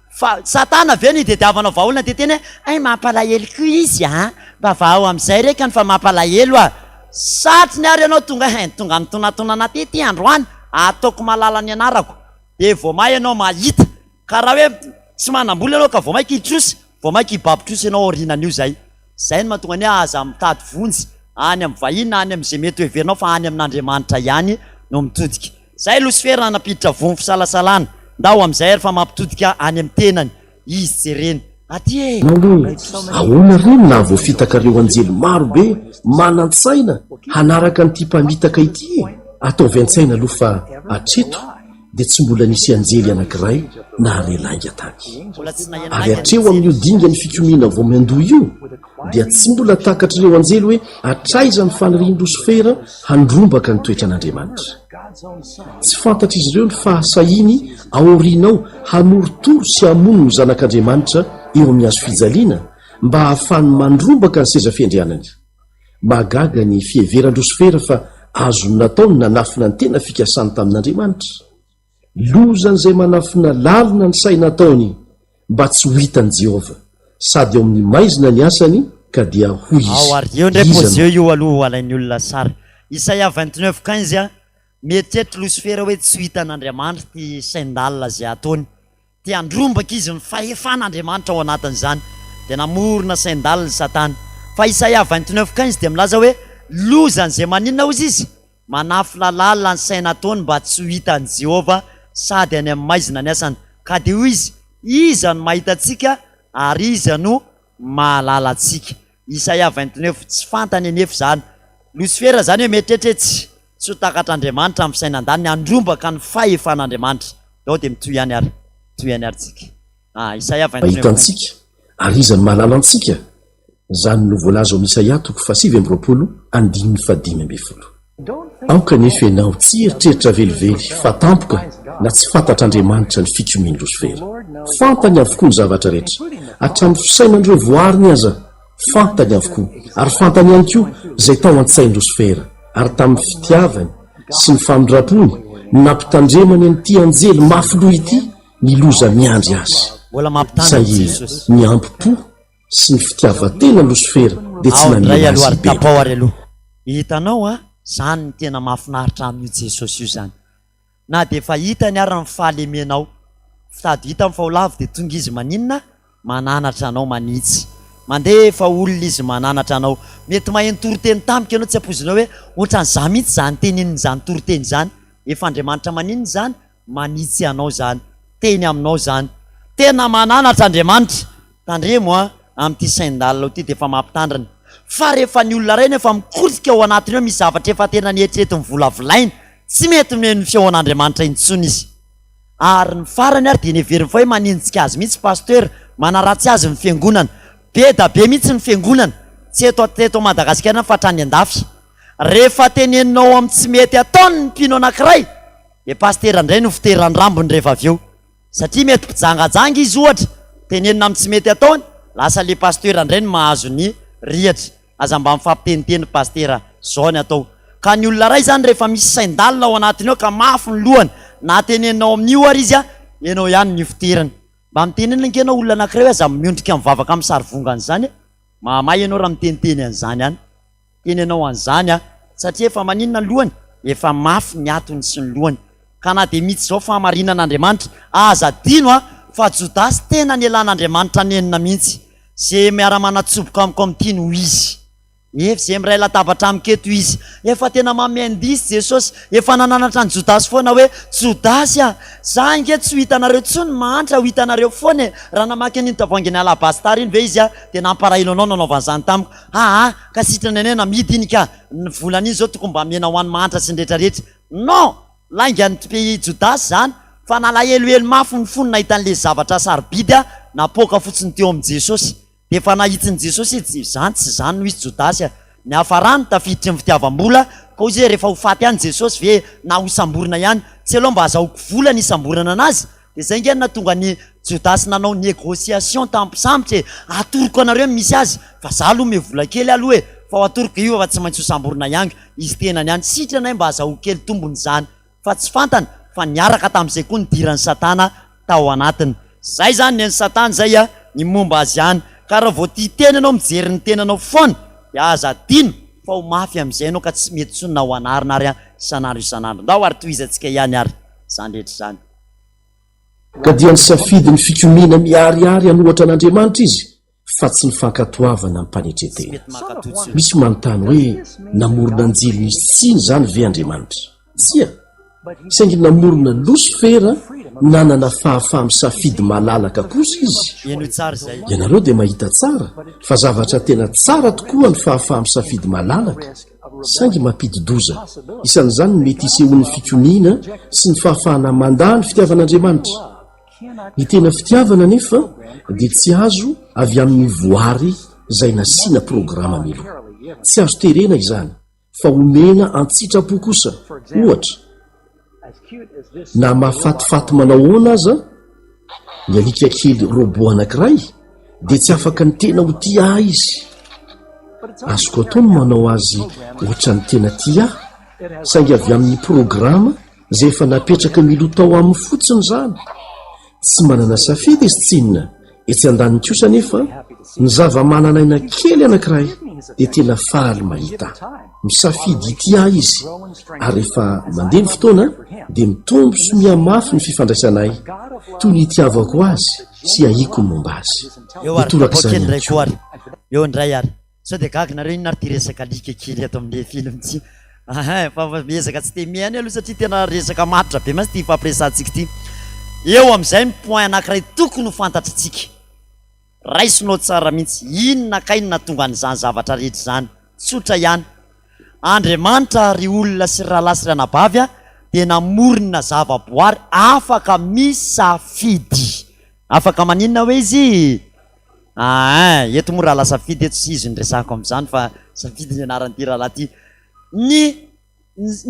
A: Fa satana ve no idediavana vahaolana dia teny hoe hay mampalahelo koa izy a! Mba vahao amin'izay rekany fa mampalahelo a! Satriny ary ianao tonga hein, tonga nitonantonana aty ity androany, ataoko malala ny anarako. Dia vao may ianao mahita. Ka raha hoe tsy manam-bola ianao ka vao maika hitrosa, vao maika hibaby trosa ianao aorianan'io izay. Izay no mahatonga ny hoe aza mitady vonjy any amin'ny vahiny na any amin'izay mety ho heverinao fa any amin'Andriamanitra ihany no mitodika. Izay Losifera nampiditra vono fisalasalana. Ndao amin'izay ary fa mampitodika any amin'ny tenany izy jerena. Aty e!
D: Nanao hoe, Ahoana re no nahavoafitaka ireo anjely maro be manan-tsaina hanaraka an'ity mpamitaka ity e? Ataovy an-tsaina aloha fa hatreto dia tsy mbola nisy anjely anankiray nahare lainga tany. Ary hatreo amin'io dingan'ny fikomiana vao miandoha io, dia tsy mbola takatr'ireo anjely hoe hatraiza ny fanirian'i Losifera handrombaka ny toetran'Andriamanitra. Tsy fantatr'izy ireo ny fahasahiany aoriana ao hanorotoro sy hamono ny Zanak'Andriamanitra eo amin'ny hazo fijaliana mba hahafahany mandrombaka ny seza fiandrianany. Mahagaga ny fiheveran-dRosifera fa azony natao ny nanafina ny tena fikasany tamin'Andriamanitra. Lozan'izay manafina lalina ny saina ataony mba tsy ho hitan'i Jehovah, sady ao amin'ny maizina ny asany, ka dia hoy izy,
A: Ao ary eo ndray
D: Iza no.
A: pozeo io aloha ho alain'ny olona sary. Isaia 29 15 a, Mieritreritra Losifera hoe tsy ho hitan'Andriamanitra ity sain-dalina izay ataony. Te handrombaka izy ny fahefan'Andriamanitra ao anatin'izany. Dia namorona sain-dalina i Satana. Fa Isaia 29 15 dia milaza hoe, Lozan'izay maninona hozy izy? Manafina lalina ny saina ataony mba tsy ho hitan'i Jehovah sady any amin'ny maizina ny asany. Ka dia hoy izy, Iza no mahita antsika ary iza no mahalala antsika? Isaia 29, Tsy fantany anefa izany. Losifera izany hoe mieritreritra hoe tsy tsy ho takatr'Andriamanitra amin'ny fisainandaniny handrombaka ny fahefan'Andriamanitra. Ndao dia mitohy ihany ary. Mitohy ihany ary tsika. Ah, Isaia
D: Mahita
A: 29.
D: antsika ary iza no mahalala antsika? Izany no voalaza ao amin'ny Isaia toko fahasivy amby 20 andininy fahadimy ambin'ny folo. Aoka anefa ianao tsy hieritreritra velively fa tampoka na tsy fantatr'Andriamanitra ny fikomian'i Losifera. Fantany avokoa ny zavatra rehetra, hatramin'ny fisainan'ireo voariny aza fantany avokoa, ary fantany ihany koa izay tao an-tsain'i Losifera, ary tamin'ny fitiavany sy ny famindram-pony no nampitandremany an'ity anjely mafy loha ity ny loza miandry azy.
A: Mbola mampitandrina
D: Saingy
A: Jesosy.
D: ny ambo-po sy ny fitiavan-tena Losifera dia tsy
A: Ao indray
D: namela
A: aloha
D: azy
A: ary tapao
D: hibebaka.
A: ary aloha. Hitanao a, zany no tena mahafinaritra amin'io Jesosy io zany. Na dia efa hitany ary ny fahalemenao, sady hitany fa ho lavo dia tonga izy maninona? Mananatra anao, manitsy. Mandeha efa olona izy mananatra anao. Mety maheno toriteny tampoka ianao tsy ampoizinao hoe ohatran'izaho mihitsy izany teneniny izany toriteny izany. Efa Andriamanitra maninona izany? Manitsy anao izany. Teny aminao izany. Tena mananatra Andriamanitra. Tandremo an, amin'ity sain-dalina ity dia efa mampitandrina. Fa rehefa ny olona iray nefa mikotrika ao anatiny ao misy zavatra efa tena nieritreretiny volavolaina, tsy mety mihaino ny feon'Andriamanitra intsony izy. Ary ny farany ary dia neveriny fa hoe manenjika azy mihitsy Pasteur, manaratsy azy ny fiangonana. Be da be mihitsy ny fiangonana, tsy eto eto Madagasikara ihany fa hatrany an-dafy. Rehefa teneninao amin'ny tsy mety ataony ny mpino anankiray, dia Pasitera indray no fiteran-drambony rehefa avy eo. Satria mety mpijangajanga izy ohatra, tenenina amin'ny tsy mety ataony, lasa le pasteur indray no mahazo ny rihatra. Aza mba mifampiteniteny ry pasitera, zao ny atao. Ka ny olona iray izany rehefa misy sain-dalina ao anatiny ao ka mafy ny lohany, na teneninao amin'io ary izy, ianao ihany no ifoterany. Mba mitenena ange ianao olona anankiray hoe aza miondrika mivavaka amin'ny sarivongana izany e! Mahamay ianao raha miteniteny an'izany any. Teny anao an'izany aho. Satria efa maninona ny lohany? Efa mafy ny atony sy ny lohany. Ka na dia mitsy izao fahamarinan'Andriamanitra, aza adino a, fa Jodasy tena nielan'Andriamanitra nenina mihitsy. Ze miara-manatsoboka amiko amin'ity no izy. Ef ze miray latabatra amiko eto izy. Efa tena manome indice Jesosy. Efa nananatra an'i Jodasy foana hoe, Jodasy a! Za ange tsy ho hitanareo intsony mahantra, ho hitanareo foana e! Raha namaky an'iny tavoahangin'ny alabastar iny ve izy a, dia nampalahelo anao nanaovany izany tamiko. Aa ka sitrany anie namidy iny ka, ny volana iny zao tokony mba amena ho an'ny mahantra sy ny rehetra rehetra. Non! Lainga ny pays Jodasy zany fa nalahelohelo mafy ny fony nahita an'le zavatra sarobidy napoaka fotsiny teo amin'i Jesosy. Dia efa nahitsin'i Jesosy izy, izany tsy izany no izy Jodasy a! Niafarany tafiditry ny fitiavam-bola, ka hoy izy hoe rehefa ho faty ihany Jesosy ve na hosamborina ihany, tsy aleo mba azahoako vola ny hisamborana anazy? Dia izay ange no nahatonga an'i Jodasy nanao négociation tamin'ny mpisambotra e! Atoroko anareo ny misy azy, fa za aloha omeo vola kely aloha e! Fa ho atoroko io fa tsy maintsy hosamborina ihany, izy tenany ihany, sitrana ahy mba azahoako kely tombony izany. Fa tsy fantany fa niaraka tamin'izay koa nidiran'i Satana tao anatiny. Zay zany ny an'i Satana zay a, ny momba azy ihany. Ka raha vao tia tena ianao mijery ny tenanao foana dia aza adino fa ho mafy amin'izay ianao ka tsy mety intsony na ho anarina ary isan'andro isan'andro. Ndao ary tohizantsika ihany ary izany rehetra izany.
D: Ka dia nisafidy ny fikomiana miharihary hanohatra an'Andriamanitra izy fa tsy ny fankatoavana amim-panetren-tena. Misy manontany hoe, 'Namorona anjely nisy tsiny izany ve Andriamanitra? Tsia! Saingy namorona Losifera nanana fahafaha-misafidy malalaka kosa izy. Ianareo dia mahita tsara fa zavatra tena tsara tokoa ny fahafaha-misafidy malalaka, saingy mampidi-doza. Isan'izany ny mety hisehoan'ny fikomiana sy ny fahafahana mandà ny fitiavan'Andriamanitra. Ny tena fitiavana anefa dia tsy azo avy amin'ny voary izay nasiana programa mialoha. Tsy azo terena izany fa omena an-tsitrapo kosa. Ohatra, na mahafatifaty manao ahoana aza ny alika kely robot anankiray dia tsy afaka ny tena ho tia ahy izy. Azoko atao ny manao azy hoatran'ny tena tia ahy, saingy avy amin'ny programa Izay efa napetraka miloha tao aminy fotsiny izany. Tsy manana safidy izy tsinona. Etsy andaniny kosa anefa, ny zava-manan'aina kely anankiray dia tena faly mahita ahy. Misafidy hitia ahy izy, ary rehefa mandeha ny fotoana dia mitombo sy mihamafy ny fifandraisanay, toy ny itiavako azy sy ahiako ny momba azy.
A: Eo
D: Dia
A: ary,
D: torak'izany
A: kapoaka
D: ihany
A: indray koa
D: koa.
A: ary. Eo indray ary. Sao dia gaga nareo inona ary ty resaka alika kely ato amin'le film ty? Ahin, fa miezaka tsy te mihaino aloha satria tena resaka matotra be mantsy ty ifampiresahantsika ity. Eo amin'izay ny point anankiray tokony ho fantatritsika. Raisinao tsara mihitsy, inona kay no nahatonga an'izany zavatra rehetra izany? Tsotra ihany. Andriamanitra ry olona sy ry rahalahy sy ry anabavy a, dia namorona zavaboary afaka misafidy. Afaka maninona hoe izy? Aa eto moa rahalahy Safidy eto tsy izy no resahako amin'izany fa Safidy ny anaran'ity rahalahy ity. Ny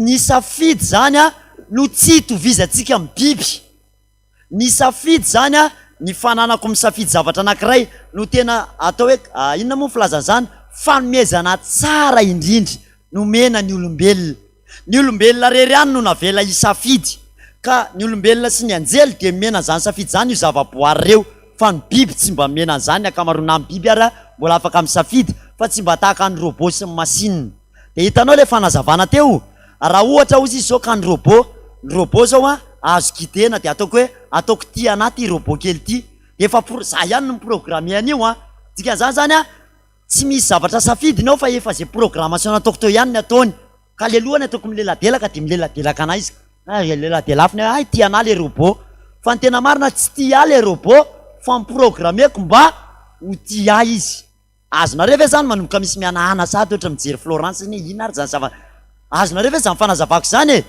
A: ny safidy izany a no tsy itovizantsika amin'ny biby. Ny safidy izany a, ny fananako misafidy zavatra anankiray no tena atao hoe inona moa ny filazana izany? Fanomezana tsara indrindra nomena ny olombelona. Ny olombelona irery ihany no navela hisafidy, ka ny olombelona sy ny anjely dia nomena an'izany safidy izany io zavaboary ireo, fa ny biby tsy mba nomena an'izany, ny ankamaroan'ny biby ary mbola afaka misafidy, fa tsy mba tahaka ny robot sy ny machine. Dia hitanao ilay fanazavana teo? Raha ohatra ozy izy izao ka ny robot, ny robot izao an, azo guider-na dia ataoko hoe ataoko tia anah ity robot kely ity, dia efa pro, za ihany no mi-programmer an'io an, dikan'izany izany an, Tsy misy zavatra safidiny ao fa efa ze programmation nataoko teo ihany ny ataony. Ka le lohany ataoko mileladelaka de mileladelaka anah izy. Hay leladelafiny hoe hay tia anah le robot. Fa ny tena marina tsy tia ahy le robot fa mi-programmeko mba ho tia ahy izy. Azonareo ve zany manomboka misy mihanahana sahady ohatra mijery Florence iny hoe inona ary zany zava. Azonareo ve zany fanazavako zany e?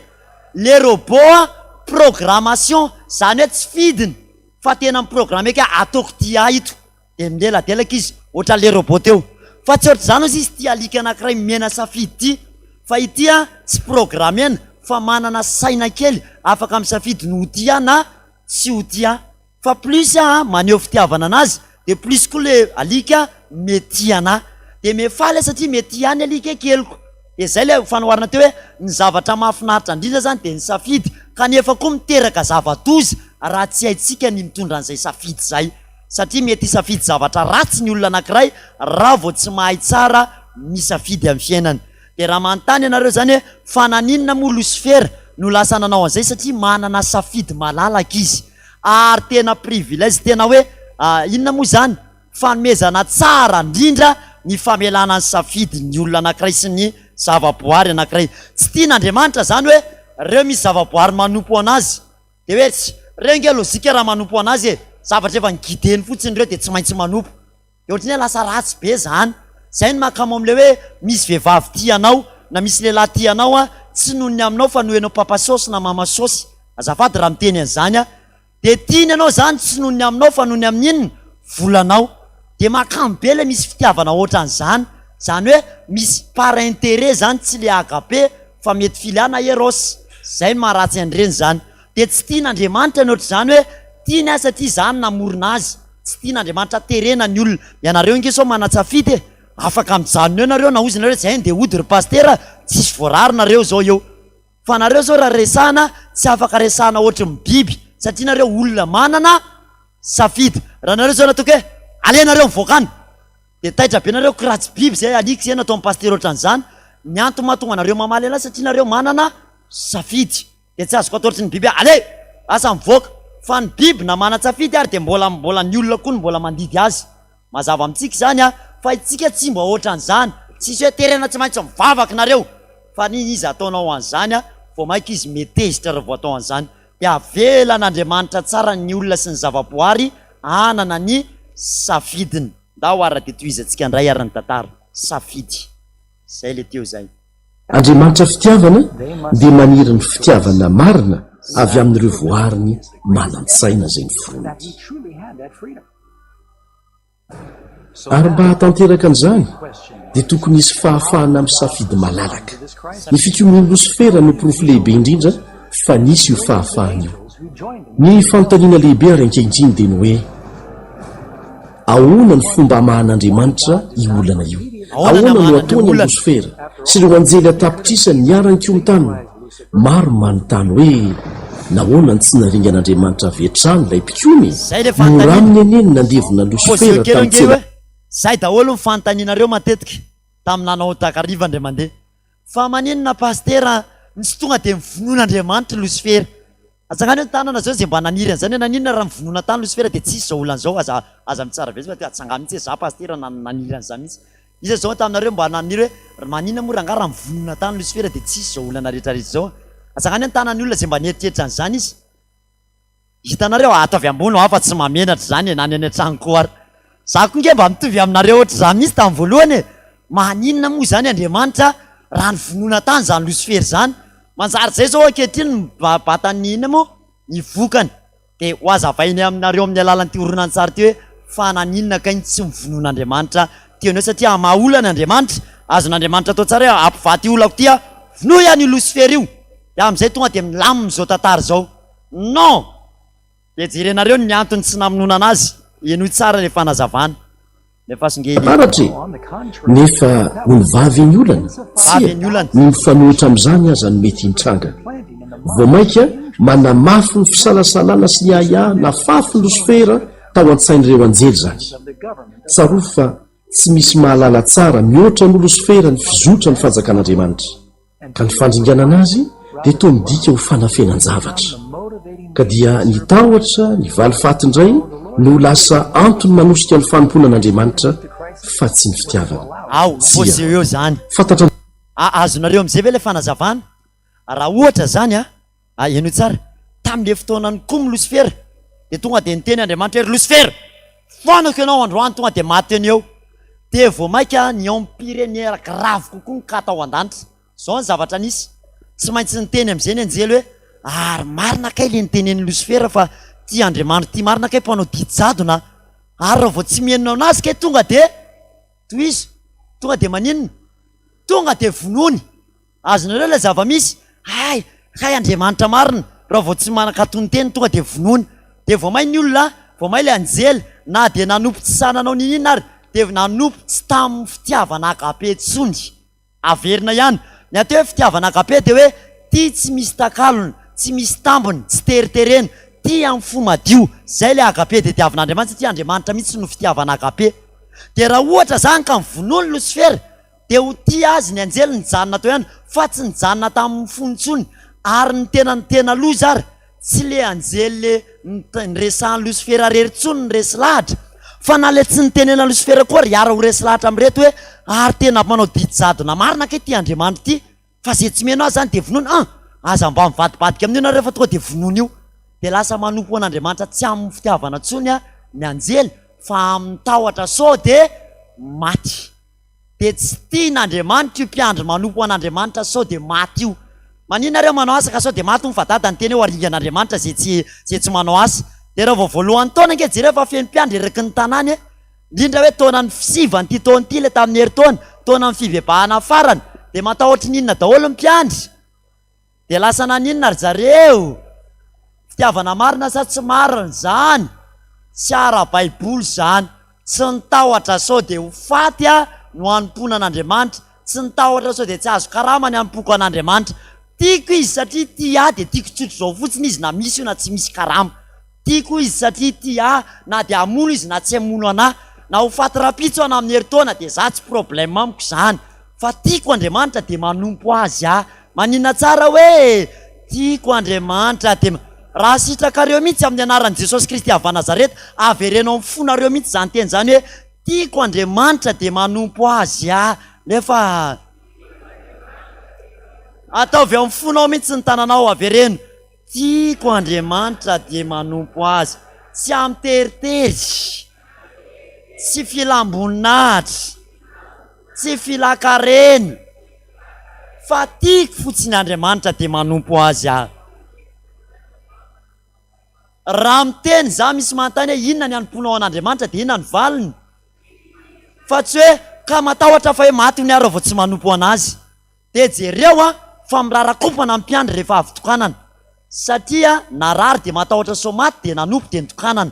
A: Le robot programmation zany hoe tsy fidiny fa tena mi-programmeko hoe ataoko tia ahy ito. Dia mileladelaka izy ohatran'ilay robot teo. Fa tsy ohatr'izany ozy izy ity alika anankiray mena safidy ity. Fa ity an, tsy programmena fa manana saina kely afaka misafidy ny ho tia na tsy ho tia. Fa plus aho maneho fitiavana anazy dia plus koa le alika mitia anah. Dia mifaly aho satria mitia ahy ny alika keliko. Dia izay ilay fanoharana teo hoe ny zavatra mahafinaritra indrindra izany dia ny safidy, kanefa koa miteraka zava-doza raha tsy haintsika ny mitondra an'izay safidy izay. Satria mety hisafidy zavatra ratsy ny olona anankiray raha vao tsy mahay tsara misafidy amin'ny fiainany. Dia raha manontany ianareo izany hoe fa naninona moa Losifera no lasa nanao an'izay satria manana safidy malalaka izy. Ary tena privilège, tena hoe inona moa izany? Fanomezana tsara indrindra ny famelana ny safidy ny olona anankiray sy ny zavaboary anankiray. Tsy tian'Andriamanitra izany hoe reo misy zavaboary manompo an'azy dia hoe tsy, reo ange lojika raha manompo an'azy e, zavatra efa ni-guider-ny fotsiny ireo dia tsy maintsy manompo. Dia ohatran'ny hoe lasa ratsy be izany. Izay no mahakamo amin'ilay hoe misy vehivavy tia anao na misy lehilahy tia anao an, tsy noho ny aminao fa noho ianao papa saosy na mama saosy. Azafady raha miteny an'izany aho. Dia tiany ianao izany tsy noho ny aminao fa noho ny amin'ny inona? Volanao. Dia mahakamo be ilay misy fitiavana ohatran'izany. Izany hoe misy par intérêt izany tsy le agape fa mety filia na eros. Izay no maharatsy an'ireny izany. Dia tsy tian'Andriamanitra ny ohatr'izany hoe tiany aho satria izaho no namorona azy. Tsy tian'Andriamanitra terena ny olona. Ianareo ange sao manan-tsafidy e! Afaka mijanona eo nareo na hozy nareo zay ndeha hody ry pasitera tsisy voarary nareo zao eo. Fa nareo zao raha resahana tsy afaka resahana ohatry ny biby satria nareo olona manana safidy. Raha nareo zao nataoko hoe aleo nareo mivoaka any de taitra be nareo kiratsy biby zay alika zay nataon'ny pasitera ohatran'izany. Ny antony mahatonga anareo mamaly anazy satria nareo manana safidy. Dia tsy azoko atao ohatry ny biby hoe allez! Asa mivoaka! Fa ny biby na manan-tsafidy ary dia mbola mbola ny olona koa no mbola mandidy azy. Mazava amintsika izany an! Fa itsika tsy mba ohatran'izany. Tsisy hoe terena tsy maintsy mivavaka nareo! Fa ny iza ataonao an'izany an, vao mainka izy metezitra raha vao atao an'izany. Dia avelan'Andriamanitra tsara ny olona sy ny zava-boary hanana ny safidiny. Ndao ary dia tohizantsika indray ary ny tantara. Safidy. Izay le teo izay.
D: Andriamanitra fitiavana dia maniry ny fitiavana marina avy amin'ireo voariny manan-tsaina izay noforoniny. Ary mba hahatanteraka an'izany dia tokony hisy fahafahana misafidy malalaka. Ny fikomian'i Losifera no porofo lehibe indrindra fa nisy io fahafahana io. Ny fanontaniana lehibe ary ankehitriny dia ny hoe, Ahoana ny fomba hamahan'Andriamanitra io olana io?
A: Ahoana
D: Ahoana no
A: ny
D: ataony amin'i
A: olana?
D: Losifera sy ireo anjely an-tapitrisany niara-nikomy taminy? Maro no manontany hoe, Nahoana no tsy naringan'Andriamanitra avy hatrany ilay mpikomy?
A: Zay le
D: Mora
A: fanontaniana.
D: aminy anie ny nandevona an'i
A: Poseo
D: Losifera
A: kely
D: tamin'ny
A: ange
D: tsena
A: hoe zay daholo ny fanontanianareo matetika tamin'ny nanao takariva indray mandeha. Fa maninona pasitera no tsy tonga dia mivonoina Andriamanitra Losifera? Atsangano ny tanana zao zay mba naniry an'izany hoe naninona raha mivonoina tany Losifera dia tsisy zao olana zao aza aza mitsara be fa atsangano mihitsy hoe za pasitera naniry an'izany mihitsy. Iza zao taminareo mba naniry hoe ry maninona moa rangaha raha mivonoina tany Losifera dia tsisy zao olana rehetra rehetra zao. Atsangano ny tanan'ny olona zay mba nieritreritra an'izany izy. Hitanareo ato avy ambony hoa fa tsy mahamenatra izany e, na ny any an-trano koa ary. Za koa nge mba mitovy aminareo ohatr'izany mihitsy tamin'ny voalohany e! Maninona moa izany Andriamanitra raha nivonoina tany izany Losifera izany? Manjary izay izao ankehitriny ny batan'ny inona moa? Ny vokany. Dia ho hazavainy aminareo amin'ny alalan'ity horonantsary ity hoe fa naninona kay no tsy novonoin'Andriamanitra teo no eo satria hamaha olana Andriamanitra. Azon'Andriamanitra atao tsara hoe ampivaha ity olako ity aho, vonoy any io Losifera io! Dia amin'izay tonga dia milamina izao tantara izao. Non! Dia jerenareo ny antony tsy namonoana anazy, henoy tsara ilay fanazavana. Alefaso nge Elie.
D: Taratra e! Nefa ho ny vavy ny olana?
A: Vavy
D: Tsia,
A: ny olana.
D: ny mifanohitra amin'izany aza no mety hitranga. Vao mainka manamafy ny fisalasalana sy ny ahiahy nafafin'i Losifera tao an-tsain'ireo anjely izany. Tsarovy fa tsy misy mahalala tsara mihoatra noho Losifera ny fizotra ny Fanjakan'Andriamanitra. Ka ny fandringanana azy dia toa midika ho fanafenan-javatra. Ka dia ny tahotra ny valifaty indray no lasa antony manosika ny fanompoana an'Andriamanitra fa tsy ny fitiavana.
A: Ao,
D: Tsia.
A: poseo eo zany.
D: Fantatra.
A: A, azonareo amizay ve ilay fanazavana? Raha ohatra zany a, a, henoy tsara, tamin'ilay fotoana nikomy Losifera, dia tonga dia niteny Andriamanitra hoe, ry Losifera, foanako ianao androany, tonga dia maty teny eo. Dia vao mainka ni-empirer grave kokoa ny cas tao an-danitra. Izao ny zavatra nisy, tsy maintsy niteny amin'izay ny anjely hoe, ary marina kay le nitenenin'i Losifera fa tia Andriamanitra ity marina kay mpanao didy jadona a! Ary raha vao tsy mihaino anazy kay tonga dia tohizo, tonga dia maninona? Tonga dia vonoiny! Azonareo ilay zava-misy? Hay! Kay Andriamanitra marina, raha vao tsy manan-kato ny teny tonga dia vonoiny. Dia vao may ny olona, vao may ilay anjely, na dia nanompo tsy sahy nanao niniana ary, dia nanompo tsy tamin'ny fitiavana agape intsony. Averina ihany, ny atao hoe fitiavana agape dia hoe tia tsy misy takalony, tsy misy tambiny, tsy teriterena, tia amin'ny fo madio. Izay ilay agape tediavin'Andriamanitra satria Andriamanitra mihitsy no fitiavana agape. Dia raha ohatra izany ka mivonoa ny Losifera dia ho tia azy ny anjely nijanona teo ihany fa tsy nijanona tamin'ny fony intsony ary ny tena ny tena loza ary Tsy le anjely le niresahan'i Losifera rery intsony no resy lahatra fa na le tsy nitenenan'i Losifera koa ary hiara ho resy lahatra amin'ireto hoe ary tena manao didy jadona marina kay ity Andriamanitra ity fa ze tsy mino azy zany de vonoina an! Aza mba mivadibadika amin'io nareo fa tonga de vonoina io de lasa manompo an'Andriamanitra tsy amin'ny fitiavana intsony ny anjely fa amin'ny tahotra sao de maty. dia tsy tian'Andriamanitra io mpiandry manompo an'Andriamanitra sao dia maty io. Maninona nareo manao asa ka sao dia maty hono fa dada niteny hoe ho aringan'Andriamanitra ze tsy ze tsy manao asa. Dia raha vao voalohan'ny taona ange jereo fa feno mpiandry eraky ny tanàna e. Indrindra hoe taonan'ny fisivan'ity ity taona ity ilay tamin'ny herintaona, taonan'ny fibebahana farany, dia matahotra ny inona daholo ny mpiandry? Dia lasa naninona ry zareo? Fitiavana marina sa tsy marina izany? Tsy ara-baiboly izany. Tsy ny tahotra sao dia ho faty aho no hanompoana an'Andriamanitra, tsy ny tahotra sao dia tsy hahazo karama ny hanompoako an'Andriamanitra. Tiako izy satria tia ahy dia tiako tsotr'izao fotsiny izy na misy io na tsy misy karama. Tiako izy satria tia ahy na dia hamono izy na tsy hamono anah. Na ho faty rahampitso aho na amin'ny herintaona dia za tsy problème amiko izany. Fa tiako Andriamanitra dia manompo azy aho. Maninona tsara hoe tiako Andriamanitra dia raha sitrakareo mihitsy amin'ny anaran'i Jesosy Kristy avy Nazareta, avereno amin'ny fonareo mihitsy izany teny izany hoe tiako Andriamanitra dia manompo azy aho. Nefa ataovy ao amin'ny fonao mihitsy ny tananao, avereno. Tiako Andriamanitra dia manompo Azy, tsy amin'ny teritery, tsy filam-boninahitra, tsy filan-karena, fa tiako fotsiny Andriamanitra dia manompo Azy aho. Raha miteny za misy manontany hoe inona ny hanompoanao an'Andriamanitra dia inona ny valiny? Fa tsy hoe ka matahotra fa hoe maty hono aho raha vao tsy manompo an'Azy. Dia jereo an, fa mirarakompana ny mpiandry rehefa avy tokanana. Satria narary dia matahotra sao maty dia nanompo dia nitokanana.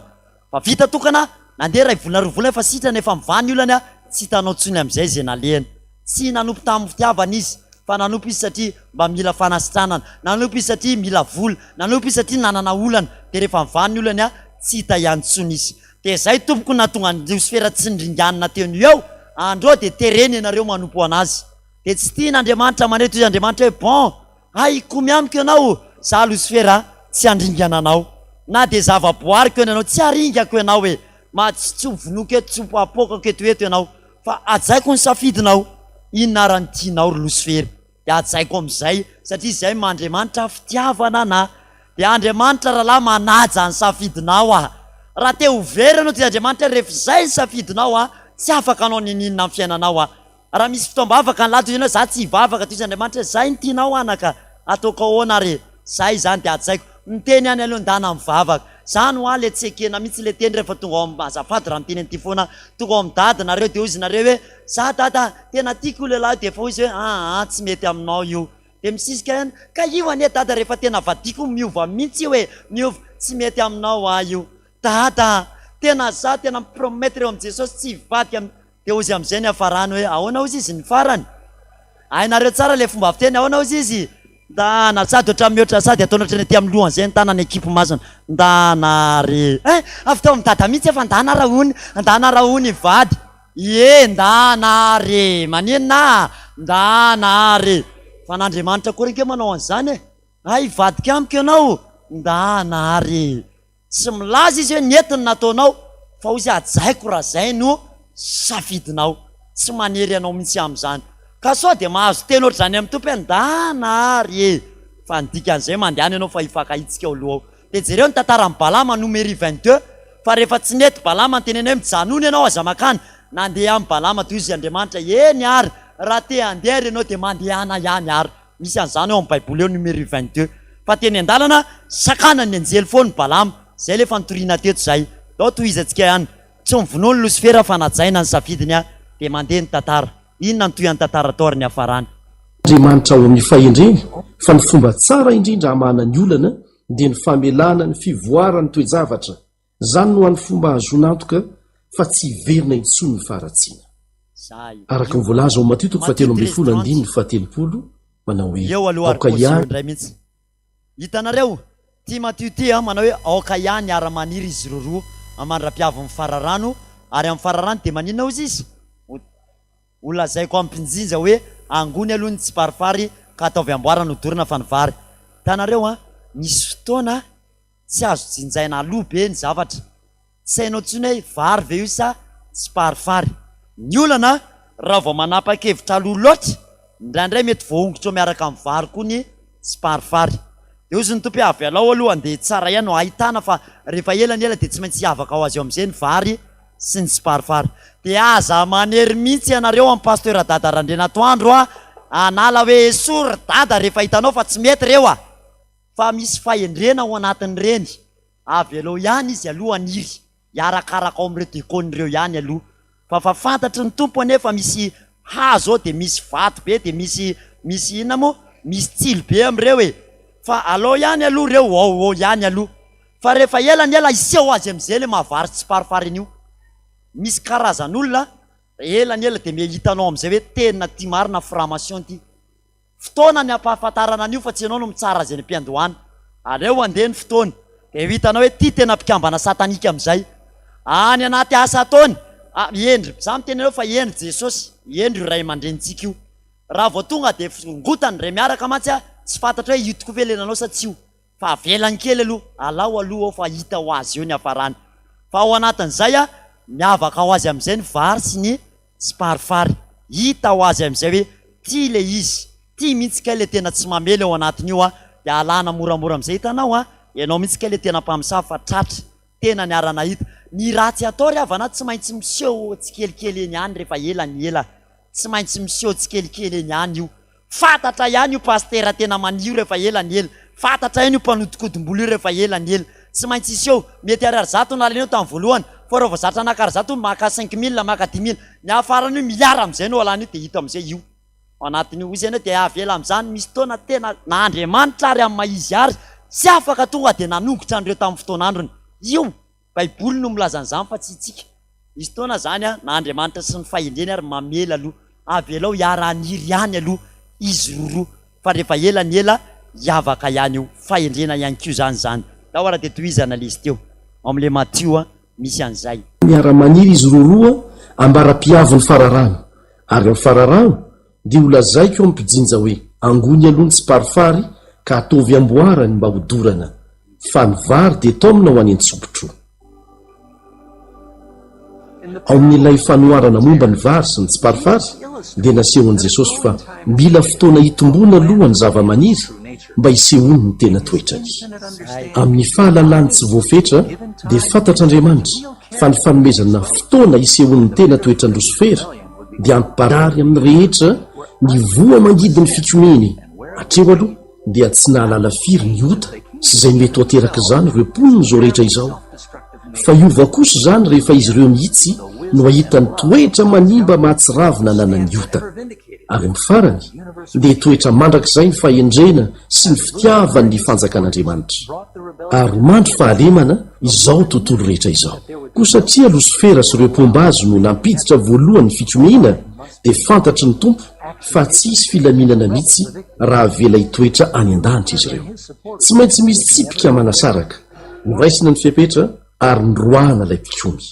A: Fa vita tokana, nandeha iray volana roa volana efa sitrana efa mivaha ny olany an, tsy hitanao intsony amin'izay izay nalehany. Tsy nanompo tamin'ny fitiavana izy, fa nanompo izy satria mba mila fanasitranana, nanompo izy satria mila vola, nanompo izy satria nanana olana, dia rehefa mivaha ny olany an, tsy hita ihany intsony izy. Dia izay tompoko no nahatonga an'i Losifera tsy niringanina teo no eo, andreo dia terena ianareo manompo an'azy. Dia tsy tian' Andriamanitra maneto izy Andriamanitra hoe bon hay hikomy amiko ianao za Losifera tsy handringana anao na dia zava-boariko eny ianao tsy haringako ianao e ma tsy tsy ho vonoiko eto tsy ho apoakako eto eto ianao fa hajaiko ny safidinao inona ara ny tianao ry Losifera dia hajaiko amin'izay satria izay maha Andriamanitra fitiavana ana dia Andriamanitra rahalahy manaja ny safidinao ah raha te ho very ianao dia Andriamanitra rehefa izay ny safidinao ah tsy afaka anao niniana amin'ny fiainanao ah Raha misy fotoam-bavaka ny lahy toy izany hoe za tsy hivavaka toy izany Andriamanitra hoe zay ny tianao anaka ataoko ahoana ary e zay izany dia hajaiko miteny ihany aloha ndana mivavaka zany hoa le tsy ekena mihitsy le teny rehefa tonga ao am azafady raha miteny an'ity foana aho tonga ao am dada nareo dia hozy nareo hoe za dada tena tiako io lehilahy io dia efa hoy izy hoe aa tsy mety aminao io dia misisika ihany ka io anie dada rehefa tena vadiko miova mihitsy io e miova tsy mety aminao hoa io dada a tena za tena mi-promettre eo am Jesosy tsy hivadika am Dia hozy amin'izay ny hafarany hoe, Ahoana hozy izy ny farany? Hainareo tsara ilay fomba fiteny, ahoana hozy izy? Ndana, sady ohatran'ny mihoatra sady ataony ohatran'ny aty amin'ny lohany izay ny tanany akipy masony. Ndana re. Eh, avy tao amin'i dada mihitsy efa ndana rahony, ndana rahony hivady. Ie, ndana re. Maninona? Ndana re. Fa an'Andriamanitra akory ange manao an'izany e. Hay hivadika amiko ianao? Ndana re. Tsy milaza izy hoe nety ny nataonao fa hoy izy hajaiko raha zay no safidinao. Tsy manery anao mihitsy amin'izany. Ka sao dia mahazo teny ohatr'izany amin'ny Tompo hoe ndana ary e! Fa ny dikan'izay mandehana ianao fa hifankahitsika ao aloha ao. Dia jereo ny tantaran'i Balama, Nomery 22, fa rehefa tsy nety Balama nitenena hoe mijanona ianao aza makany. Nandeha ihany Balama dia hoy izy Andriamanitra eny ary raha te handeha ary ianao dia mandehana ihany ary. Misy an'izany ao amin'ny baiboly ao Numéri 22. Fa teny an-dalana, sakanan'ny anjely foana i Balama. Izay ilay efa nitoriana teto izay. Ndao tohizantsika ihany. Tsy novonoin'i Losifera fa najaina ny safidiny dia mandeha ny tantara. Inona ny tohian'ny tantara tao ary niafarany?
D: Andriamanitra ao amin'ny fahendreny fa ny fomba tsara indrindra hamahana ny olana dia ny famelana ny fivoaran'ny toe-javatra. Izany no hany fomba ahazoana antoka fa tsy hiverina intsony ny faharatsiana.
A: Zay.
D: Araka
A: Io.
D: ny voalaza ao Matio toko
A: Matio
D: fahatelo ambin'ny
A: 13
D: folo
A: 30.
D: andininy fahatelopolo manao hoe,
A: Eo aloha ary
D: Aoka
A: pause eo
D: ihany
A: indray mihitsy. Hitanareo, ty Matio ty an, manao hoe aoka ihany hiara-maniry izy roroa amandra-piavin'ny fararano, ary amin'ny fararano dia maninona hozy izy? Ho, ho lazaiko amin'ny mpinjinja hoe angony aloha ny tsiparifary ka ataovy amboarana hodorana fa ny vary. Hitanareo an, misy fotoana tsy azo jinjaina aloha be ny zavatra. Tsy hainao intsony hoe vary ve io sa tsiparifary. Ny olana, raha vao manapa-kevitra aloha loatra, indraindray mety voahongotra eo miaraka amin'ny vary koa ny tsiparifary. Dia hozy ny Tompo hoe avelao aloha handeha tsara ihany no ahitana fa rehefa ela ny ela dia tsy maintsy hiavaka ho azy eo amin'izay ny vary sy ny tsiparifary. Dia aza manery mihitsy ianareo amin'i Pasteur Dada Randrianatoandro a, hanala hoe esory ry Dada rehefa hitanao fa tsy mety ireo a! Fa misy fahendrena ao anatin'ireny. Avelao ihany izy aloha haniry hiarakaraka ao amin'ireo dekôny ireo ihany aloha. Fa fa fantatry ny Tompo anie fa misy hazo ao dia misy vato be dia misy misy inona moa? Misy tsilo be amin'ireo e! Fa alao ihany aloha ireo ao ao ihany aloha. Fa rehefa ela ny ela hiseho azy amin'izay ilay mahavary tsiparifary an'io. Misy karazan'olona ela ny ela dia me hitanao amin'izay hoe tena ity marina franc-maçon ity. Fotoana ny hampahafantarana an'io fa tsy ianao no mitsara azy eny am-piandohana. Aleo handeha ny fotoana dia ho hitanao hoe ity tena mpikambana satanika amin'izay. Any anaty asa ataony, ah, hendry, za miteny anao fa hendry Jesosy, hendry io ray aman-drenintsika io. Raha vao tonga dia fongotany indray miaraka mantsy ah, tsy fantatra hoe io tokoa ve ilay nanao sa tsy io. Fa avelany kely aloha, alao aloha ao fa hita ho azy eo ny hafarany. Fa ao anatin'izay ah, miavaka ho azy amin'izay ny vary sy ny tsiparifary. Hita ho azy amin'izay hoe ty le izy, ty mihitsy kay le tena tsy mamely ao anatin'io ah, dia alana moramora amin'izay hitanao ah, ianao mihitsy kay le tena mpamosavy fa tratra, tena niara-nahita. Ny ratsy atao ry havana tsy maintsy miseho tsikelikely eny ihany rehefa ela ny ela, tsy maintsy miseho tsikelikely eny ihany io. Fantatra ihany io pasitera tena mania io rehefa ela ny ela. Fantatra ihany io mpanodinkodim-bola io rehefa ela ny ela. Tsy maintsy hiseho. Mety ariary zato no nalainao tamin'ny voalohany, fa raha vao zatra naka ariary zato, maka cinq mille, maka dix mille. Ny hafarany io milliard amin'izay no alana io dia hita amin'izay io. Ao anatin'io. Hoy izy ianao dia avela amin'izany. Misy fotoana tena na Andriamanitra ary amin'ny maha izy ary tsy afaka tonga dia nanongotra an'ireo tamin'ny fotoan'androny. Io. Baiboly no milaza an'izany fa tsy itsika. Misy fotoana izany an, na Andriamanitra sy ny fahendreny ary mamela aloha. Avelao hiara-haniry ihany aloha izy roroa fa rehefa ela ny ela hiavaka ihany io. Fahendrena ihany koa izany izany. Tao ara dia tohizana ilay izy teo. Ao amin'ilay Matio an, misy an'izay.
D: Miara-maniry izy roroa ambara-pihavin'ny fararano, ary amin'ny fararano dia holazaiko amin'ny mpijinja hoe, Angony aloha ny tsiparifary ka ataovy amboarany mba hodorana, fa ny vary dia taomina ho any an-tsopitro. Ao amin'ilay fanoharana momba ny vary sy ny tsiparifary dia nasehon'i Jesosy fa mila fotoana hitomboana aloha ny zavamaniry mba hisehoany ny tena toetrany. Amin'ny fahalalany tsy voafetra dia fantatr'Andriamanitra fa ny fanomezana fotoana hisehoan'ny tena toetran'i Losifera dia hampibaribary amin'ny rehetra ny voa mangidin'ny fikomiany. Hatreo aloha dia tsy nahalala firy ny ota sy izay mety ho aterak'izany ireo mponin'izao rehetra izao. Fa hiova kosa izany rehefa izy ireo mihitsy no hahita ny toetra manimba mahatsiravina ananan'ny ota. Ary amin'ny farany, dia hitoetra mandrakizay ny fahendrena sy ny fitiavan'ny fanjakan'Andriamanitra. Ary ho mandry fahalemana izao tontolo rehetra izao. Koa satria Losifera sy ireo mpomba azy no nampiditra voalohany ny fikomiana, dia fantatry ny Tompo fa tsy hisy filaminana mihitsy raha avela hitoetra any an-danitra izy ireo. Tsy maintsy misy tsipika manasaraka. Noraisina ny fepetra ary noroahana ilay mpikomy.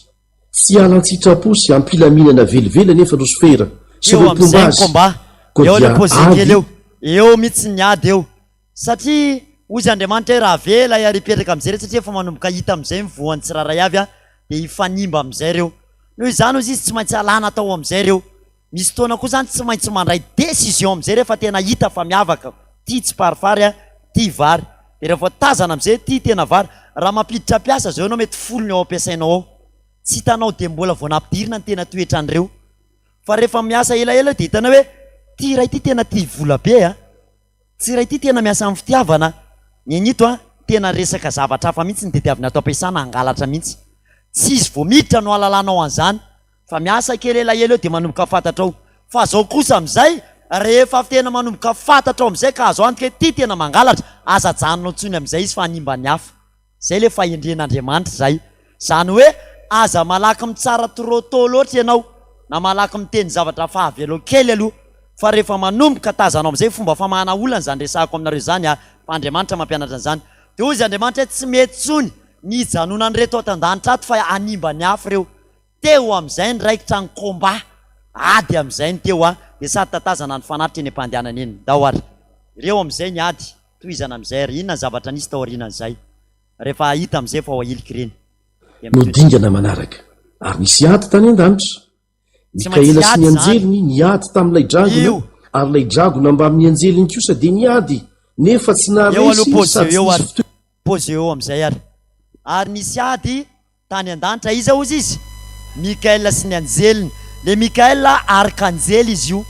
D: Tsy hiala an-tsitrapo sy am-pilaminana velively anefa Losifera sy
A: Eo
D: ireo mpomba
A: amin'izay ny
D: azy,
A: combat.
D: koa
A: Eo
D: dia
A: ilay pause kely
D: avy
A: eo. Eo mihitsy ny ady eo. Satria hozy Andriamanitra hoe raha avela ary hipetraka amin'izay ireo satria efa manomboka hita amin'izay ny voan'ny tsirairay avy dia hifanimba amin'izay ireo. Noho izany hozy izy tsy maintsy alana tao amin'izay ireo. Misy fotoana koa izany tsy maintsy mandray décision amin'izay rehefa tena hita fa miavaka, ity tsiparifary a, ity vary. Dia rehefa tazana amin'izay ity tena vary. Raha mampiditra mpiasa izao ianao mety folo ny ao ampiasainao ao. Tsy hitanao dia mbola vao nampidirina ny tena toetran'ireo. Fa rehefa miasa elaela dia hitanao hoe ity iray ity tena tia vola be a. Tsy iray ity tena miasa amin'ny fitiavana. Nenito a, tena resaka zavatra hafa mihitsy ny tediaviny ato am-piasana hangalatra mihitsy. Tsy izy vao miditra no ahalalanao an'izany fa miasa kely elaela eo dia manomboka fantatrao. Fa zao kosa amin'izay, rehefa tena manomboka fantatrao amin'izay ka azo antoka hoe ity tena mangalatra, aza ajanonao intsony amin'izay izy fa hanimba ny hafa. Zay le fahendren'Andriamanitra zay. Zany hoe aza malaky mitsara trop tôt loatra ianao. Na malaky miteny zavatra fahavelo kely aloha fa rehefa manomboka tazanao amizay fomba famahana olana izany resahako aminareo izany a, fa Andriamanitra mampianatra an'izany. Dia hoy izy Andriamanitra hoe tsy mety intsony ny hijanonan'ireto ato an-danitra ato fa hanimba ny afo ireo. Teo amizay niraikitra ny combat, ady amizay ny teo a, dia sady tatazana ny fanatitra eny am-pandehanana eny. Ndao ary. Ireo amizay ny ady, tohizana amizay ary. Inona ny zavatra nisy taorianan'izay? Rehefa hita amizay fa ho ahilika ireny.
D: No dingana manaraka. Ary nisy ady tany an-danitra.
A: Tsy maintsy
D: Mikaela sy ny
A: hiady izany.
D: anjeliny niady tamin'ilay dragona,
A: Io.
D: ary ilay dragona mbamin'ny anjeliny kosa dia niady, nefa tsy
A: Eo aloha
D: naharesy
A: pause
D: sady tsy
A: eo
D: nisy
A: ary.
D: fitoerana.
A: Pause eo amin'izay ary. Ary nisy ady tany an-danitra. Iza hozy izy? Mikaela sy ny anjeliny. Le Mikaela arkanjely izy io.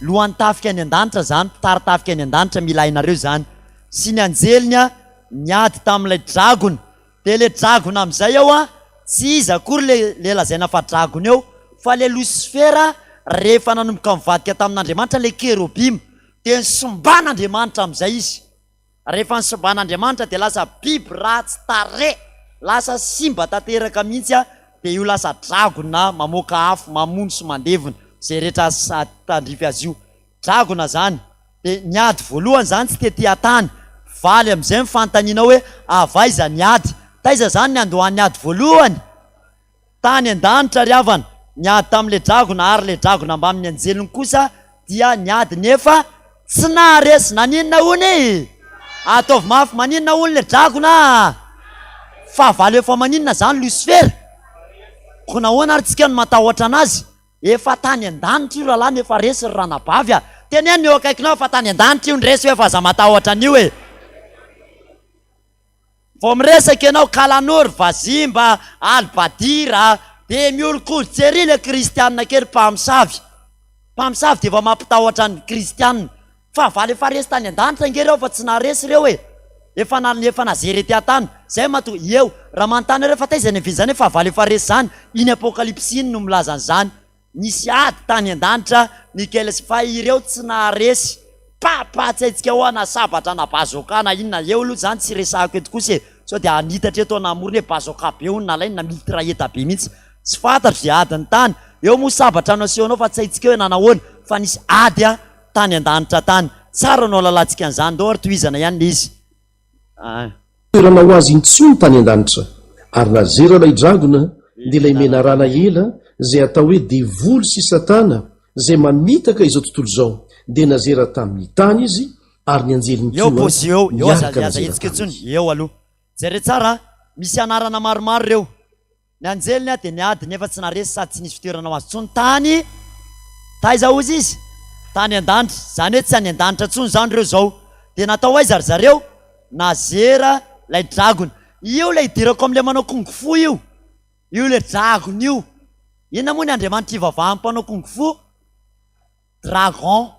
A: Lohan'ny tafika any an-danitra izany, mpitari-tafika any an-danitra, mila hainareo izany. Sy ny anjeliny niady tamin'ilay dragona. Dia le dragona amin'izay eo an, tsy iza akory le le lazaina fa dragona eo, fa le losifera rehefa nanomboka nivadika tamin'Andriamanitra le kerobima, dia nisimban'Andriamanitra amin'izay izy. Rehefa nisimban'Andriamanitra dia lasa biby ratsy tarehy, lasa simba tanteraka mihitsy an, dia io lasa dragona mamoaka afo, mamono sy mandevona izay rehetra tandrify azy io. Dragona zany. Dia ny ady voalohany zany tsy tety an-tany. Valy amin'izay ny fanontanianao hoe avy aiza ny ady? Taiza zany ny andohan'ny ady voalohany? Tany an-danitra ry havana. Niady tamin'ilay dragona ary ilay dragona mbamin'ny anjeliny kosa dia niady nefa tsy naharesy. Naninona hono e? Ataovy mafy, maninona hono ilay dragona? Fahavalo efa maninona zany Losifera? Koa nahoana ary tsika no matahotra anazy? Efa tany an-danitra io rahalahy no efa resy ry ranabavy a! Teneno ny eo akaikinao fa tany an-danitra io ny resy hoe fa aza matahotra an'io e! Vao miresaka ianao Kalanoro, Vazimba, Albadira dia miolonkoditra ery ilay kristianina kely mpamosavy. Mpamosavy dia efa mampitahotra ny kristianina. Fahavalo efa resy tany an-danitra ange ireo fa tsy naharesy ireo e! Efa na efa nazery ety an-tany. Zay mahatonga, eo, raha manontany nareo fa taiza ny havian'izany hoe fahavalo efa resy zany, iny apokalypsy iny no milaza an'izany. Nisy ady tany an-danitra, Mikaela sy fa ireo tsy naharesy. Pa pa tsy haintsika hoa na sabatra na bazooka na inona, eo aloha zany tsy resahako eto kosa e, sao dia hanitatra eto aho na hamorona hoe bazooka be hono nalainy na mitraillette be mihitsy. Tsy fantatro izay adin'ny tany. Eo moa sabatra no asehonao fa tsy haintsika hoe nanahoana fa nisy ady an. tany an-danitra tany. Tsara no alalantsika an'izany. Ndao ary tohizana ihany le izy ah.
D: Toerana ho azy intsony tany an-danitra. Ary nazera ilay dragona, dia ilay menarana ela, izay atao hoe devoly sy satana, izay mamitaka izao tontolo izao, dia nazera tamin'ny tany izy, ary ny anjeliny
A: Eo
D: koa
A: pause eo, eo aza
D: niaraka
A: aza
D: nazera
A: hetsika intsony,
D: taminy.
A: eo aloha. Jereo tsara a, misy anarana maromaro ireo. Ny anjeliny dia niady nefa tsy naharesy sady tsy nisy fitoerana ho azy intsony tany taiza hozy izy? Tany an-danitra. Izany hoe tsy any an-danitra intsony izany ireo izao. Dia natao aiza ry zareo? Nazera ilay dragona. Io ilay idirako amin'ilay manao kung fu io. Io ilay dragona io. Inona moa ny andriamanitra ivavahan'ny mpanao kung fu? Dragon.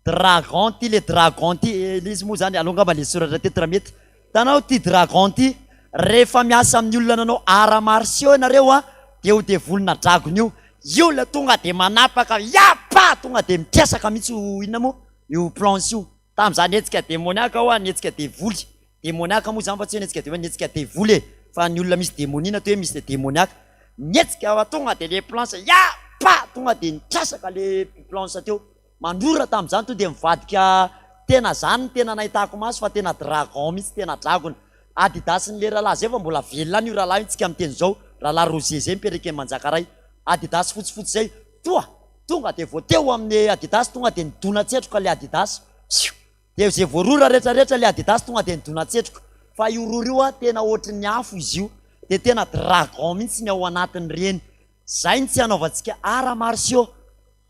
A: Dragon ty le dragon ty le izy moa zany aleo angamba le soratra teto raha mety hitanao ty dragon ty rehefa miasa amin'ny olona nanao arts martiaux ianareo a dia io devolina dragona io io le tonga de manapaka yapa tonga de mikesaka mihitsy io inona moa io planche io tamin'izany hetsika demoniaka aho a nihetsika devoly demoniaka moa zany fa tsy hoe nihetsika devoly nihetsika devoly e fa ny olona misy demonia na toa hoe misy demoniaka nihetsika fa tonga de le planche yapa tonga de nikasaka le planche teo Mandrora tamin'izany to dia mivadika tena zany ny tena nahitako maso fa tena dragon mihitsy tena dragona. Adidas n'le rahalahy zay fa mbola velona any io rahalahy io tsika miteny zao, rahalahy Roger zay mipetraka eny Manjakaray. Adidas fotsifotsy zay, toa tonga dia vao teo amin'ny adidas tonga dia nidona-tsetroka le adidas, psiu! Dia zay voarora rehetra rehetra le adidas tonga dia nidona-tsetroka. Fa io rora io an tena ohatry ny afo izy io, dia tena dragon mihitsy ny ao anatin'ireny. Zay no tsy hanaovantsika arts martiaux.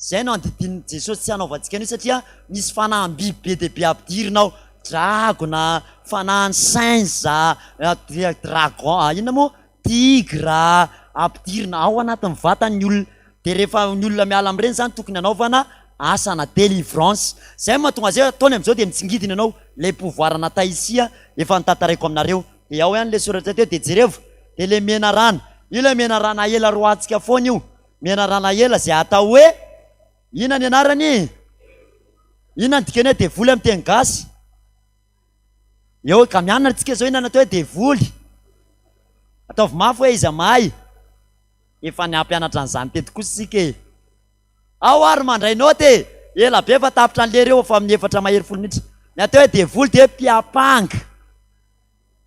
A: Izay no andidian'i Jesosy tsy hanaovantsika an'io satria misy fanahim-biby be dia be ampidirina ao, dragona, fanahin'ny singe, dragon, inona moa, tigre, ampidirina ao anatin'ny vatan'ny olona. Dia rehefa ny olona miala amin'ireny izany tokony hanaovana asana délivrance. Izay no mahatonga azy hoe ataony amin'izao dia mitsingidina ianao, ilay pouvoir ana Taisia efa notantaraiko aminareo. Dia ao ihany ilay soratra teo dia jerevo, dia ilay menarana, io ilay menarana ela roahantsika foana io. Menarana ela izay atao hoe inona ny anarany? Inona ny dikany hoe devoly amin'ny teny gasy? Eo ka mianatra tsika zao inona ny atao hoe devoly? Ataovy mafy hoe iza mahay? Efa nampianatra an'izany teto kosa isika e. Ao ary mandray naoty e! Ela be fa tapitra ny lera eo fa amin'ny 3:40 minitra. Ny atao hoe devoly dia mpiampanga.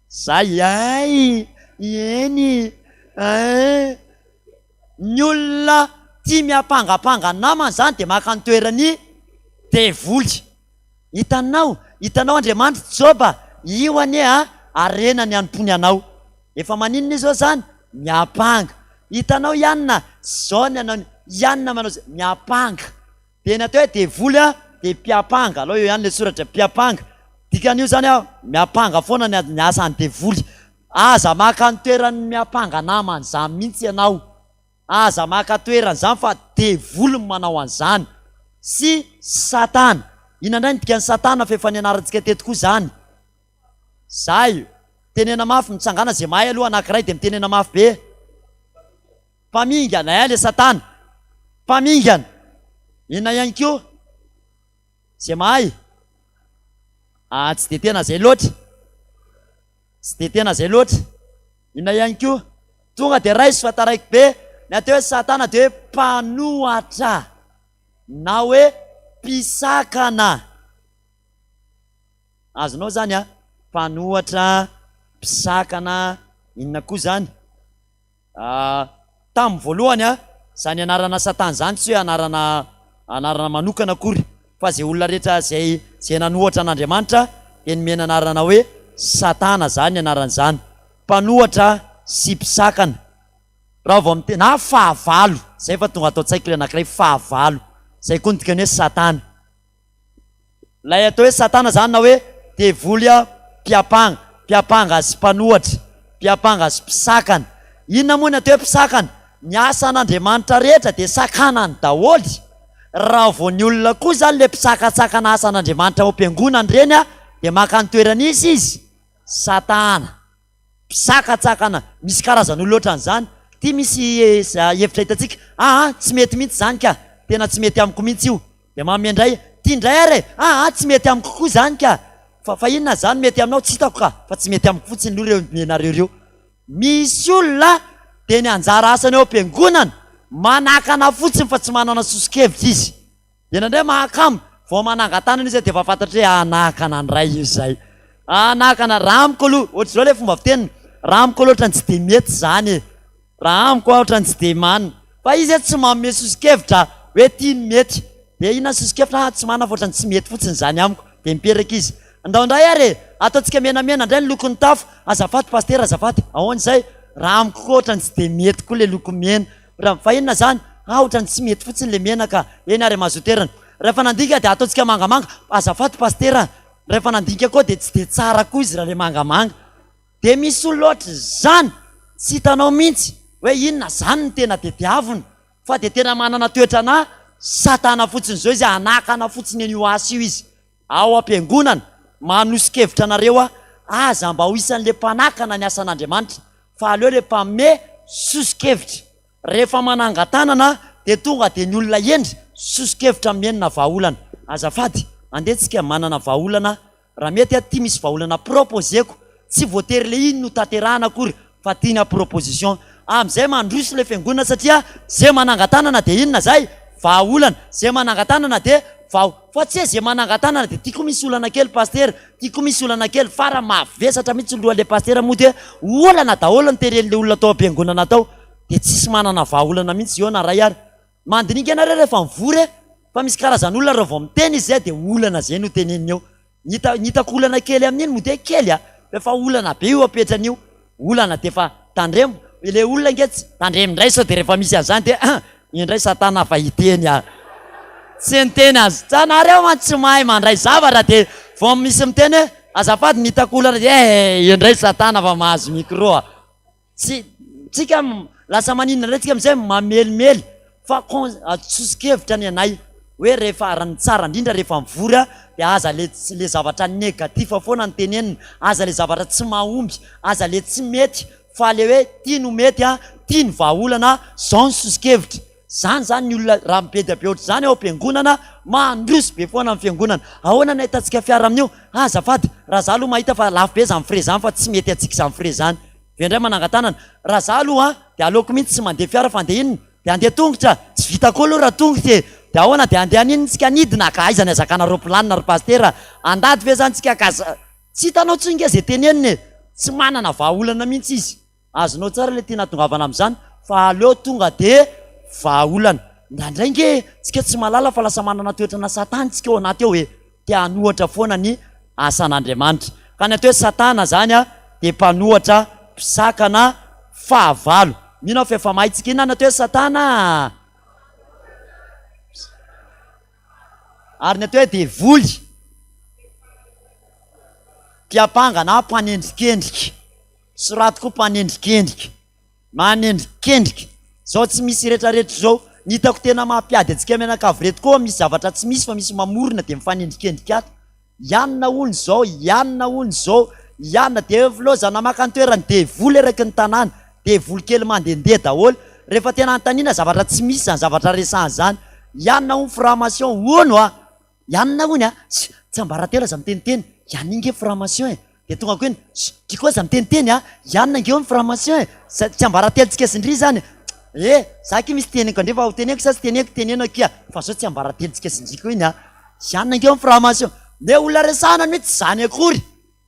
A: Zay ay! Eny eh! Ny olona tia miampangapanga namana izany dia maka ny toeran'ny devoly. Hitanao, hitanao Andriamanitra Joba, io anie a, harena ny anompoany anao. Efa maninona izy zao zany? Miampanga. Hitanao i Anna, zao ny anao, i Anna manao zay, miampanga. Dia ny atao hoe devoly a, dia mpiampanga, alao eo ihany le soratra, mpiampanga. Dikan'io zany a, miampanga foana ny ny asan'ny devoly. Aza maka ny toeran'ny miampanga namana izany mihitsy ianao. Aza maka toerana izany fa devoly no manao an'izany. Sy satana. Inona indray ny dikan'ny satana fa efa nianarantsika teto koa izany. Zay. Tenena mafy, mitsangàna izay mahay aloha anankiray dia mitenena mafy be. Mpamingana, eh le satana. Mpamingana. Inona ihany koa? Izay mahay. Ah, tsy dia tena izay loatra. Tsy dia tena izay loatra. Inona ihany koa? Tonga dia raiso fa taraiky be. Ny atao hoe satana dia hoe mpanohatra na hoe mpisakana. Azonao izany an? Mpanohatra, mpisakana, inona koa izany? Tamin'ny voalohany, izany anarana Satana izany tsy hoe anarana anarana manokana akory, fa izay olona rehetra izay izay nanohatra an'Andriamanitra dia nomena anarana hoe Satana izany ny anaran'izany. Mpanohatra sy mpisakana. Raha vao mite-, na fahavalo, izay fa tonga ato an-tsaiko ilay anankiray, fahavalo. Izay koa ny dikany hoe Satana. Ilay atao hoe satana zany na hoe devoly mpiampanga, mpiampanga sy mpanohatra, mpiampanga sy mpisakana. Inona moa ny atao hoe mpisakana? Ny asan'Andriamanitra rehetra dia sakanany daholo. Raha vao ny olona koa zany le mpisakatsakana asan'Andriamanitra ao am-piangonana ireny dia maka ny toeran'iza izy? Satana. Mpisakatsakana. Misy karazan'olona ohatran'izany. Ity misy hevitra hitantsika, aa tsy mety mihitsy izany ka, tena tsy mety amiko mihitsy io. Dia manome indray, ty indray ary e! Aa tsy mety amiko koa izany ka! Fa fa inona izany mety aminao? Tsy hitako ka! Fa tsy mety amiko fotsiny aloha ireo omenareo ireo. Misy olona dia ny anjara asany ao am-piangonana, manakana fotsiny fa tsy manana soso-kevitra izy. Dia indraindray mahakamo, vao manangan-tanana izy dia efa fantatra hoe hanakana indray io izay. Hanakana, raha amiko aloha, ohatr'izao ilay fomba fiteniny, raha amiko aloha ohatran'ny tsy dia mety izany e! Raha amiko ohatrany tsy dia man. Fa izy tsy manome sosokevitra hoe ty no mety. Dia inona ny sosokevitra? Ah tsy manana fa ohatrany tsy mety fotsiny izany amiko. Dia miperaka izy. Andao indray ary e! Ataontsika menamena indray ny lokon'ny tafo. Azafady pasitera azafady. Ahoana izay? Raha amiko koa ohatrany tsy dia mety koa ilay loko mena. Raha fa inona izany? Ah ohatrany tsy mety fotsiny ilay mena ka. Eny ary mazoto erany. Rehefa nandinika dia ataontsika mangamanga. Azafady pasitera. Rehefa nandinika koa dia tsy dia tsara koa izy raha ilay mangamanga. Dia misy olona ohatr'izany tsy hitanao mihitsy hoe inona izany no tena tediaviny fa dia tena manana toetra-na satana fotsiny izao izy, hanakana fotsiny an'io asa io izy ao am-piangonana. Manoso-kevitra anareo aho, aza mba ho isan'ilay mpanakana ny asan'Andriamanitra fa aleo ilay mpanome soso-kevitra. Rehefa manangan-tanana dia tonga dia ny olona hendry soso-kevitra mihenina vahaolana. Azafady, andeha tsika manana vahaolana Raha mety aho ty misy vahaolana proposer-ko, tsy voatery le iny no tanterahana akory fa ty ny proposition. Amizay mandroso le fiangonana satria ze manangatanana de inona zay? Vahaolana. Ze manangatanana de vaho. Fa tsy hoe ze manangatanana de ty koa misy olana kely pasitera, ty koa misy olana kely fa raha mavesatra mihitsy ny lohan'le pasitera moa de olana daholo ny teren'le olona tao am-piangonana tao de tsisy manana vahaolana mihitsy eo na ray ary. Mandinika ianareo rehefa mivory e! Fa misy karazan'olona raha vao miteny izy zay dia olana zay no teneniny eo. Ny hita ny hitako olana kely amin'iny mody hoe kely a! Fa efa olana be io apetrany io. Olana dia efa tandremo, ilay olona ange tsy, tandremo indray sao dia rehefa misy an'izany dia an! Indray satana fa hiteny a! Tsy niteny azy. Tsa nareo mantsy tsy mahay mandray zavatra dia vao misy miteny hoe azafady ny hitako olana dia eh! Indray satana fa mahazo micro a! Tsy, tsika lasa maninona indray tsika amin'izay mamelimely fa con, soso-kevitra ny anay hoe rehefa raha ny tsara indrindra rehefa mivory dia aza le le zavatra négatif foana no tenenina, aza le zavatra tsy mahomby, aza le tsy mety fa le hoe ty no mety an, ty ny vahaolana, zao ny soso-kevitra. Zany zany ny olona raha be dia be ohatr'izany ao am-piangonana, mandroso be foana ny fiangonana. Ahoana ny ahitantsika fiara amin'io? Azafady, raha za aloha mahita fa lafo be izany frais izany fa tsy mety antsika izany frais izany. Ve indray manangan-tanana. Raha za aloha an, dia aleoko mihitsy tsy mandeha fiara fa andeha inona? Dia andeha tongotra! Tsy vita koa aloha raha tongotra e! Dia ahoana dia andeha haninona tsika hanidina ka aiza ny hazakana roaplanina ry pasitera? Handady ve zany tsika ka tsy hitanao tsony nge ze tenenina e! Tsy manana vahaolana mihitsy izy. Azonao tsara ilay tiana hatongavana amin'izany fa aleo tonga dia vahaolana. Indraindray nge tsika tsy mahalala fa lasa manana toetrana satana tsika ao anaty ao e! Te hanohatra foana ny asan'Andriamanitra. Ka ny atao hoe satana zany dia mpanohatra, mpisakana, fahavalo. Mino aho fa efa mahay tsika inona ny atao hoe satana? Ary ny atao hoe devoly? Mpiampanga na mpanendrikendrika. Soraty koa mpanendrikendrika. Manendrikendrika. Zao tsy misy retraretra zao. Ny hitako tena mampiady antsika mianakavy reto koa misy zavatra tsy misy fa misy mamorona dia mifanendrikendrika ato. Ianona hono izao, ianona hono izao, ianona dia filozana maka ny toeran'ny devoly eraky ny tanàna. Devoly kely mandehandeha daholo. Rehefa tena anontaniana zavatra tsy misy izany zavatra resahana izany. Ianona hono franc-maçon hono a! Ianona hono a! Tsiambaratelo aza miteniteny. Ianona iny nge franc-maçon e! Dia tonga koa iny, Chut, ty koa aza miteniteny a! Ianona ange hono franc-maçon e! Sa tsiambaratelontsika sy ndry izany e! Eh! Za akia misy teneniko andre fa ho teneniko sa tsy teneniko, teneno akia! Fa zao tsiambaratelontsika sy ndry koa iny a! Ianona ange hono franc-maçon! Le olona resahana anie tsy zany akory!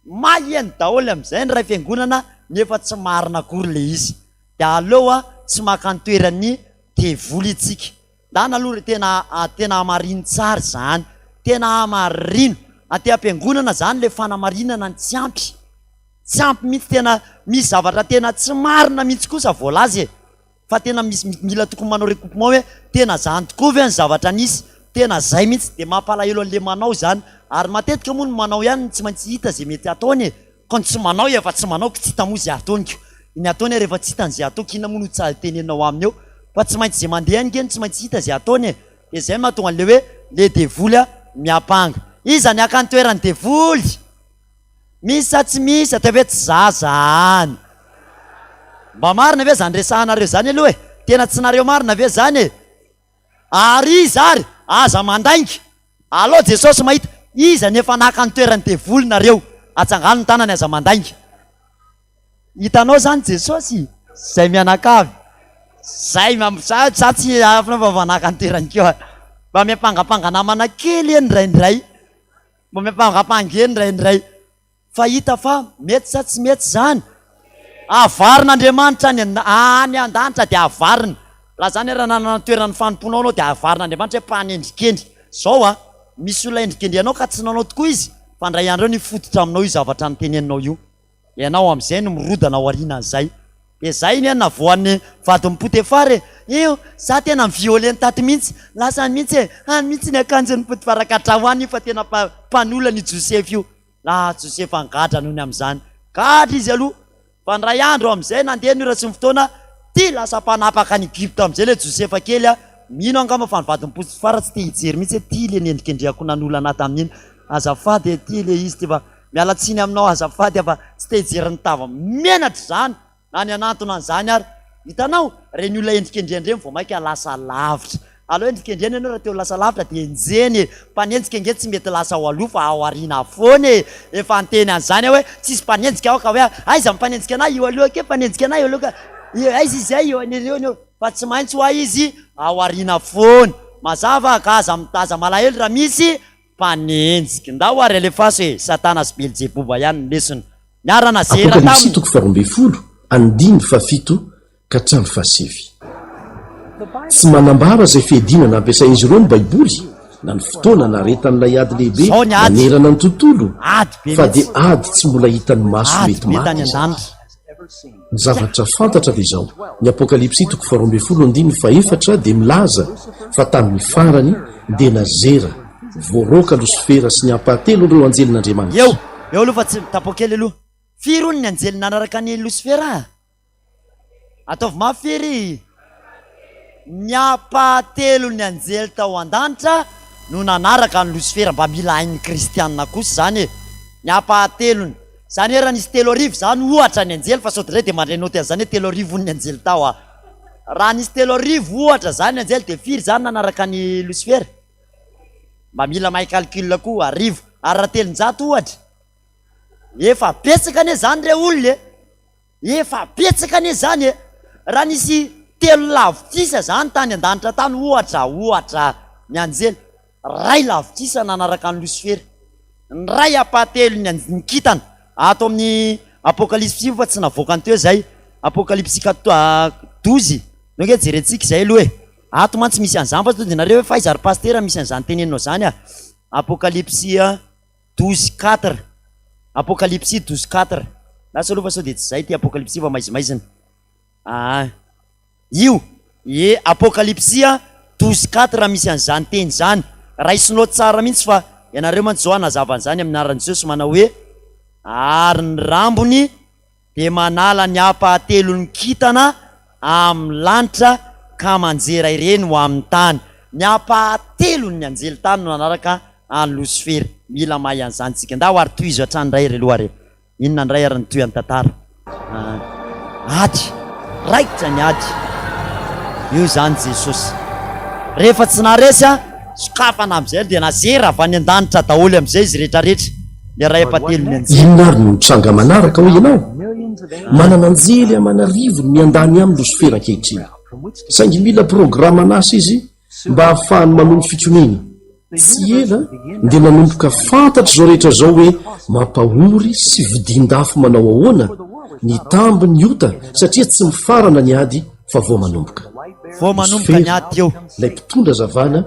A: Maheno daholo amin'izay ny ray fiangonana nefa tsy marina akory le izy! Dia aleo a tsy maka ny toeran'ny devoly itsika! Ndana aloha ry tena tena hamarino tsara izany, tena hamarino, aty am-piangonana zany le fanamarinana no tsy ampy, tsy ampy mihitsy tena misy zavatra tena tsy marina mihitsy kosa voalaza e, fa tena misy mila tokony manao recoupement hoe tena zany tokoa ve ny zavatra nisy, tena zay mihitsy, de mampalahelo an'le manao izany, ary matetika moa ny manao ihany no tsy maintsy hita ze mety ataony e, Ko ny tsy manao efa tsy manao ko tsy hita moa ze ataony ko. Ny ataony rehefa tsy hitany ze ataoko inona moa no tsa teneninao aminy eo fa tsy maintsy ze mandeha ange no tsy maintsy hita ze ataony e. De zay mahatonga anle hoe le devoly a miampanga. Iza ny haka ny toeran'ny devoly? Misy sa tsy misy? Ataovy hoe tsy za zany. Mba marina ve zany resahanareo zany aloha e? Tena tsy nareo marina ve zany e? Ary iza ary? Aza mandainga. Alao Jesosy mahita. Iza no efa naka ny toeran'ny devoly nareo? Atsangano ny tanany aza mandainga. Hitanao zany Jesosy? Zay mianakavy. Zay za za tsy afina fa mba naka ny toerany koa. Mba miampangapanga namana kely eny indraindray. Mba miampangapanga eny indraindray. Fa hita fa mety sa tsy mety izany? Avarin'Andriamanitra any any an-danitra dia avarina. Raha izany ary nanana ny toeran'ny fanompoanao anao dia avarin'Andriamanitra hoe mpanendrikendrika. Izao an, misy olona endrikendrehanao ka tsy nanao tokoa izy fa indray andro eo nifototra aminao io zavatra noteneninao io. Ianao amin'izay no mirodana ao aorianan'izay. Dia zay anie navoan'ny vadin'i Potifar e! Io, za tena mi-violer ny taty mihitsy, lasa any mihitsy e! Any mihitsy ny akanjon'i Potifar ka hatraho any io fa tena mpanolana io Josefa io. Ah, Josefa nigadra noho ny amin'izany. Gadra izy aloha, fa indray andro amin'izay nandeha ny ora sy ny fotoana, ty lasa mpanapaka an'i Egypta amin'izay ilay Josefa kely a! Mino angamba fa ny vadin'i Potifar tsy te hijery mihitsy hoe ty ilay nendrikendrehako nanolana ahy tamin'iny. Azafady e, ty ilay izy ty fa miala tsiny aminao azafady aho fa tsy te hijery ny tava. Menatra izany na ny hanantona an'izany ary. Hitanao? Ireny olona endrikendrehana ireny vao mainka lasa lavitra. Aleo endrikendrehana ianao raha te ho lasa lavitra dia enjehina e. Mpanenjika ange tsy mety lasa ao aloha fa ao aoriana foana e. Efa niteny an'izany aho hoe tsisy mpanenjika aho ka hoe aiza ny mpanenjika anah io aloha akia mpanenjika anah io aloha ka aiza izy ay io eo eo fa tsy maintsy hoa izy ao aoriana foana. Mazava ka aza aza malahelo raha misy Mpanenjika. Ndao ary alefaso e! Satana sy Belzeboba ihany ny lesona. Niara-nazera
D: Apokalypsy
A: taminy.
D: toko faharoambinifolo, andininy fahafito ka hatramin'ny fahasivy. Tsy manambara izay fiadiana nampiasain'izy ireo ny Baiboly, na ny fotoana naharetan'ilay ady lehibe
A: Izao ny ady.
D: nanerana ny tontolo,
A: Ady be
D: fa dia
A: mihitsy.
D: ady tsy mbola hitan'ny maso
A: Ady
D: mety
A: be tany
D: maty izany.
A: an-danitra.
D: Ny zavatra fantatra dia izao, ny Apokalypsy toko faharoambinifolo andininy fahefatra dia milaza fa tamin'ny farany dia nazera, voaroaka Losifera sy ny ampahatelon'ireo anjelin'Andriamanitra.
A: Eo, eo aloha fa tsy, tapao kely aloha. Firy hono ny anjely nanaraka an'i Losifera? Ataovy mafy firy? Ny ampahatelon'ny anjely tao an-danitra no nanaraka an'i Losifera. Mba mila hain'ny kristiana kosa izany e! Ny ampahatelony. Izany hoe raha nisy 3000 izany ohatra ny anjely, fa sao dia indray dia mandray naoty an'izany hoe 3000 hono ny anjely tao a! Raha nisy 3000 ohatra izany ny anjely dia firy izany nanaraka an'i Losifera? Mba mila mahay calcul koa, arivo. Ary raha 300 ohatra? Efa betsaka anie izany re olona e! Efa betsaka anie izany e! Raha nisy telo lavitrisa izany tany an-danitra tany ohatra, ohatra. Ny anjely ray lavitrisa nanaraka an'i Losifera. Ny ray ampahatelon'ny anj- ny kintana. Ato amin'ny Apokalypsy io fa tsy navoakany teo izay. Apokalypsy quat- 12. Ndao ange jerentsika izay aloha e. Ato mantsy misy an'izany fa sao dia nareo hoe f'aiza ry pasitera misy an'izany teneninao izany a. Apokalypsy 12 quatre. Apokalypsy 12 quatre. Lasa aloha fa sao dia tsy izay ity Apokalypsy fa maizimaizina. Aa. Io, ie, Apokalypsy 12 quatre misy an'izany teny izany. Raisinao tsara mihitsy fa ianareo mantsy izao hanazava an'izany amin'ny anaran'i Jesosy manao hoe, Ary ny rambony dia manala ny ampahatelon'ny kintana amin'ny lanitra ka manjera ireny ho amin'ny tany. Ny ampahatelon'ny anjely tany no nanaraka an'i Losifera. Mila mahay an'izany isika. Ndao ary tohizo hatrany indray ry loha re. Inona indray ary ny tohin'ny tantara? Ady! Raikitra ny ady! Io izany Jesosy. Rehefa tsy naharesy an, sokafana amin'izay dia nazera avy any an-danitra daholo amin'izay izy rehetrarehetra, ny ray ampahatelon'ny anjely.
D: Inona ary no mitranga manaraka hoy ianao? Manana anjely aman'arivony miandany aminy Losifera ankehitriny. Saingy mila programan'asa izy mba hahafahany manohy ny fikomiana. Tsy ela dia nanomboka fantatr'izao rehetra izao hoe mampahory sy vidian-dafo manao ahoana ny tambin'ny ota satria tsy mifarana ny ady fa vao manomboka.
A: Vao manomboka ny ady teo.
D: Ilay mpitondra hazavana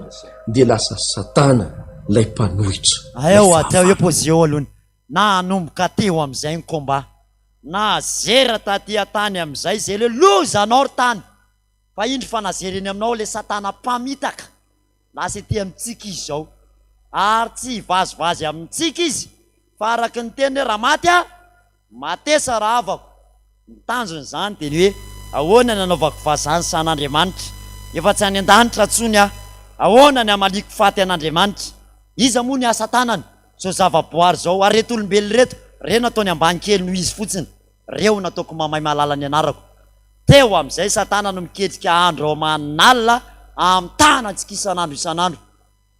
D: dia lasa Satana, ilay mpanohitra, ilay
A: Aeo hatreo eo
D: fahavalo.
A: pozy eo aloha ny na hanomboka teo amin'izay ny combat na zera taty an-tany amin'izay izay le loza anao ry tany fa indro fa nazera eny aminao le satana mpamitaka Lasa ety amintsika izy izao, ary tsy hivazivazy amintsika izy, fa araka ny teniny hoe, Raha maty aho, matesa rahavako. Ny tanjon'izany dia ny hoe, ahoana ny hanaovako vazaha ny sahan'Andriamanitra? Efa tsy any an-danitra intsony aho. Ahoana ny hamaliako faty an'Andriamanitra? Iza moa ny asa tanany? Izao zava-boary izao, ary ireto olombelona ireto, ireo nataony ambany kely noho izy fotsiny. Reo nataoko mamay mahalala ny anarako. Teo amin'izay Satana no miketrika andro aman'alina hamitahana antsika isan'andro isan'andro.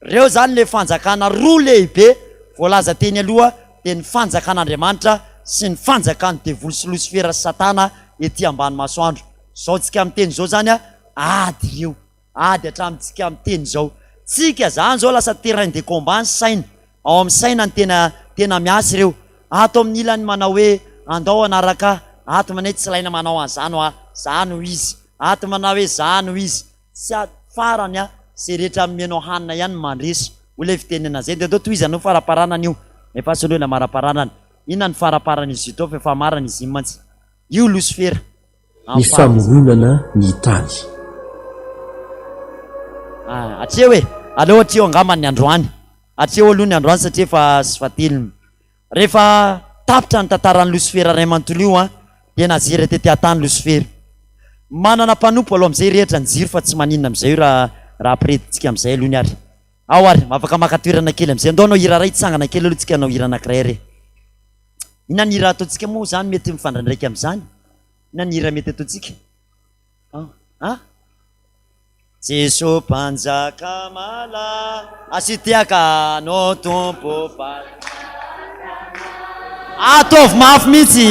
A: Reo izany le fanjakana roa lehibe voalaza teny aloha dia ny fanjakan'Andriamanitra sy ny fanjakan'ny devoly sy losifera sy Satana ety ambany masoandro. Izao tsika miteny izao izany ady ireo. Ady hatramintsika miteny izao. Tsika zany zao lasa terrain de combat ny saina. Ao amin'ny saina ny tena tena miasa ireo. Ato amin'ny ilany manao hoe andao hanaraka ahy, ato manao hoe tsy ilaina manao an'izany hoa, za no izy. Ato manao hoe za no izy. Tsy a farany a, ze rehetra amenao hanina ihany no mandresy. Hoy ilay fitenenana zay. Dia andao tohizana io faramparanana io. Efa soloina amaramparanana. Inona ny faramparan'izy io tao fa efa marina izy iny mantsy. Io losifera.
D: Ny famoronana ny tany.
A: Ah, hatreo e! Aleo hatreo angamba ny androany. Hatreo aloha ny androany satria efa sy fahatelony. Rehefa tapitra ny tantaran'i Losifera ray manontolo io an, dia nazera tety an-tany Losifera. Manana mpanompo aloha amin'izay rehitra ny jiro fa tsy maninona amin'izay io raha raha ampirehetintsika amin'izay aloha ny ary. Ao ary, afaka maka toerana kely amin'izay. Andao hanao hira iray, hitsangana kely aloha tsika hanao hira anankiray re. Inona ny hira ataontsika moa izany mety mifandraindraika amin'izany? Inona ny hira mety ataontsika? Ah? Jeso Mpanjaka malala Asio tehaka Anao Tompo Mpanjaka Ataovy mafy mihitsy.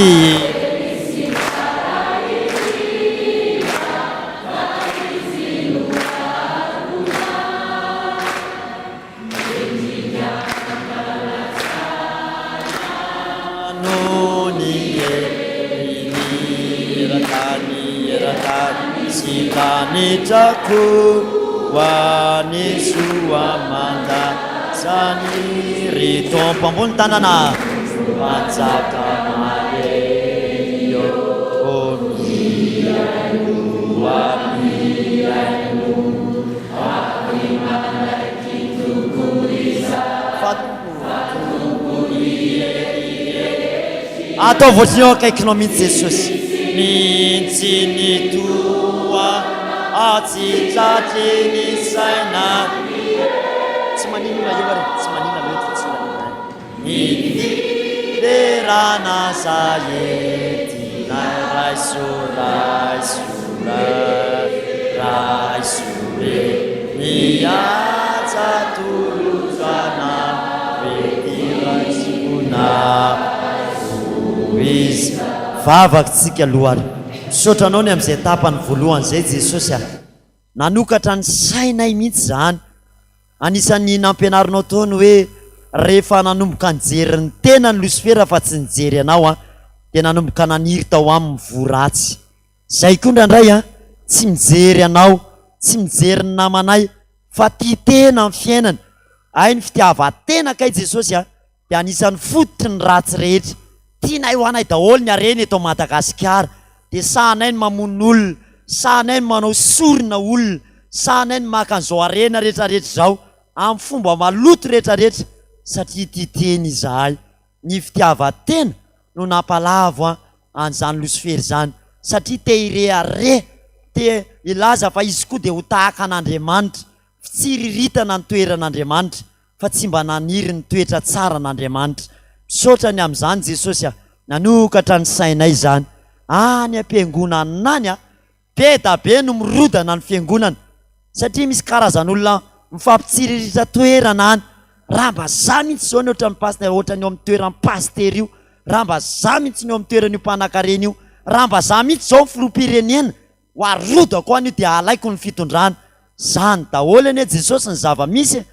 A: Ambony tanana mpanjaka mahery ô mihainoa mihainoa Ataovy ohatry ny eo akaikinao mihitsy Jesosy. Mihitsy ny toa tsy tratry ny saina. Tsy maninona eo ary, tsy maninona eo tsy maninona. Ny fiderana zay entinay raiso raiso raiso re ny haja atolotra anao ety raisona ho izy. Vavaka tsika aloha ary. Misaotra anao ny amin'izay tapany voalohany izay Jesosy a. Nanokatra ny sainay mihitsy izany. Anisan'ny nampianarinao tao ny hoe rehefa nanomboka nijery ny tenany Losifera fa tsy nijery anao an, dia nanomboka naniry tao aminy voa ratsy. Zay koa indraindray an, tsy mijery anao, tsy mijery ny namanay fa tia tena amin'ny fiainana. Hay ny fitiavan-tena kay Jesosy an, dia anisan'ny fototry ny ratsy rehetra. Tianay ho anay daholo ny harena eto Madagasikara. Dia sahanay ny mamono olona, sahanay ny manao sorona olona, sahanay ny maka an'izao harena rehetrarehetra izao amin'ny fomba maloto rehetrarehetra satria tia tena izahay. Ny fitiavan-tena no nampalavo an'izany losifera izany satria te hirehareha, te hilaza fa izy koa dia ho tahaka an'Andriamanitra. Fitsiriritana ny toeran'Andriamanitra fa tsy mba naniry ny toetra tsaran'Andriamanitra. Misaotra ny amin'izany Jesosy a! Nanokatra ny sainay izany. Any am-piangonana any a! Be da be no mirodana ny fiangonana satria misy karazan'olona mifampitsiriritra toerana any. Raha mba za mihitsy izao ny ohatran'ny pasitera, ohatran'ny eo amin'ny toeran'ny pasitera io, raha mba za mihitsy ny eo amin'ny toeran'io mpanankarena io, raha mba za mihitsy izao ny filoham-pirenena, Ho arodako any io dia alaiko ny fitondrana. Zany daholo anie Jesosy ny zava-misy e!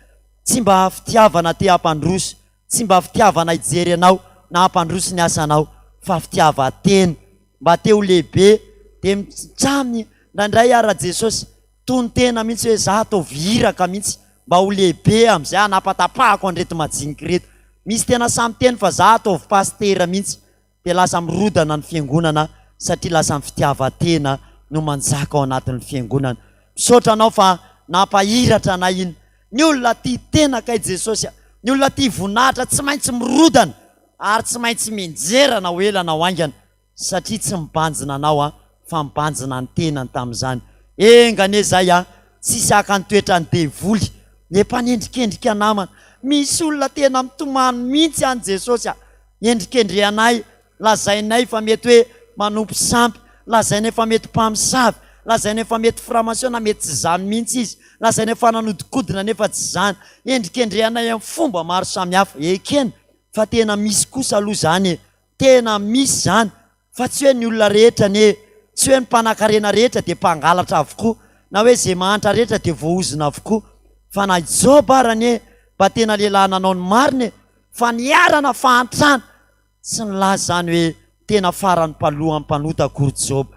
A: Tsy mba fitiavana te hampandroso, tsy mba fitiavana hijery anao na hampandroso ny asanao fa fitiavan-tena. Mba te ho lehibe dia mitsamy indraindray ara Jesosy tonon-tena mihitsy hoe za ataovy iraka mihitsy mba ho lehibe amin'izay hanapatapahako an'ireto majinika ireto. Misy tena sahy miteny fa za ataovy pasitera mihitsy. dia lasa mirodana ny fiangonana satria lasa ny fitiavan-tena no manjaka ao anatin'ny fiangonana. Misaotra anao fa nampahiratra anay iny. Ny olona tia tena kay Jesosy a! Ny olona tia voninahitra tsy maintsy mirodana ary tsy maintsy mianjera na ho ela na ho haingana satria tsy mibanjina anao a fa mibanjina ny tenany tamin'izany. Enga anie izay a! Tsisy haka ny toetran'ny devoly, ny mpanendrikendrika namana. Misy olona tena mitomany mihitsy any Jesosy a! Endrikendrehanay, lazainay fa mety hoe manompo sampy, lazainay fa mety mpamosavy, lazainay fa mety franc-maçon na mety tsy izany mihitsy izy, lazainay fa nanodikodina nefa tsy izany. Endrikendrehanay amin'ny fomba maro samihafa. Ekena fa tena misy kosa aloha izany e! Tena misy izany fa tsy hoe ny olona rehetra anie, tsy hoe ny mpanankarena rehetra dia mpangalatra avokoa, na hoe izay mahantra rehetra dia voaozona avokoa. Fa na i Joba ary anie mba tena lehilahy nanao ny marina e! Fa niharana fahantrana, tsy nilaza izany hoe tena farany mpalohan'ny mpanota akory Joba.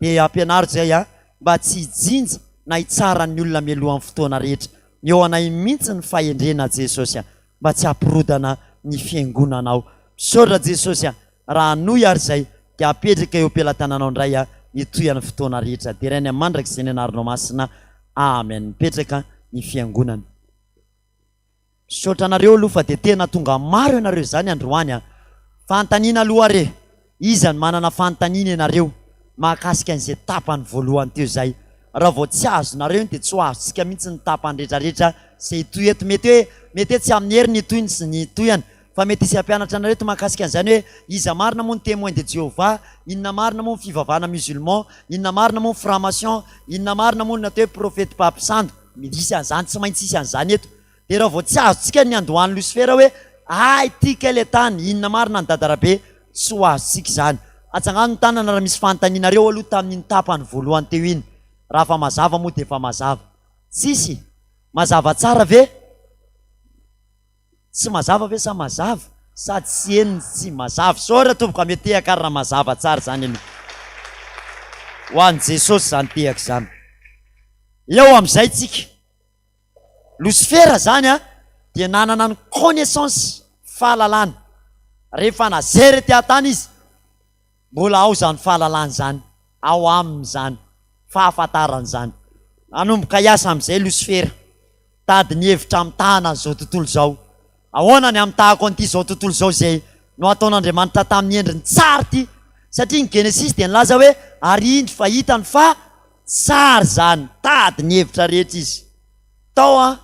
A: Dia ampianaro izay an, mba tsy hijinja na hitsara ny olona mialohan'ny fotoana rehetra. Eo anay mihitsy ny fahendrena Jesosy an, mba tsy hampirodana ny fiangonanao. Misaotra Jesosy an, raha hanohy ary izay dia apetraka eo am-pelatananao indray an, hitohy ny fotoana rehetra. Deraina mandrakizay ny anaranao masina. Amen. Mipetraka ny fiangonana. Misaotra anareo aloha fa dia tena tonga maro ianareo izany androany a! Fanontaniana aloha ary e! Iza no manana fanontaniana ianareo mahakasika an'izay tapany voalohany teo izay? Raha vao tsy azonareo iny dia tsy ho azontsika mihitsy ny tapany rehetrarehetra izay hitohy eto. Mety hoe mety hoe tsy amin'ny hery ny hitohy ny ny hitohihany fa mety hisy hampianatra anareo eto mahakasika an'izany hoe iza marina moa ny Témoin de Jéhovah, inona marina moa ny fivavahana musulman, inona marina moa ny franc-maçon, inona marina moa ny atao hoe prophète pape sandoka. Misy an'izany, tsy maintsy hisy an'izany eto. Dia raha vao tsy azontsika ny niandohan'i Losifera hoe, hay ity kay ilay tany, inona marina ny dadarabe, tsy ho azontsika izany. Atsangano ny tanana raha misy fanontanianareo aloha tamin'iny tapany voalohany teo iny. Raha fa mazava moa dia efa mazava. Tsisy? Mazava tsara ve? Tsy mazava ve sa mazava? Sady tsy heno no tsy mazava. Sorry tompoko, ameo tehaka ary raha mazava tsara izany aloha. Ho an'i Jesosy izany tehaka izany. Eo amin'izay tsika. Losifera izany a, dia nanana ny connaissance, fahalalana. Rehefa nazery ety an-tany izy, mbola ao izany fahalalana izany, ao aminy izany fahafantarana izany. Nanomboka hiasa amin'izay Losifera. Tady ny hevitra hamitahana an'izao tontolo izao. Ahoana ny hamitahako an'ity izao tontolo izao izay no ataon'Andriamanitra tamin'ny endriny tsara ity? Satria ny Genesisy dia nilaza hoe, Ary indro fa hitany fa tsara izany. Tady ny hevitra rehetra izy. Tao an,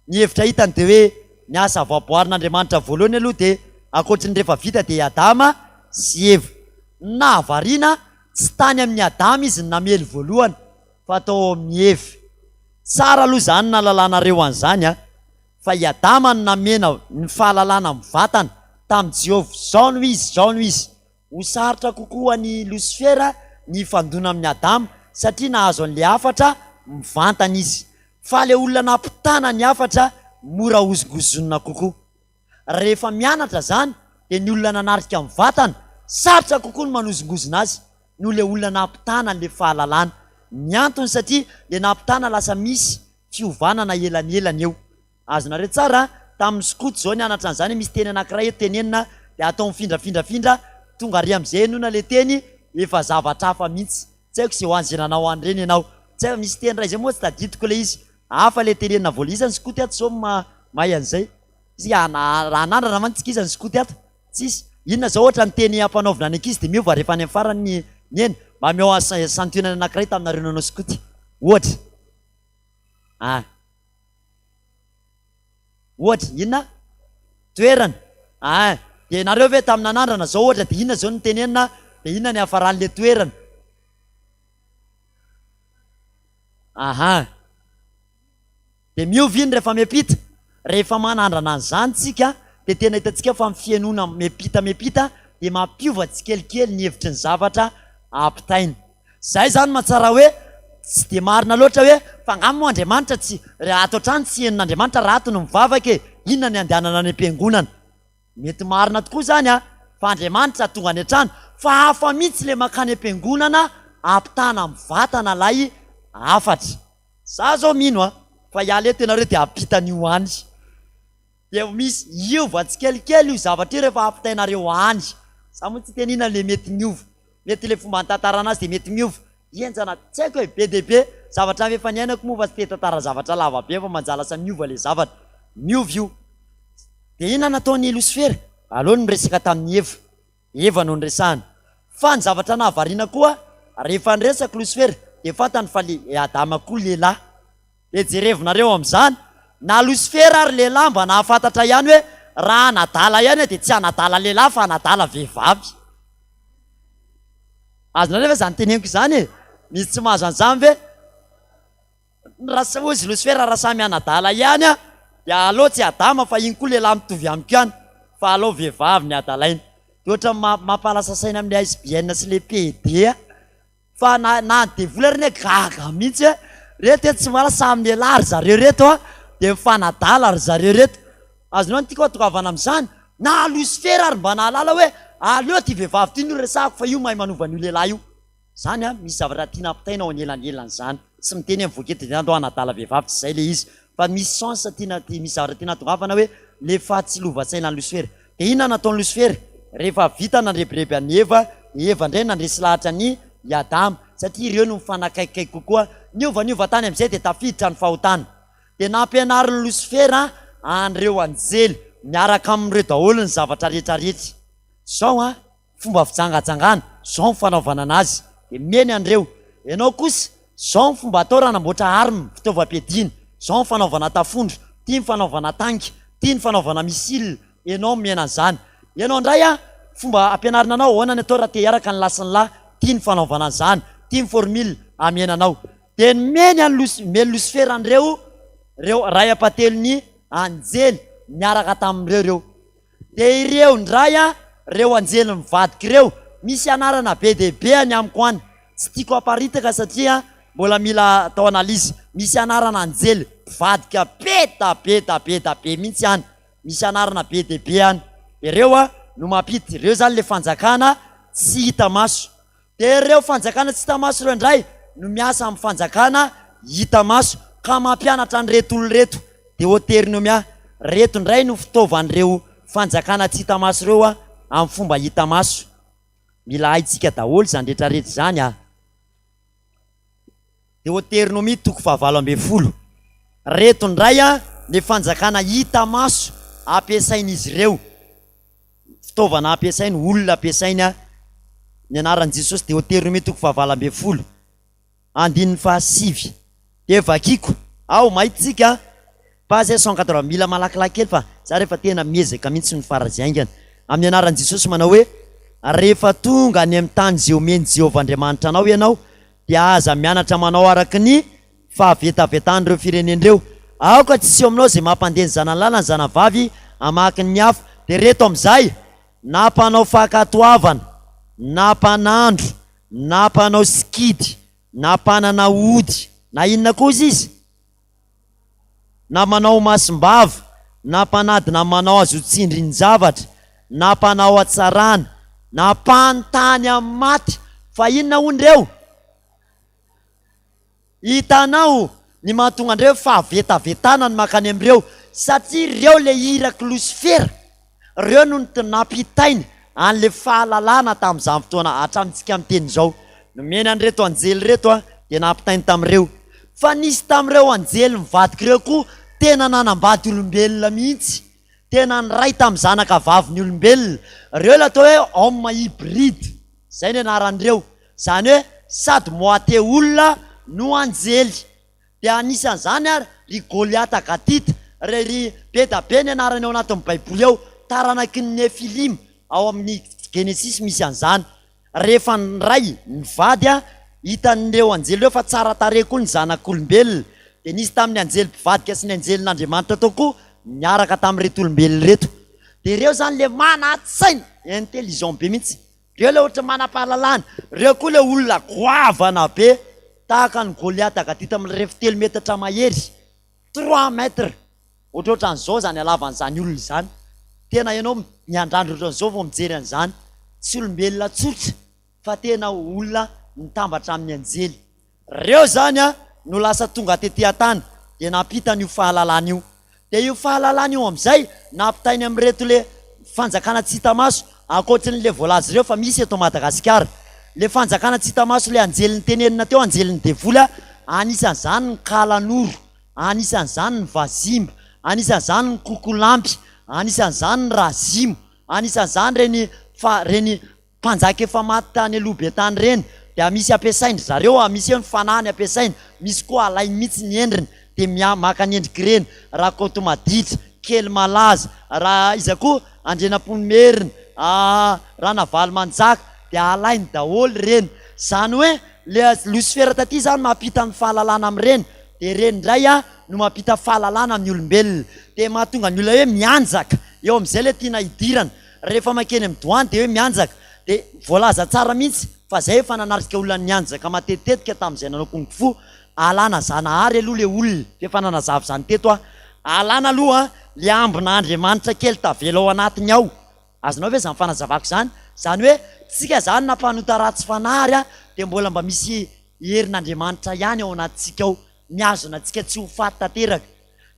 A: ny hevitra hitany dia hoe ny asa voaboarin'Andriamanitra voalohany aloha dia ankoatry ny rehefa vita dia i Adama sy Eva. Ny nahavariana, tsy tany amin'i Adama izy no namely voalohany fa tao amin'i Eva. Tsara aloha izany nahalalanareo an'izany an! Fa i Adama no namena ny fahalalana mivantana tamin'i Jehovah, Izao no izy, izao no izy. Ho sarotra kokoa ho an'i Losifera ny hifandona amin'i Adama, satria nahazo an'ilay hafatra mivantana izy. Fa ilay olona nampitana ny hafatra mora hozongozonina kokoa. Rehefa mianatra izany dia ny olona nanarika ny vatana, sarotra kokoa ny manozongozona azy noho ilay olona nampitana an'ilay fahalalana. Ny antony satria ilay nampitana lasa misy fiovana na elanelany eo. Azonareo tsara an! Tamin'ny skoto izao nianatra an'izany hoe misy teny anankiray eto tenenina dia atao mifindrafindrafindra, tonga ary amin'izay henoina ilay teny efa zavatra hafa mihitsy. Tsy haiko izay ho an'izay nanao an'ireny ianao. Tsy haiko, misy teny iray izay moa tsy tadidiko ilay izy. Hafa ilay tenenina voalohany. Iza ny skoto ato izao mahay an'izay? Isika raha hanandrana mantsy tsika iza ny skoto ato? Tsisy. Inona izao ohatra ny teny ampanaovina ny ankizy dia miova rehefa any amin'ny farany ny ny eny? Mba ameo santionany anankiray taminareo nanao skoto. Ohatra. Ah. Ohatra, inona? Toerana. Ah. Dia ianareo ve tamin'ny nanandrana izao ohatra dia inona izao no tenenina dia inona ny hafaran'ilay toerana? Aha. Dia miova iny rehefa miampita. Rehefa manandrana an'izany tsika dia tena hitantsika fa ny fihainoana miampita miampita dia mampiova tsikelikely ny hevitry ny zavatra ampitaina. Zay zany mahatsara hoe tsy dia marina loatra hoe fa angamba moa Andriamanitra tsy raha ato an-trano tsy henon'Andriamanitra raha ato no mivavaka e, inona ny andehanana any am-piangonana? Mety marina tokoa izany an, fa Andriamanitra tonga any an-trano, fa hafa mihitsy ilay mankany am-piangonana ampitana amin'ny vatana ilay hafatra. Za zao mino an, fa hiala eto ianareo dia hampita an'io any. Dia misy hiova tsikelikely io zavatra io rehefa ampitainareo any. Za moa tsy hiteny inona le mety miova. Mety le fomba nitantarana azy dia mety miova. Henjana, tsy haiko e, be dia be zavatra efa niainako moa fa tsy te hitantara zavatra lava be fa manjary lasa miova le zavatra. Miova io. Dia inona nataon'i Losifera? Aleony niresaka tamin'i Eva. Eva no niresahany. Fa ny zavatra nahavariana koa, rehefa niresaka Losifera dia fantany fa le Adama koa lehilahy. Dia jerevonareo amin'izany, na Losifera ary lehilahy mba nahafantatra ihany hoe raha hanadala ihany aho dia tsy hanadala lehilahy fa hanadala vehivavy. Azonareo ve izany teneniko izany e? Misy tsy mahazo an'izany ve? Raha hozy Losifera raha samy hanadala ihany aho dia aleo tsy Adama fa iny koa lehilahy mitovy amiko ihany fa aleo vehivavy ny adalaina. Dia ohatran'ny mampalasa saina amin'ilay SBN sy ilay PD aho. Fa na na ny devoly ary anie gaga mihitsy hoe reto e tsy mahalala samy lehilahy ry zareo reto a, dia mifanadala ry zareo reto. Azonao ny tiako hatongavana amin'izany? Na Losifera ary mba nahalala hoe aleo ity vehivavy ity no resahako fa io mahay manova an'io lehilahy io. Zany a, misy zavatra tiana ampitaina ao anelanelan'izany. Tsy miteny hoe mivoaka eto dia andao hanadala vehivavy, tsy izay ilay izy. Fa misy sens tiana, misy zavatra tiana hatongavana hoe le fahatsilovan-tsainan'i Losifera. Dia inona no nataon'i Losifera? Rehefa vita nandrebireby an'i Eva, dia Eva indray nandresy lahatra an'i i Adama, satria ireo no mifanakaikikaiky kokoa. Niova niova tany amin'izay dia tafiditra ny fahotana. Dia nampianarin'i Losifera an'ireo anjely miaraka amin'ireo daholo ny zavatra rehetra rehetra. Izao an! Fomba fijangajangana, zao ny fanaovana anazy, dia meny an'ireo. Ianao kosa, zao ny fomba atao raha hanamboatra arme, fitaovam-piadiana, zao ny fanaovana tafondro, ty ny fanaovana tank, ty ny fanaovana missile, ianao no miaina an'izany. Ianao indray an, fomba ampianarina anao ahoana ny atao raha te hiaraka ny lahy sy ny lahy, ty ny fanaovana an'izany, ty ny formule amena anao. Dia nomeny an'i Losy, nomeny Losifera an'ireo, ireo ray ampatelon'ny anjely niaraka tamin'ireo ireo. Dia ireo indray an, ireo anjely mivadika ireo, misy anarana be dia be any amiko any, tsy tiako aparitaka satria mbola mila atao analyse, misy anarana anjely mpivadika be da be da be da be mihitsy any, misy anarana be dia be any, ireo an no mampiditra, ireo izany ilay fanjakana tsy hita maso. Dia ireo fanjakana tsy hita maso ireo indray no miasa amin'ny fanjakana hita maso ka mampianatra an'ireto olona ireto. Deoteronomia, Ireto indray no fitaovan'ireo fanjakana tsy hita maso ireo amin'ny fomba hita maso. Mila haintsika daholo izany rehetra rehetra izany a! Deoteronomia toko fahavalo ambin'ny folo, Ireto indray ny fanjakana hita maso ampiasain'izy ireo. Fitaovana ampiasainy, olona ampiasainy a. Ny anaran'i Jesosy, Deoteronomia toko fahavalo ambin'ny folo, andininy fahasivy. Dia vakiko. Ao, mahita tsika a. Page 180, mila malakilaky kely fa za rehefa tena miezaka mihitsy ny faran'izay haingana. Amin'ny anaran'i Jesosy manao hoe, Rehefa tonga any amin'ny tany izay omen'i Jehovah Andriamanitra anao ianao, dia aza mianatra manao araka ny fahavetavetan'ireo firenena ireo. Aoka tsy hiseho aminao izay mampandeha ny zanany lahy na ny zanany vavy hamaky ny afo. Dia ireto amin'izay, na mpanao fankatoavana, na mpanandro, na mpanao sikidy, na mpanana ody, na inona kosa izy? na manao masom-bava, na mpanadina manao azy ho tsindrin-javatra, na mpanao hatsarana, na mpanontany amin'ny maty, fa inona hono ireo? Hitanao ny mahatonga an'ireo fahavetavetana ny mankany amin'ireo satria ireo le irak'i Losifera, ireo no nampitainy an'le fahalalana tamin'izany fotoana hatramintsika miteny izao. Nomeny an'ireto anjely ireto dia nampitainy tamin'ireo. Fa nisy tamin'ireo anjely nivadika ireo koa tena nanambady olombelona mihitsy, tena niray tamin'ny zanaka vavin'ny olombelona. Ireo ilay atao hoe homme hybride, izay ny anaran'ireo. Izany hoe sady moite olona no anjely. Dia anisan'izany ary ry Goliata Gatita, ry ry be da be ny anarany ao anatin'ny baiboly ao, taranaky ny Nefilima, ao amin'ny Genesisy misy an'izany. Rehefa niray nivady hitan'ireo anjely ireo fa tsara tarehy koa ny zanak'olombelona. Dia nisy tamin'ny anjely mpivadika sy ny anjelin'Andriamanitra tao koa niaraka tamin'ireto olombelona ireto. Dia ireo izany ilay manan-tsaina, intelligent be mihitsy. Reo le ohatra manam-pahalalana, reo koa le olona goavana be tahaka an'i Goliata Gatita mirefy telo metatra mahery, trois mètres, ohatrohatran'izao zany halavan'izany olona izany, tena ianao miandrandra ohatran'izao vao mijery an'izany, tsy olombelona tsotra fa tena olona mitambatra amin'ny anjely. Reo zany a no lasa tonga tety an-tany dia nampita an'io fahalalana io. Dia io fahalalana io amin'izay nampitainy amin'ireto le fanjakana tsy hita maso, ankoatry ny le voalaza ireo fa misy eto Madagasikara. Le fanjakana tsy hita maso le anjelin'ny tenenina teo, anjelin'ny devoly a, anisan'izany ny kalanoro, anisan'izany ny vazimba, anisan'izany ny kokolampy, anisan'izany ny razimo, anisan'izany reny fa reny Mpanjaka efa maty tany aloha be tany ireny dia misy ampiasain-dry zareo a, misy hoe ny fanahiny ampiasainy, misy koa alainy mihitsy ny endriny dia mia maka ny endrik'ireny, Rakotomaditra, Kely Malaza, ra iza koa, Andrianampoinimerina, Ranavalomanjaka, dia alainy daholo ireny. Izany hoe le losifera taty izany mampita ny fahalalana amin'ireny, dia ireny indray a no mampita fahalalana amin'ny olombelona. Dia mahatonga ny olona hoe mianjaka, eo amin'izay ilay tiana hidirana. Rehefa mankeny amin'ny douane dia hoe mianjaka dia voalaza tsara mihitsy fa zay efa nanatrika olona nianjaka matetitetika tamin'izay nanao kung fu, alana zanahary aloha le olona, f'efa nanazava izany teto aho, alana aloha le ambina Andriamanitra kely tavela ao anatiny ao, azonao ve izany fanazavako izany? Izany hoe tsika zany na mpanota ratsy fanahy ary dia mbola mba misy herin'Andriamanitra ihany ao anatintsika ao mihazona antsika tsy ho faty tanteraka.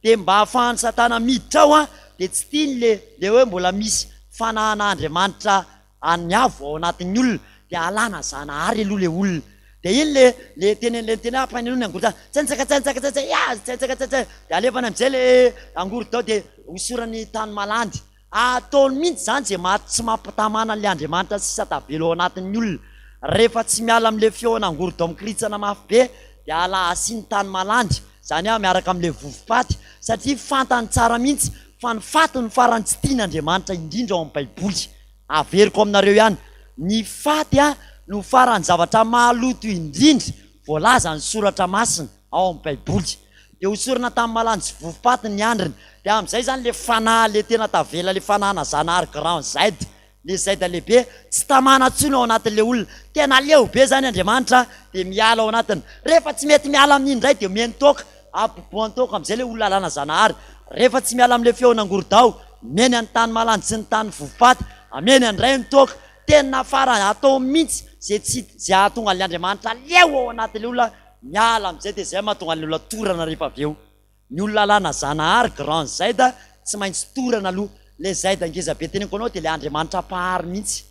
A: Dia mba ahafahan'i satana miditra ao an, dia tsy tiany le le hoe mbola misy fanahan'Andriamanitra an'ny avo ao anatin'ny olona, dia alana Zanahary aloha le olona. Dia iny le le tenen'le niteny hoe ampain'aloha ny angorodao, tsentsaka tsentsaka tsentsaka ya tsentsaka tsentsaka, dia alefany amin'izay le angorodao dia hosorany tany malandy. Ataony mihitsy izany izay maha tsy mampitamana an'ilay Andriamanitra sisa tavela ao anatin'ny olona. Rehefa tsy miala amin'ilay feona angorodao mikiritsana mafy be dia ala asiany tany malandy, izany hoe miaraka amin'ilay vovo-paty, satria fantany tsara mihitsy fa ny faty no farany tsy tian'Andriamanitra indrindra ao amin'ny Baiboly. Averiko aminareo ihany, ny faty no farany zavatra maloto indrindra voalazan'ny Soratra Masina ao amin'ny Baiboly. Dia hosorana tamin'ny malandy sy vovo-paty ny andriny. Dia amin'izay izany ilay fanahy ilay tena tavela, ilay fanahana Zanahary Grand Z, ilay Z lehibe, tsy tamana intsony ao anatin'ilay olona. Tena leo be izany Andriamanitra dia miala ao anatiny. Rehefa tsy mety miala amin'iny indray dia omeny toaka, ampiboahany toaka amin'izay ilay olona alana Zanahary. Rehefa tsy miala amin'ilay feon'angorodao, omeny an'ny tany malandy sy ny tany vovo-paty, ameny indray ny toaka. Tena farany atao mihitsy izay tsy izay hahatonga an'ilay Andriamanitra leo ao anatin'ilay olona Miala amin'izay dia izay mahatonga ny olona torana rehefa avy eo. Ny olona alana Zanahary, grand Z, tsy maintsy torana aloha. Ilay Z ngeza be teneniko anao dia ilay Andriamanitra Mpahary mihitsy.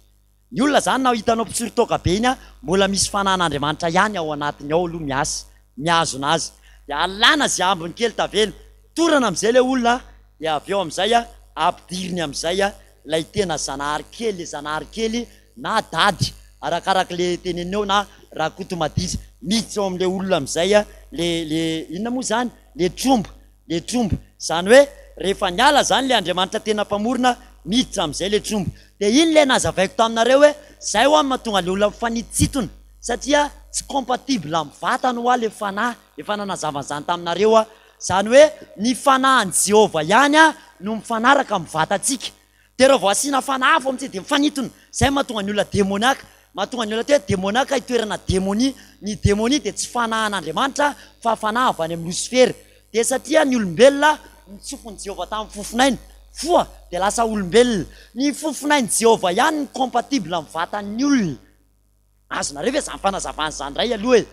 A: Ny olona izany na hitanao mpitsoro toaka be iny mbola misy fanahin'Andriamanitra ihany ao anatiny ao aloha miasa, mihazona azy. Dia alana izay ambiny kely tavela. Torana amin'izay ilay olona dia avy eo amin'izay ampidiriny amin'izay ilay tena Zanahary kely, ilay Zanahary kely na dady arakaraka le teneniny eo na rakotomaditra miditra ao amle olona amizay le le inona moa zany le tromba le tromba zany hoe rehefa niala zany le Andriamanitra tena mpamorona miditra amizay le tromba de iny le nazavaiko taminareo hoe zay hoa no mahatonga le olona mifanitsitona satria tsy compatible amin'ny vatany hoa le fanahy efa nanazava an'izany taminareo aho zany hoe ny fanahin'i Jehovah ihany no mifanaraka amin'ny vatantsika Dia raha vao asiana fanahy hafa amintsika dia mifanintona. Izay no mahatonga ny olona demoniaka. Mahatonga ny olona atao hoe demoniaka hitoerana demonia. Ny demonia dia tsy fanahin'Andriamanitra fa fanahy avy any amin'ny losifera. Dia satria ny olombelona notsofin'i Jehovah tamin'ny fofonainy, foa, dia lasa olombelona. Ny fofonain'i Jehovah ihany no compatible amin'ny vatan'ny olona. Azonareo ve izany fanazavana izany indray aloha e?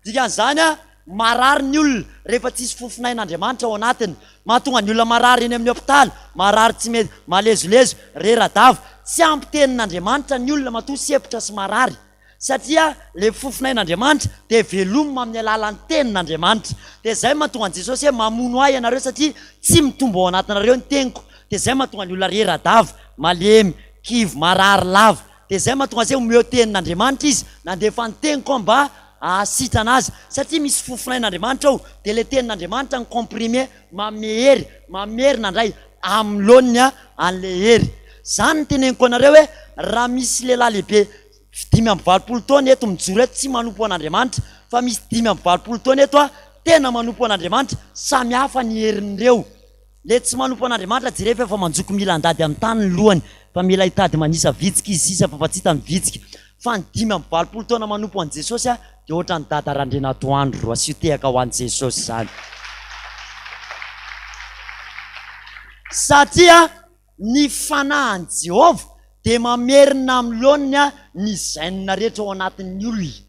A: Dikan'izany an, marary ny olona rehefa tsisy fofonain'Andriamanitra ao anatiny. Mahatonga ny olona marary eny amin'ny hopitaly, marary tsy mety, malezolezo, rera-dava. Tsy ampy tenin'Andriamanitra ny olona matoa sempotra sy marary. Satria ilay fofonain'Andriamanitra dia velomina amin'ny alalan'ny tenin'Andriamanitra. Dia izay no mahatonga an'i Jesosy hoe mamono ahy ianareo satria tsy mitombo ao anatinareo ny teniko. Dia izay no mahatonga ny olona rera-dava, malemy, kivy, marary lava. Dia izay mahatonga azy hoe omeo tenin'Andriamanitra izy, nandefa ny teniko aho mba hahasitrana azy. Satria misy fofonain'Andriamanitra ao, dia ilay tenin'Andriamanitra ny comprimé manome hery, mamerina indray amin'ny laoniny an'ilay hery. Izany no teneniko anareo hoe raha misy lehilahy lehibe 85 taona eto mijoro eto tsy manompo an'Andriamanitra, fa misy 85 taona eto tena manompo an'Andriamanitra, samy hafa ny herin'ireo. Le tsy manompo an'Andriamanitra jereo fa efa manjoko mila handady amin'ny tany ny lohany fa mila hitady manisa vitsika izy sisa fa fa tsy hitany vitsika fa ny 85 taona manompo an'i Jesosy a dia ohatran'i Dada Randrianatoandro asio tehaka ho an'i Jesosy izany satria ny fanahin'i Jehovah dia mamerina amin'ny laoniny ny gène rehetra ao anatin'ny olona.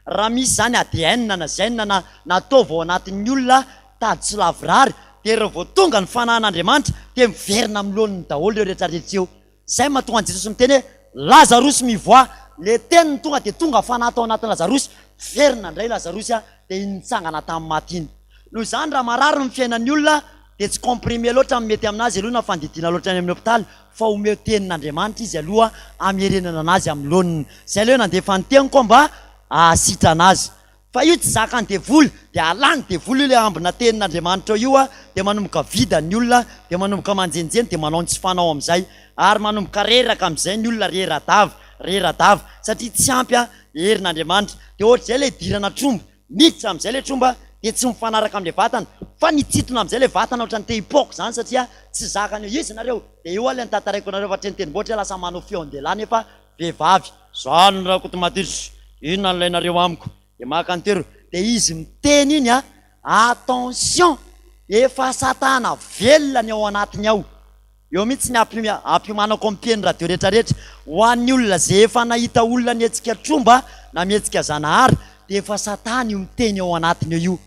A: Raha misy izany ADN na gène na na taova ao anatin'ny olona tady tsy lavorary dia raha vao tonga ny fanahin'Andriamanitra dia miverina amin'ny laoniny daholo ireo rehetra rehetra eo. Izay no mahatonga an'i Jesosy miteny hoe Lazarosy mivoaha. Ilay teniny tonga dia tonga fanahy tao anatin'i Lazarosy, miverina indray Lazarosy dia iny nitsangana tamin'ny maty iny. Noho izany raha marary ny fiainan'ny olona dia tsy comprimé loatra ny mety aminazy aloha na fandidiana loatra any amin'ny hopitaly fa omeo tenin'Andriamanitra izy aloha hamerenana anazy amin'ny laoniny. Izay aloha nandefa ny teniko aho mba hahasitrana azy. Fa io tsy zakan'ny devoly dia alan'ny devoly io ilay ambina tenin'Andriamanitra io dia manomboka vida ny olona dia manomboka manjenjeny dia manao ny tsy fanao amin'izay ary manomboka reraka amin'izay ny olona rera-dava rera-dava satria tsy ampy herin'Andriamanitra dia ohatr'izay ilay idirana tromba Miditra amin'izay ilay tromba dia tsy mifanaraka amin'ilay vatana fa nitsintona amin'izay ilay vatana ohatran'ny te hipoaka izany satria tsy zakany eo izy nareo dia eo ilay notantaraiko anareo fa hatreny tendrombohitra lasa manao feon-dehilahy nefa vehivavy zany Rakotomatisy inona no ilainareo amiko dia maka ny tero dia izy miteny iny a attention efa satana velona ny ao anatiny ao Eo mihitsy ny ampiomanako amin'ny mpihaino radio rehetra rehetra. Ho an'ny olona izay efa nahita olona nihetsika tromba na mihetsika zanahary dia efa satana io miteny ao anatiny eo io.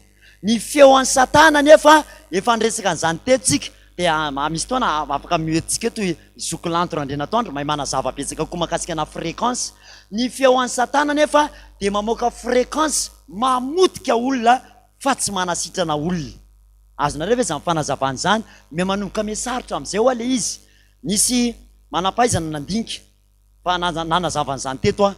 A: Ny feo an'i satana anefa efa niresaka an'izany teto tsika dia misy fotoana afaka mioentintsika eto i Zoky Lanto Randrianatoandro mahay manazava betsaka kokoa mahakasika ana fréquence. Ny feo an'i satana anefa dia mamoaka fréquence mamotika olona fa tsy manasitrana olona. Azonareo ve izany fanazavana izany? Miha manomboka miha sarotra amin'izay ho'a ilay izy. Nisy manam-pahaizana nandinika fa nanazava an'izany teto aho.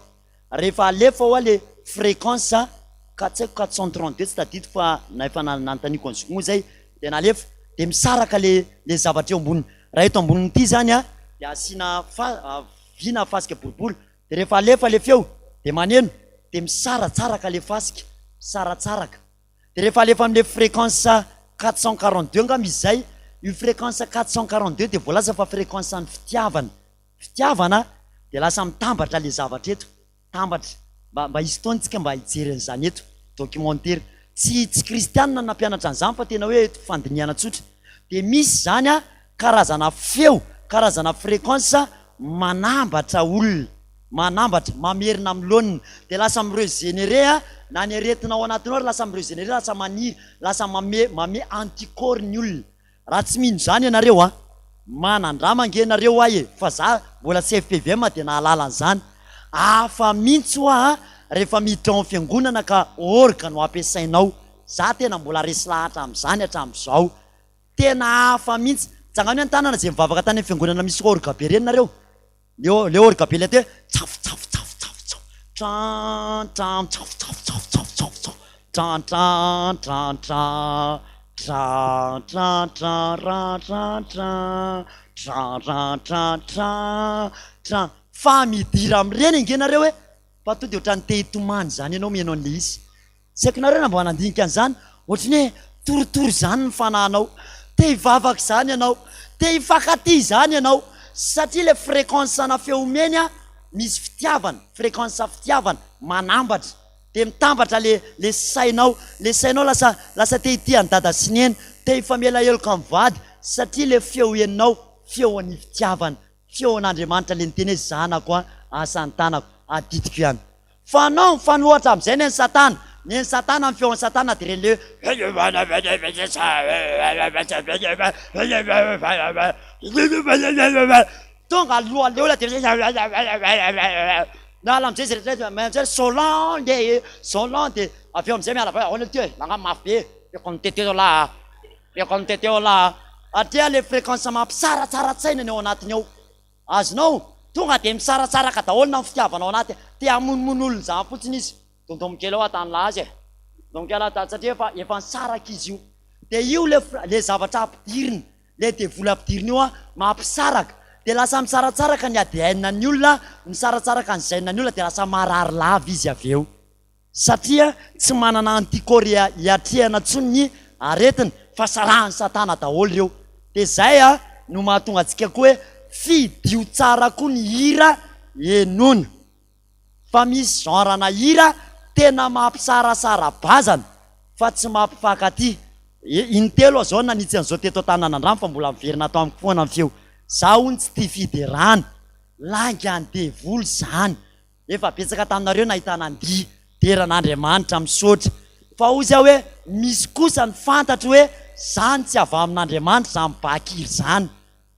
A: Rehefa alefa ho'a ilay fréquence ka tsy haiko 432 tsy tadidiko fa na efa nanontaniako an'i zoky moa izay dia nalefa dia misaraka ilay ilay zavatra eo amboniny. Raha eto ambonin'ity izany an dia asiana fa vy na fasika boribory dia rehefa alefa ilay feo dia maneno dia misaratsaraka ilay fasika, misaratsaraka. Dia rehefa alefa amin'ilay fréquence 442 angamba izy izay, io fréquence 442 dia voalaza fa fréquence an'ny fitiavana. Fitiavana dia lasa mitambatra ilay zavatra eto, mitambatra. Mba mba hisy fotoana isika mba hijery an'izany eto, documentaire. Tsy tsy kristianina no nampianatra an'izany fa tena hoe fandinihana tsotra. Dia misy izany an, karazana feo, karazana fréquence manambatra olona. Manambatra, mamerina amin'ny laoniny. Dia lasa mi-regénérer na ny aretina ao anatinao ary lasa mi-regénérer, lasa maniry, lasa mame, mame anticorps ny olona. Raha tsy mino izany ianareo an, manandrama ange nareo ahy e, fa za mbola tsy fpvm dia nahalala an'izany. Hafa mihitsy hoa an, rehefa miditra ao amin'ny fiangonana ka orga no ampiasainao. Za tena mbola resy lahatra amin'izany hatramin'izao. Tena hafa mihitsy. Tsangano ihany tanana izay mivavaka tany amin'ny fiangonana misy orga be ireny nareo. Le le orga be le aty hoe tsafo tsafo tsafo tsafo tsafo tran tran tsafo tsafo tsafo tsafo tsafo tsafo tran tran tran tran tran tran tran ran tran tran tran ran tran tran tran fa midira amin'ireny ange nareo e fa to dia ohatran'ny te hitomany izany ianao mihaino an'le izy Tsy haiko nareo na mba nandinika an'izany, ohatry ny hoe torotoro izany ny fanahinao, te hivavaka izany ianao, te hifankatia izany ianao, satria ilay fréquence ana feo omeny an, misy fitiavana, fréquence fitiavana, manambatra. Dia mitambatra le le sainao, le sainao lasa lasa te hitia an'i dada sy neny, te hifamela heloka amin'ny vady satria le feo henonao feo an'ny fitiavana, feo an'Andriamanitra le niteny hoe zanako a, asan'ny tanako, adidiko ihany. Fa anao mifanohatra amin'izay nen'i satana, nen'i satana ny feon'i satana dia ireny le hoe Tonga aloha le olona dia miala amizay izy rehetra rehetra Solange e Solange dia avy eo amizay miala avy eo ahoana ity e nangah mafy be feoko mitete eo lah a feoko mitete eo lah a satria le fréquence mampisaratsara-tsaina ny ao anatiny ao azonao tonga dia misaratsaraka daholo na ny fitiavana ao anaty te hamonomono olona izany fotsiny izy Dondom kely ao atany lahy azy e! Dondom kely atany satria efa efa nisaraka izy io. Dia io le le zavatra ampidirina, le devoly ampidirina io an, mampisaraka. Dia lasa misaratsaraka ny ADN-n'ny olona, misaratsaraka ny gène-n'ny olona dia lasa marary lava izy avy eo. Satria tsy manana anticorps hiatrehana intsony ny aretina fa sarahan'i satana daholo ireo. Dia izay an no mahatonga antsika koa hoe fidio tsara koa ny hira henoina. Fa misy genre-na hira tena mampisarasara-bazana fa tsy mampifankatia. Intelo aho zao nanitsy an'izao teto an-tanànandrano fa mbola miverina ato amiko foana ny feo. Za hono tsy tia fiderana. Laingan'ny devoly zany. Efa betsaka taminareo nahitana andia deran'Andriamanitra misaotra. Fa hozy aho hoe misy kosa ny fantatro hoe zany tsy avy amin'Andriamanitra zany bakiry zany.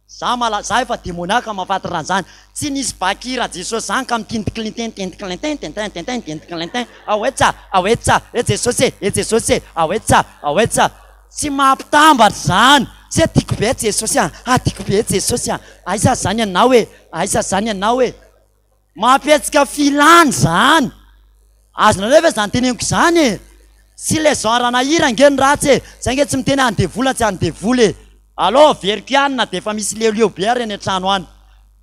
A: Za mala za efa demoniaka mahafatatra an'izany. Tsy nisy bakira Jesosy zany ka mitintikilintin tintikilintin tintin tintin tintikilintin aoetsa aoetsa e Jesosy e e Jesosy e aoetsa aoetsa. Tsy mampitambatra izany. Tsy hoe tiako be Jesosy a, ah tiako be Jesosy a, aiza zany ianao e, aiza zany ianao e. Mampihetsika filana izany. Azonareo ve izany teneniko izany e? Tsy ilay genre na hira ange no ratsy e! Zay ange tsy miteny hoe an'ny devoly na tsy an'ny devoly e! Alou averiko ihany na dia efa misy leoleo be ary any an-trano any.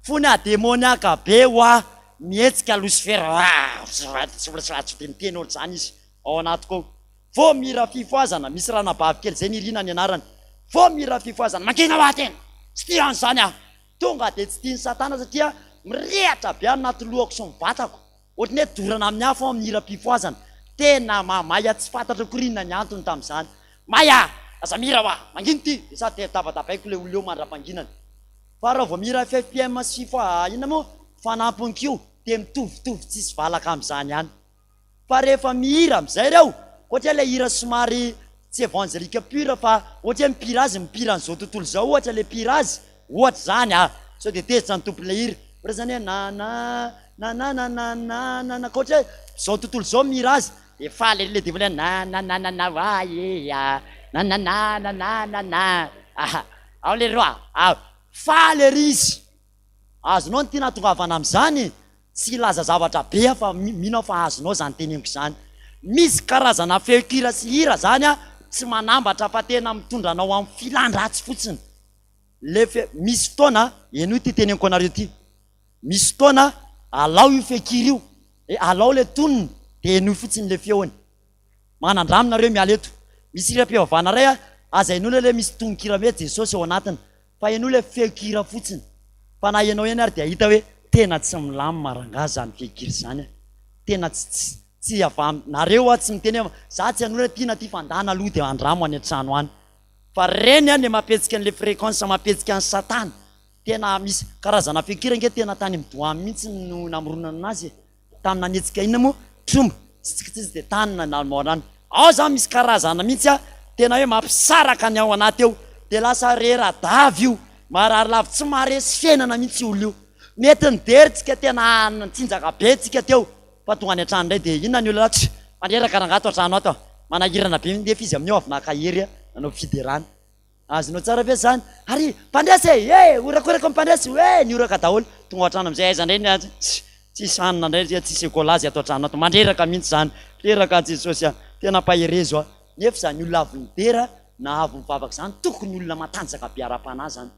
A: Fony aho demoniaka be hoa mihetsika losifera dia miteny ohatr'izany izy ao anatiko ao. Vao mihira fifohazana, misy ranabavy kely izay Nirina ny anarany. Vao mihira fifohazana, mangina hoa tena! Tsy tia an'izany aho! Tonga dia tsy tian'i satana satria mirehatra be any anaty lohako sy ny vatako. Ohatran'ny hoe dorana amin'ny afo aho amin'ny hiram-pifohazana. Tena mahamay aho, tsy fantatro akory inona ny antony tamin'izany. May aho! Aza mihira hoa! Mangina ity! Dia sady dia dabadabaiko ilay olona eo mandra-panginany. Fa raha vao mihira ffpm sy fifoha inona moa? Fanampiny koa dia mitovitovy tsisy valaka amin'izany ihany. Fa rehefa mihira amizay reo, ohatra hoe le hira somary tsy evangelique pure fa ohatra hoe mipira azy mipira an'izao tontolo izao ohatra le mpihira azy, ohatra izany ah, sao dia tezitra ny tompon'ilay hira, ohatra izany hoe na na na na na na na na na ka ohatra hoe izao tontolo izao mihira azy dia faly ery le devoly hoe na na na na na wa ye ya na na na na na na na aha ao leroa ao, faly ery izy. Azonao ny tiana hahatongavana amin'izany? Tsy hilaza zavatra be aho fa mino aho fa azonao izany teneniko izany. Misy karazana feon-kira sy hira izany tsy manambatra fa tena mitondra anao amin'ny filan-dratsy fotsiny. Le fe, misy fotoana, henoy ity teneniko anareo ity, misy fotoana alao io feon-kira io, alao le tonony dia henoy fotsiny le feony. Manandramo nareo miala eto. Misy hiram-pivavahana iray a, aza henoina le misy tononkira hoe Jesosy ao anatiny fa henoy le feon-kira fotsiny fa na ianao ihany ary dia hahita hoe tena tsy milamina rangaha zany feon-kira zany a, tena tsy tsy tsy avy aminareo aho tsy miteny hoe za tsy hanohy hoe ty na ty fa ndana aloha dia andramo any an-trano any fa reny a le mampihetsika an'le fréquence mampihetsika an'i satana, tena misy karazana feon-kira ange tena tany amin'ny doany mihitsy no namoronana anazy e. Tany nanetsika inona moa? Tromba. Tsitsikitsiky dia tany nanamboarana any. Ao zany misy karazana mihitsy a, tena hoe mampisaraka ny ao anaty ao. Dia lasa rera-dava io, marary lava, tsy maharesy fiainana mihitsy io olona io. Mety nidery tsika tena nitsinjaka be tsika teo, fa tonga any an-trano indray dia inona ny olona tch, mandreraka rangahy ato an-trano ato a, manahirana be nefa izy amin'io avy naka hery nanao fiderana. Azonao tsara ve zany? Ary mpandresy e! Eh! Horakoraka ny mpandresy! Eh! Nihoraka daholo. Tonga ao an-trano amin'izay aiza indray ny azy? Tsia! Tsisy hanina indray ry tsisy ekolazy ato an-trano ato. Mandreraka mihitsy izany. Reraka Jesosy a! Tena ampaherezo aho. Nefa izany olona avy nidera na avy nivavaka izany tokony olona matanjaka be ara-panahy izany.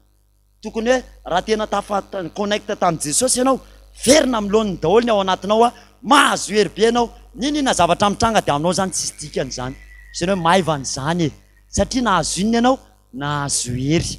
A: Tokony hoe raha tena tafa connecte tamin'i Jesosy ianao, verina amin'ny laoniny daholo ny ao anatinao a, mahazo hery be ianao, n'inon'inona zavatra mitranga dia aminao izany tsisy dikany izany. Izany hoe maivana izany e. Satria nahazo inona ianao? Nahazo hery.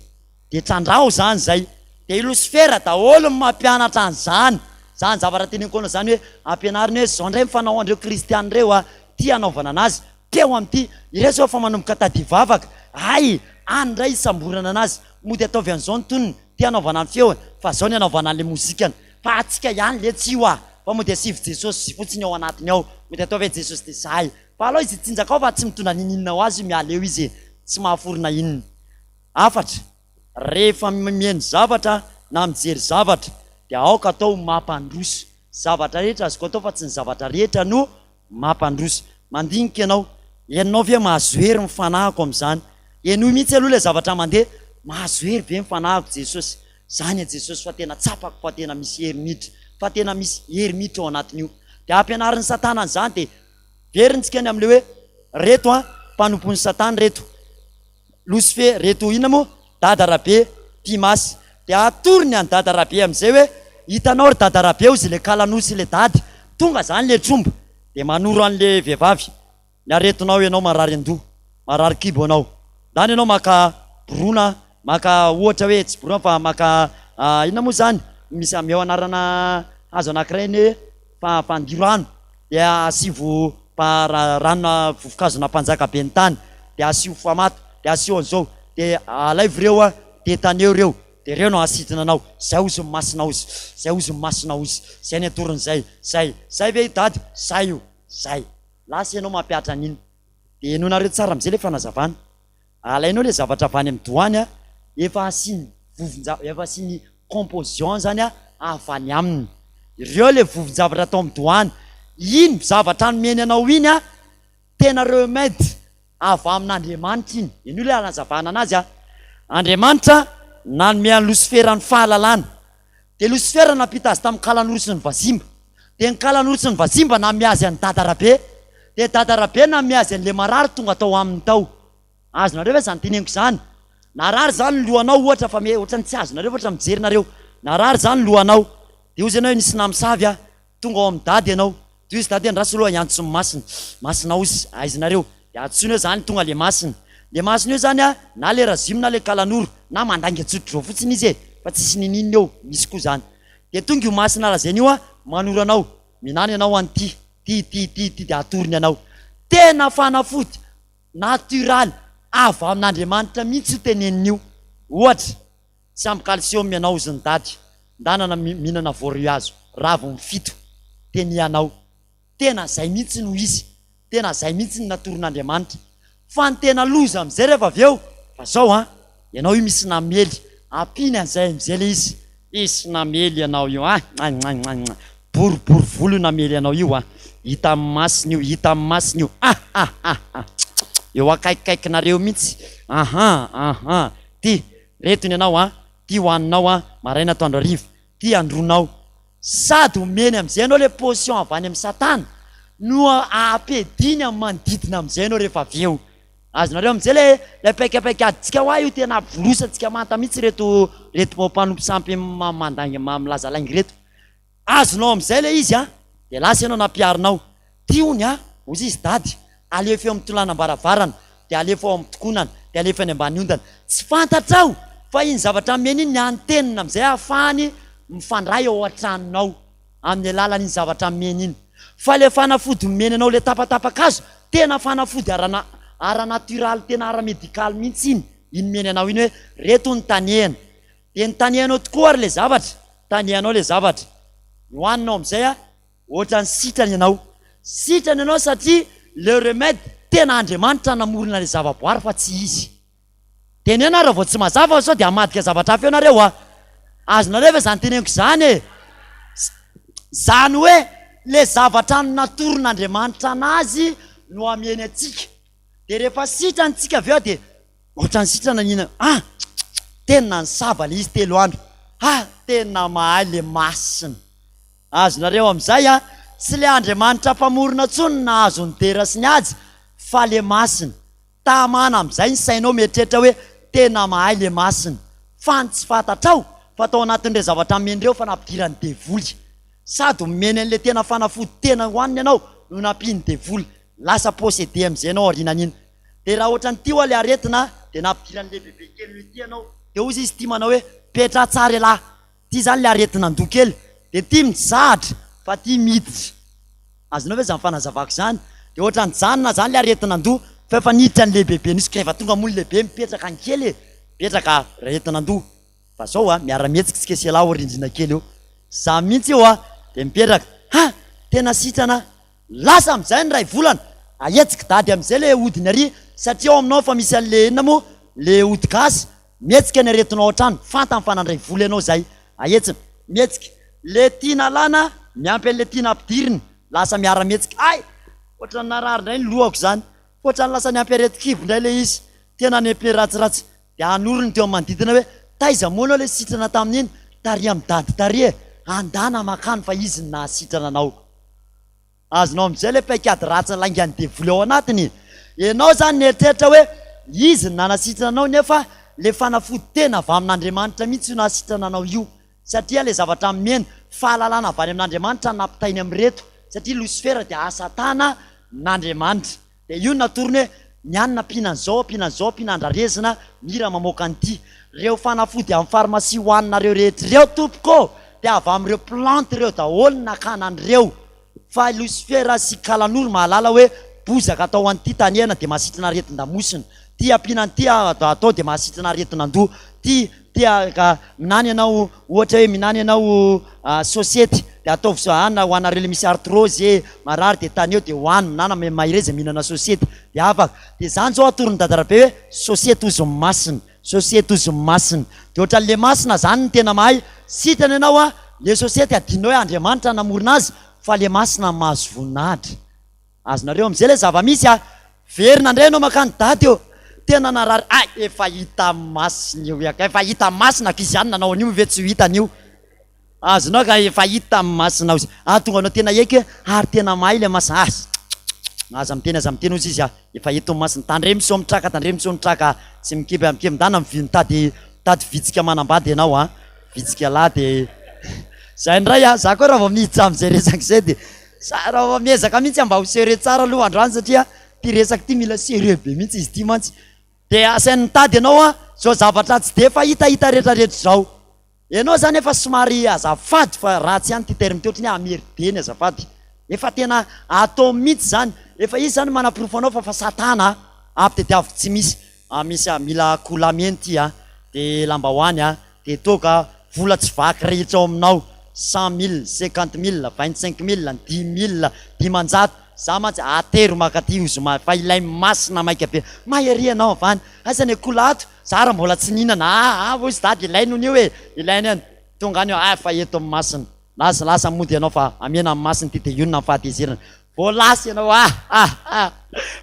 A: Dia trandraho izany izay. Dia i Losifera daholo no mampianatra an'izany. Zany zavatra teneniko anao zany hoe ampianarina hoe zao ndray ny fanao an'ireo kristiana ireo a, ty anaovana anazy, teo amin'ity, ireo zao efa manomboka tadia vavaka, hay, any ndray hisamborana anazy, mody ataovy an'izao ny tonony, ty anaovana ny feony, fa zao ny anaovana an'le mozikany, fa antsika ihany letsy io a, fa mody asivo Jesosy fotsiny ao anatiny ao, mody ataovy hoe Jesosy de zay, fa alao izy hitsinjaka ao fa tsy mitondra ninininona ho azy io miala eo izy e, tsy mahaforona inona. Hafatra. Rehefa mihaino zavatra na mijery zavatra dia aoka atao mampandroso. Zavatra rehetra azoko atao fa tsy ny zavatra rehetra no mampandroso. Mandinika ianao, ianao ve mahazo hery ny fanahiko amin'izany? Henoy mihitsy aloha ilay zavatra mandeha, mahazo hery ve ny fanahiko Jesosy? Zany e Jesosy fa tena tsapako fa tena misy hery miditra, fa tena misy hery miditra ao anatin'io. Dia ampianarin'i Satana an'izany dia verintsika ny amin'ilay hoe reto an, mpanompon'i Satana reto. Losife reto inona moa? Dada Rabe mpimasy. Dia atorony an'i Dada Rabe amin'izay hoe, hitanao ry Dada Rabe hozy ilay kalanosy ilay dady, tonga izany ilay tromba, dia manoro an'ilay vehivavy, ny aretinao ianao marary an-doha, marary kibo ianao, ndana ianao maka borona, maka ohatra hoe tsy borona fa maka inona moa izany, misy ameo anarana hazo anankiray anie fa fandio rano dia asivo ranona vovo-kazona mpanjaka be ny tany dia asio famato dia asio an'izao dia alaivo ireo a dia taneo ireo dia ireo no hahasidina anao zay ozy ny masina ozy zay ozy ny masina ozy zay ny antoron'izay zay zay ve i dada zay io zay lasa ianao mampihatra an'iny dia henoinareo tsara am'izay le fanazavana Alainao le zavatra avy any amin'ny doany a, efa asiany vovon-ja, efa asiany composition zany a avy any aminy. Ireo le vovon-javatra atao amin'ny doany. Iny zavatra nomeny anao iny a, tena remède avy amin'Andriamanitra iny. Henoy le hanazavana anazy a. Andriamanitra nanome an'i Losifera ny fahalalana. Dia Losifera nampita azy tamin'ny kalanoro sy ny vazimba. Dia ny kalanoro sy ny vazimba nanome azy an'i Dada Rabe. Dia Dada Rabe nanome azy an'ilay marary tonga tao aminy tao. Azonareo ve izany teneniko izany? Narary izany ny lohanao ohatra fa me ohatran'ny tsy azonareo fa ohatra mijery nareo. Narary izany ny lohanao. Dia hozy ianao hoe nisy namosavy aho. Tonga ao amin'i Dada ianao. Dia hozy Dada hoe andraso aloha hiantso ny masina. Masina hozy, aiza nareo? Dia antsoina eo izany tonga ilay masina. Ilay masina eo izany an, na ilay razimo na ilay kalanoro, na mandainga tsotr'izao fotsiny izy e, fa tsisy ninininona eo, misy koa izany. Dia tonga io masina lazaina io an, manoro anao, mihinana ianao an'ity, ity, ity, ity, ity, dia atorony anao. Tena fanafody natioraly avy amin'Andriamanitra mihitsy io teneniny io. Ohatra, tsy ampy calcium ianao hozy ny dady, ndanana mihinana voarihazo raviny fito, tenianao. Tena zay mihitsy no izy, tena zay mihitsy ny natoron'Andriamanitra. Fa ny tena loza amizay rehefa avy eo, fa zao an, ianao io misy namely, ampiany an'izay amizay le izy, hisy namely ianao io an, mwa-mwa-mwa-mwa, boribory volo io namely anao io an, hita amin'ny masony io, hita amin'ny masony io, ah-ah-ah-ah, eo akaikikaikinareo mihitsy, aha, aha, ty, reto ny anao an, ty hohaninao an, maraina atoandro hariva, ty andronao. Sady omeny amin'izay anao ilay potion avy any amin'i satana no ampediny amin'ny manodidina amin'izay ianao rehefa avy eo. Azonareo amin'izay ilay ilay paikapaikadintsika hoa io tena volosantsika manta mihitsy ireto ireto mpanompo sampy mandainga milaza lainga ireto. Azonao amin'izay ilay izy an, dia lasa ianao nampiharinao. Ty hono an, hozy izy dady, alefa eo amin'ny tolanam-baravarana, dia alefa ao amin'ny tokonana, dia alefa any ambany ondana. Tsy fantatrao fa iny zavatra ameny iny ny antenne amin'izay ahafahany mifandray ao an-tranonao amin'ny alalan'iny zavatra ameny iny. Fa ilay fanafody omeny anao ilay tapatapakazo, tena fanafody ara ara-natioraly, tena ara-medikaly mihitsy iny, iny omeny anao iny hoe reto ny tanehina. Dia notanehanao tokoa ary ilay zavatra, tanehanao ilay zavatra. Nohaninao amin'izay an, Ohatran'ny sitrana ianao. Sitrana ianao satria le remède tena Andriamanitra namorona le zavaboary fa tsy izy. Teneno aho raha vao tsy mazava fa sao dia hamadika zavatra hafa eo nareo a! Azonareo ve izany teneniko izany e? Zany hoe le zavatra natoron'Andriamanitra anazy no ameny antsika. Dia rehefa sitrana tsika avy eo dia ohatran'ny sitrana ny inona? Ah! Tena nisava le izy telo andro. Ah! Tena mahay le masina. Azonareo amin'izay an! Tsy le Andriamanitra mpamorona intsony no nahazo ny dera sy ny haja fa le Masina. Tamana amin'izay ny sainao mieritreritra hoe tena mahay le Masina. Fa ny tsy fantatrao fa tao anatin'ireo zavatra nomeny ireo fa nampidiran'ny devoly. Sady omeny an'le tena fanafody tena hohaniny ianao no nampian'ny devoly. Lasa possédé amin'izay ianao aorianan'iny. Dia raha ohatran'ity ho'a le aretina dia nampidiran'le bebe kelin'io ity ianao. Dia hozy izy ity manao hoe petraha tsara elah. Ty zany le aretin'andoha kely. Dia ity mitsahatra fa ity miditra. Azonao ve izany fanazavako izany? Dia ohatra nijanona izany ilay aretin'andoha fa efa niditra ny lehibebe nisy ka rehefa tonga moa ny lehibe mipetraka ny kely e! Mipetraka aretin'andoha. Fa zao a, miara-mihetsika tsika sy ialahy ao rindrina kely eo. Za mihitsy io a, dia mipetraka, ha! Tena sitrana aho. Lasa amin'izay ny iray volana, ahetsik'i dady amin'izay le hodiny ary satria ao aminao efa misy an'le inona moa, le ody gasy, mihetsika ny aretinao ao an-trano, fantany fa nandray vola ianao izay, ahetsiny, mihetsika. Le tiana alana miampy an'le tiana ampidirina, lasa miara-mihetsika, hay! Ohatran'ny narary indray ny lohako izany, ohatran'ny lasa niampy aretin-kibo indray le izy, tena niampy ratsiratsy. Dia hanoriny teo amin'ny manodidina hoe, Taiza moa ianao ilay sitrana tamin'iny? Tary amin'i Dady tary e! Andana mankany fa izy no nahasitrana anao. Azonao amin'izay ilay paikady ratsy laingan'ny devoly ao anatiny. Ianao izany nieritreritra hoe izy no nanasitrana anao nefa ilay fanafody tena avy amin'Andriamanitra mihitsy io nahasitrana anao io. Satria ilay zavatra nomeny, fahalalana avy any amin'Andriamanitra no nampitainy amin'ireto. Satria Losifera dia asa tanan'Andriamanitra. Dia io no natorony hoe ny anona ampiana an'izao, ampiana an'izao, ampiana andrarezina, mira mamoaka an'ity. Ireo fanafody amin'ny pharmacie hohaninareo rehetra ireo tompoko ô, dia avy amin'ireo plante ireo daholo no nakana an'ireo. Fa i Losifera sy Kalanoro mahalala hoe bozaka atao an'ity tanehana dia mahasitrana aretin-damosina, ity ampiana an'ity atao dia mahasitrana aretin'andoha, ity Ty ka minany ianao ohatra hoe minany ianao sosety de ataovy hanina ho anareo le misy arthrose e, marary de tany eo de hoano, minana mahereza mihinana sosety de afaka, de zany zao atoron'i dadarabe hoe sosety ozy ny masina, sosety ozy ny masina, de ohatran'ny le masina zany no tena mahay, sitrana ianao a, le sosety adinonao hoe Andriamanitra namorona azy fa le masina no mahazo voninahitra. Azonareo amizay ilay zava-misy a! Verina indray ianao mankany dady ô! Tena narary ay! Efa hita masina io ka efa hita masina ankizy ihany nanao an'io ve tsy ho hitany io? Azonao ka efa hita masina ozy ahatonga anao tena eky hoe ary tena mahay ilay masina ah! Aza miteny aza miteny ozy izy ah! Efa eto ny masina tandremo sao mitraka tandremo sao mitraka ah! Tsy mikipy ah mikipy ndana mitady mitady vitsika manambady ianao ah! Vitsika lahy de zay indray ah! Za koa raha vao miditra amizay resaka izay de Za raha vao miezaka mihitsy mba ho sérieux tsara aloha androany satria ty resaka ty mila sérieux be mihitsy izy ity mantsy. De asainy mitady ianao an, zao zavatra tsy de fahitahita retraretra zao. Ianao zany efa somary azafady fa ratsy ihany ty terme ty ohatry ny hoe amerdeny azafady. Efa tena atao mihitsy zany, efa izy zany manaporofo anao fa fa satana an, ampitediaviko tsy misy. Ah misy ah, mila akoho lahy miheno ty ah, de lambahoany ah, de toaka ah, vola tsy vaky rehetra ao aminao, cent mille, cinquante mille, vingt cinq mille, dix mille, 500, za mantsy atero makaty ozy ma fa ilay masina maika be, may ery ianao avy any, aiza ny akoho lahy ato, za ra mbola tsy nihinana ah ah ozy dada ilainy hono io e, ilainy any, tonga any aho ah fa eto ny masina. Lasa lasa mody ianao fa amena ny masina ity dia ionona ny fahatezerana. Vao lasa ianao ah ah ah!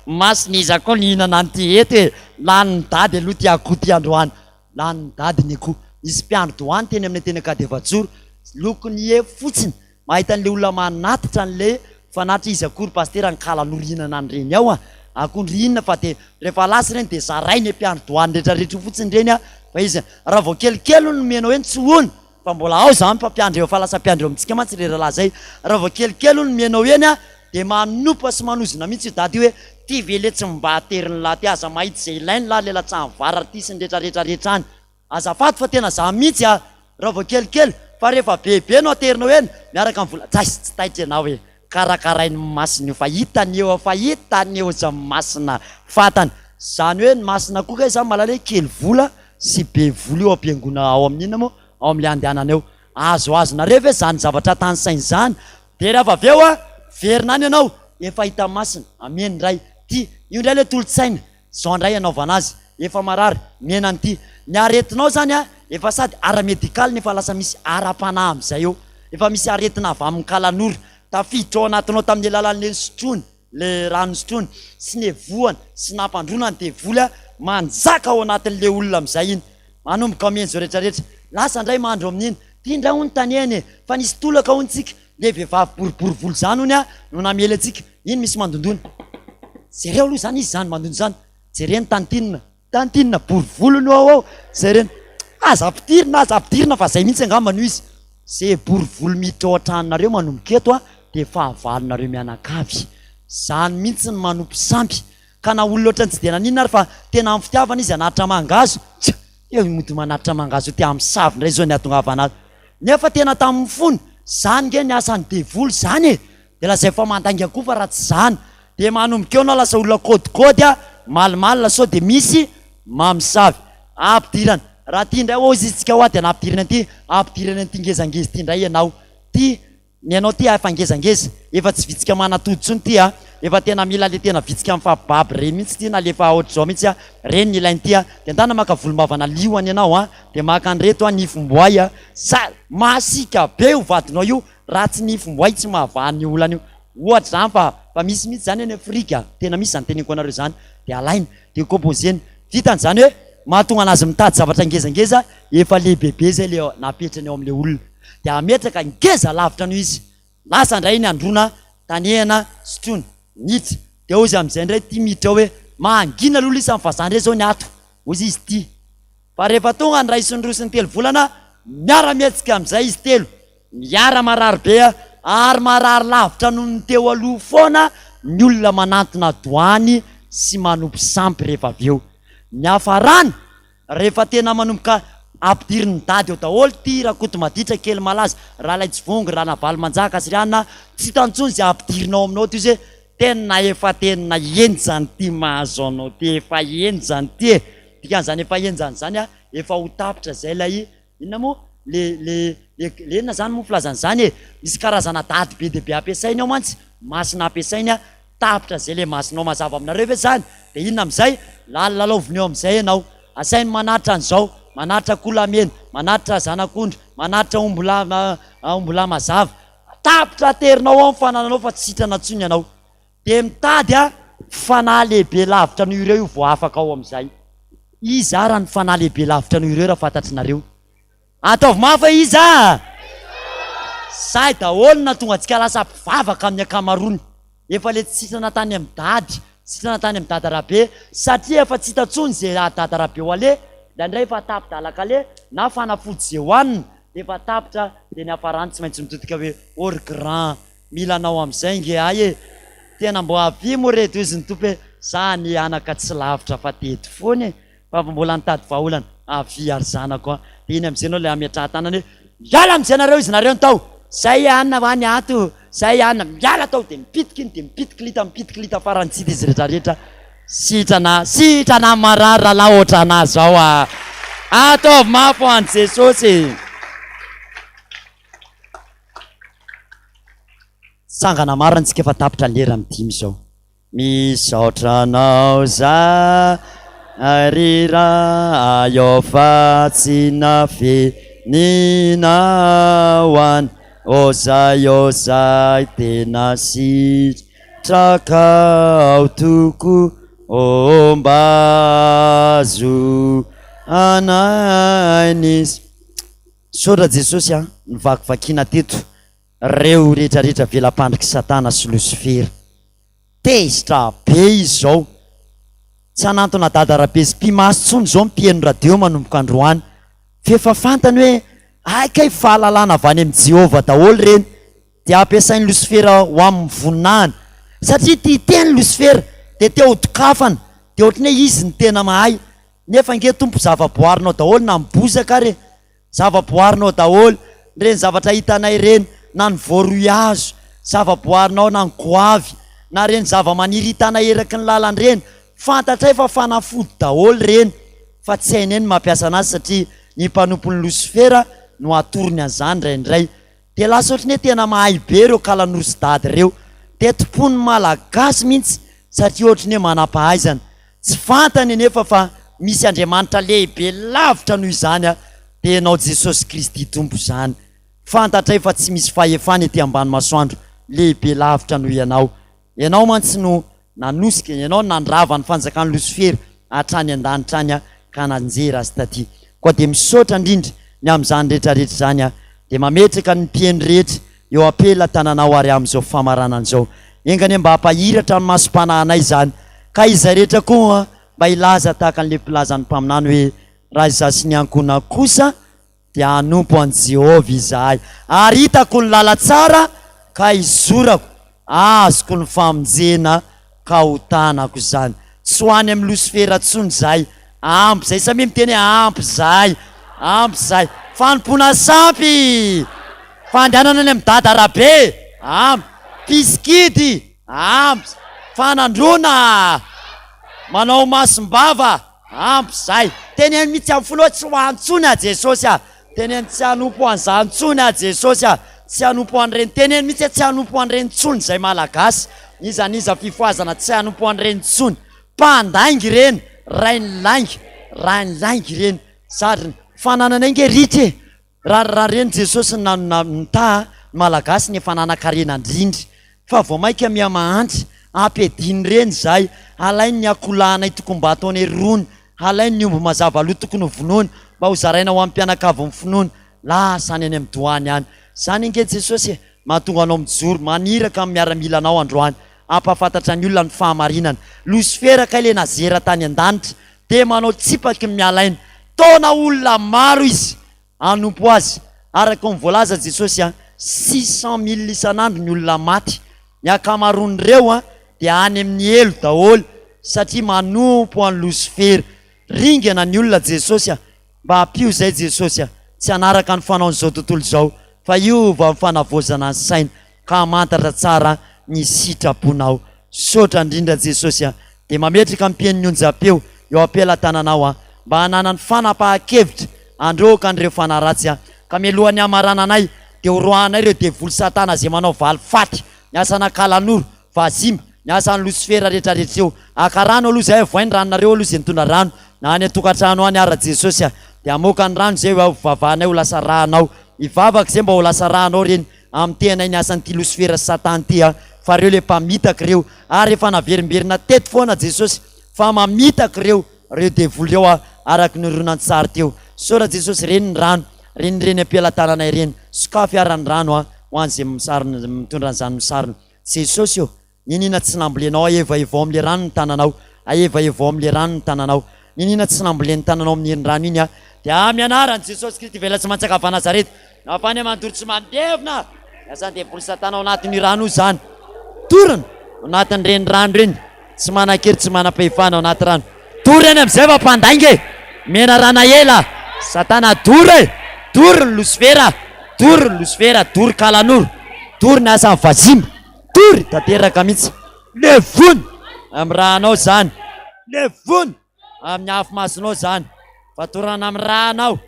A: Masina iza koa nihinana an'ity eto e! Lanin'i dady aloha ity akoho ity androany. Lanin'i dady ny akoho. Nisy mpiandry doany teny aminay teny Ankadiefatsoro. Lokony ie fotsiny. Mahita an'ilay olona manatitra an'ilay fanatitra izy akory pasitera ny kalanoro hihinana an'ireny ao ah! Akondro inona fa dia rehefa lasa ireny dia zarainy mpiandry doany rehetrarehetra io fotsiny ireny ah! Fa izy raha vao kelikely hono nomenao eny tsy hono. Fa mbola ao zany mpampiandry eo fa lasa mpiandry eo amintsika mantsy re rahalahy zay. Raha vao kelikely hono mihaino eny a dia manopa sy manozona mihitsy io dada io hoe ty ve letsy mba aterin'ny lahy ty aza mahita izay ilainy lahy le latsahan'ny vary ary ty sy ny retraretra rehetra any. Azafady fa tena za mihitsy a! Raha vao kelikely fa rehefa bebe no aterinao eny miaraka amin'ny vola tsaisy tsy taitra ianao e! Karakarain'ny masina io fa hitany eo fa hitany eo zany masina fatany. Zany hoe ny masina koa kay zany mahalala hoe kely vola sy be vola io am-piangonana ao amin'ny inona moa ao amin'ilay andehanana eo. Azoazonareo ve zany zavatra tanisaina izany? Dia rehefa avy eo a, verina any ianao, efa hita masina, ameno indray, ty, io indray ilay tolo-tsaina, zao indray anaovana azy, efa marary, mihena an'ity. Ny aretinao zany a, efa sady ara-medikaly nefa lasa misy ara-panahy amin'izay eo. Efa misy aretina avy amin'ny kalanoro, tafiditra ao anatinao tamin'ny alalan'ilay nisotroiny. Le rano nisotroiny sy nevohany sy nampandroana ny devoly a manjaka ao anatin'le olona amizay iny manomboka mihenjo rehetra rehetra lasa ndray mandro amin'iny ty ndray hono tanehany e fa nisy tolaka hono tsika le vehivavy boribory volo zany hono a no namely antsika iny misy mandondona jereo aloha zany izy zany mandondona zany jereny tantine Tantine bory volo no ao ao zay reny aza ampidirina aza ampidirina fa zay mihitsy angamba no izy ze bory volo miditra ao an-tranonareo manomboka eto a de fahavalonareo mianakavy zany mihitsy ny manompo sampy ka na olona ohatrany tsy de naninona ary fa tena amin'ny fitiavana izy hanatitra mangahazo tsia eo mody manatitra mangahazo io te hamosavy indray zao ny hahatongavana azy nefa tena tamin'ny fony. Zany nge ny asan'ny devoly zany e! De lazaiko fa mandainga koa fa raha tsy zany de manomboka eo anao lasa olona kôdikôdy a, malimalina sao de misy mamosavy. Ampidirana, raha ty indray hozy izy tsika hoa de nampidirana an'ity, ampidirana an'ity ngezangeza ty indray ianao, ty Ny anao ty efa ngezangeza, efa tsy vitsika manatody tsony ty a, efa tena mila le tena vitsika mifampibaby reny mihitsy ty na lefa ohatr'izao mihitsy a, reny ny ilainy ty a, de ndana maka volombavana liona ianao a, de maka an'ireto a nifim-boay a, sa masiaka be io vadinao io raha tsy nifim-boay tsy mahavaha an'io olana io, ohatra zany fa fa misy mihitsy zany any Afrika, tena misy zany teneniko anareo zany, de alaina, de composer-na, vitany zany hoe mahatonga anazy mitady zavatra ngezangeza efa lehibebe zay le napetrany ao am'le olona. dia hametraka ngeza lavitra noho izy. Lasa indray iny androna tanehana sotroina, niditra. Dia hozy amin'izay indray ity miditra ao hoe, mangina aloha lisa ny vazaha indray izao ny ato, hozy izy ity. Fa rehefa tonga ny iray sy ny roa sy ny telo volana, miara-mihetsika amin'izay izy telo, miara-marary be ary marary lavitra noho ny teo aloha foana ny olona manantona doany sy manompo sampy rehefa avy eo. Niafarany Rehefa tena manomboka ampidirin'i dada eo daholo ty Rakotomaditra kely malaza, Ralaitsivongy, Ranavalomanjaka sy ry anona, tsy hitany intsony izay ampidirinao aminao ty izy hoe tena efa tena henjana ity mahazo anao ty, efa henjana ity e! Dikan'izany efa henjana izany a, efa ho tapitra izay ilay inona moa le le le le inona izany moa filazana izany e? Misy karazana dady be dia be ampiasainy ao mantsy, masina ampiasainy a, Tapitra zay le masonao mazava aminareo ve zany? De inona amizay? Lalilalaoviny eo amizay ianao. Asainy manatitra an'izao, manatitra akoholamena, manatitra zanak'ondry, manatitra ombilahy ombilahy mazava. Tapitra aterinao ao ny fanananao fa tsy sitrana intsony ianao. De mitady a fanahy lehibe lavitra noho ireo io vao afaka ao amizay. Iza ara ny fanahy lehibe lavitra noho ireo raha fantatrinareo? Ataovy mafy hoe iza a! Sahy daholo no nahatonga antsika lasa mpivavaka amin'ny ankamaroany. Efa le tsy sitrana tany amin'i Dady, tsy sitrana tany amin'i Dada Rabe, satria efa tsy hita intsony ze Dada Rabe ho aleha, indraindray efa tapi-dalan-kaleha na fanafody ze hohanina dia efa tapitra dia ny hafarany tsy maintsy mitodika hoe ô ry grand, mila anao amin'izay nge ahy e! Tena mbo avia moa re dozy ny Tompo e! Za anie anaka tsy lavitra fa teto foana e! Fa mbola nitady vahaolana. Avia ry zanako a! Dia iny amin'izay ianao ilay ametrahan-tanana hoe, miala amin'izay nareo izy nareo ny tao! Zay anona va ny ato? Zay anona! Miala tao! Dia mipitika iny, dia mipitikilita, mipitikilita farany tsy hita izy rehetra rehetra. Sitrana, sitrana marary rahalahy ohatranà zao a! Ataovy mafy ho an'i Jesosy! Tsangana marina tsika fa tapitra lera amin'ny dimy izao. Misaotra anao za ry Ray ô fa tsy nafeninao an ô zay ô zay tena sitrakao tokoa ô mba azo anay ny Misaotra Jesosy a, novakivakiana teto reo retraretra vela-pandrik'i satana sy losifera. Tezitra be izy izao. Tsy hanantona dada Rabe sy mpimasy intsony izao ny mpihaino radio manomboka androany. F'efa fantany hoe hay kay fahalalana avy any amin'i Jehovah daholo ireny, dia ampiasain'i Losifera ho amin'ny voninahiny. Satria tia teny Losifera, dia te ho dokafana, dia ohatran'ny hoe izy no tena mahay. Nefa ange Tompo zava-boarinao daholo na ny bozaka ary e! Zava-boarinao daholo ireny zavatra hitanay ireny, na ny voaroy hazo, zava-boarinao na ny goavy, na ireny zava-maniry hitanay eraky ny lalana ireny, fantatray fa fanafody daholo ireny, fa tsy hainay ny mampiasa anazy satria ny mpanompon'i Losifera no atorony an'izany indraindray. Dia lasa ohatran'ny hoe tena mahay be ireo kalanoro sy dada ireo. Dia tompoin'ny Malagasy mihitsy satria ohatran'ny hoe manam-pahaizana. Tsy fantany anefa fa misy Andriamanitra lehibe lavitra noho izany dia Ianao Jesosy Kristy Tompo izany. Fantatray fa tsy misy fahefana ety ambany masoandro lehibe lavitra noho Ianao. Ianao mantsy no nanosika, Ianao no nandrava ny fanjakan'i Losifera hatrany an-danitra any ka nanjera azy taty. Koa dia misaotra indrindra ny amin'izany rehetra rehetra izany aho. Dia mametraka ny mpihaino rehetra eo am-pelatananao ary amin'izao famaranana izao. Enga anie mba hampahiratra ny masom-panahinay izany, ka izay rehetra koa mba hilaza tahaka an'ilay mpilazan'ny mpaminany hoe, Raha izaho sy ny ankohonako kosa, dia hanompo an'i Jehovah izahay. Ary hitako ny lalantsara, ka hizorako, azoko ny famonjena, ka ho tanako izany. Tsy ho any amin'ny losifera intsony izahay. Ampy izay. Samia miteny hoe, Ampy izay. Ampy izay. Fanompoana sampy! Fandehanana any amin'i Dada Rabe, ampy. Mpisikidy, ampy. Fanandroana, manao masom-bava, ampy zay. Teneno mihitsy amin'ny fonao hoe tsy ho any intsony aho Jesosy a! Teneno tsy hanompo an'izany intsony aho Jesosy a! Tsy hanompo an'ireny, teneno mihitsy hoe tsy hanompo an'ireny intsony izay Malagasy, n'iza n'iza fifohazana tsy hanompo an'ireny intsony. Mpandainga ireny, rain'ny lainga, rain'ny lainga ireny. Sady fanananay nge ritra e! Raha raha reny Jesosy no nitaha ny Malagasy ny efa nanan-karena indrindra fa vao maika miha mahantra, ampiadiany reny izahay, alainy ny akoholahinay tokony mba ataonay rony, alainy ny omby mazava loha tokony ho vonoina mba ho zaraina ho an'ny mpianakavin'ny finoana, lasa any any amin'ny doany any. Zany ange Jesosy e! Mahatonga anao mijoro, maniraka ny miaramilanao androany hampahafantatra ny olona ny fahamarinana. Losifera kay le nazera tany an-danitra dia manao tsipaky ny miala aina. Taona olona maro izy hanompo azy. Araka ny voalaza Jesosy a, 600 000 isan'andro ny olona maty. Ny ankamaroan'ireo a dia any amin'ny helo daholo satria manompo an'i Losifera. Ringana ny olona Jesosy a. Mba ampio izay Jesosy a! Tsy hanaraka ny fanaon'izao tontolo izao fa hiova amin'ny fanavaozana ny saina ka hamantatra tsara ny sitraponao. Misaotra indrindra Jesosy a! Dia mametraka ny mpihaino ny onjam-peo eo am-pelatananao aho mba hananany fanapahan-kevitra handroaka an'ireo fanahy ratsy aho ka mialohan'ny hamarananay dia horoahanay ireo devoly satana izay manao valifaty ny asan'Ankalanoro Vazimba, ny asan'i losifera retraretra eo. Haka rano aloha izay, avoay ny ranonareo aloha izay nitondra rano, na any an-tokantrano any ara Jesosy a! Dia hamoaka ny rano izay ho vavahanay ho lasa rà anao. Hivavaka izay mba ho lasa rà anao reny, hamotehanay ny asan'ity losifera sy satana ity a! Fa reo le mpamitaka ireo, ary efa naverimberina teto foana Jesosy fa mamitaka ireo, reo devoly reo a! Araka ny horonantsary teo. Misaotra Jesosy, reny ny rano, reny ireny am-pelatananay ireny, sokafy ara ny rano a! Ho an'izay misarona, mitondra an'izany misarona. Jesosy ô, niniana tsy nambolenao Aevahevao amin'ilay rano ny tananao Aevahevao amin'ilay rano ny tananao Niniana tsy nambolen'ny tananao amin'iny rano iny aho Dia amin'ny anaran'i Jesosy Kristy vela tsy mantsaka avy Nazareta No afahany mandoro tsy mandevona Ny asan'ny devoly satana ao anatin'io rano io izany Torina ao anatin'ireny rano ireny Tsy manan-kery tsy manam-pahefana ao anaty rano Dory any amin'izay fa mpandainga e! Menarana ela! Satana dory e! Dory ny losifera! Dory ny losifera! Dory kalanoro! Dory ny asan'ny vazimba! Dory tanteraka mihitsy! Levona amin'ny rànao izany! Levona amin'ny afo masinao izany! Fatorana amin'ny rànao!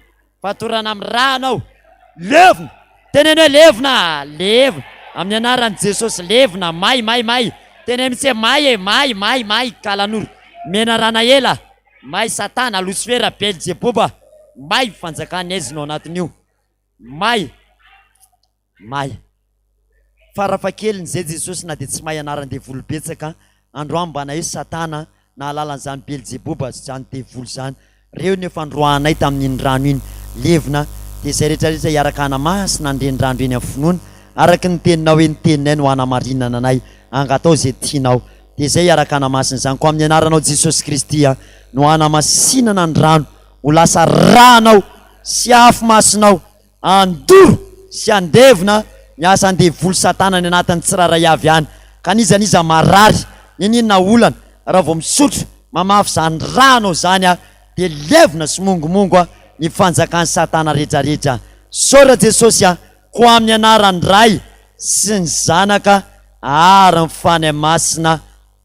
A: Fatorana amin'ny rà anao. Levona! Teneno hoe levona! Levona! Amin'ny anaran'i Jesosy levona! May! May! May! Teneno mihitsy hoe may e! May! May! May! Kalanoro! Menarana ela! May Satana! Losifera! Belzeboba! May fanjakan'ny aizina ao anatin'io! May! May. Farafahakeliny izay Jesosy na dia tsy mahay anaran-devoly betsaka androany mba nahay satana nahalala an'izany Belzeboba izany devoly izany reo no efa noroahanay tamin'iny rano iny levona dia izay rehetra rehetra hiaraka hanamasina an'ireny rano ireny amin'ny finoana araka ny teninao hoe ny teninay no hanamarinana anay angatao izay tianao dia izay hiaraka hanamasina izany koa amin'ny anaranao Jesosy Kristy no hanamasinana ny rano ho lasa rànao sy afo masinao Handoro sy handevona ny asan-devoly satana any anatin'ny tsirairay avy any, ka n'iza n'iza marary, n'inon'inona olana, raha vao misotro, mamafy izany rano izany aho, dia levona sy mongomongo ny fanjakan'i satana rehetrarehetra. Misaotra Jesosy a! Koa amin'ny anaran'ny Ray sy ny Zanaka ary ny Fanahy Masina.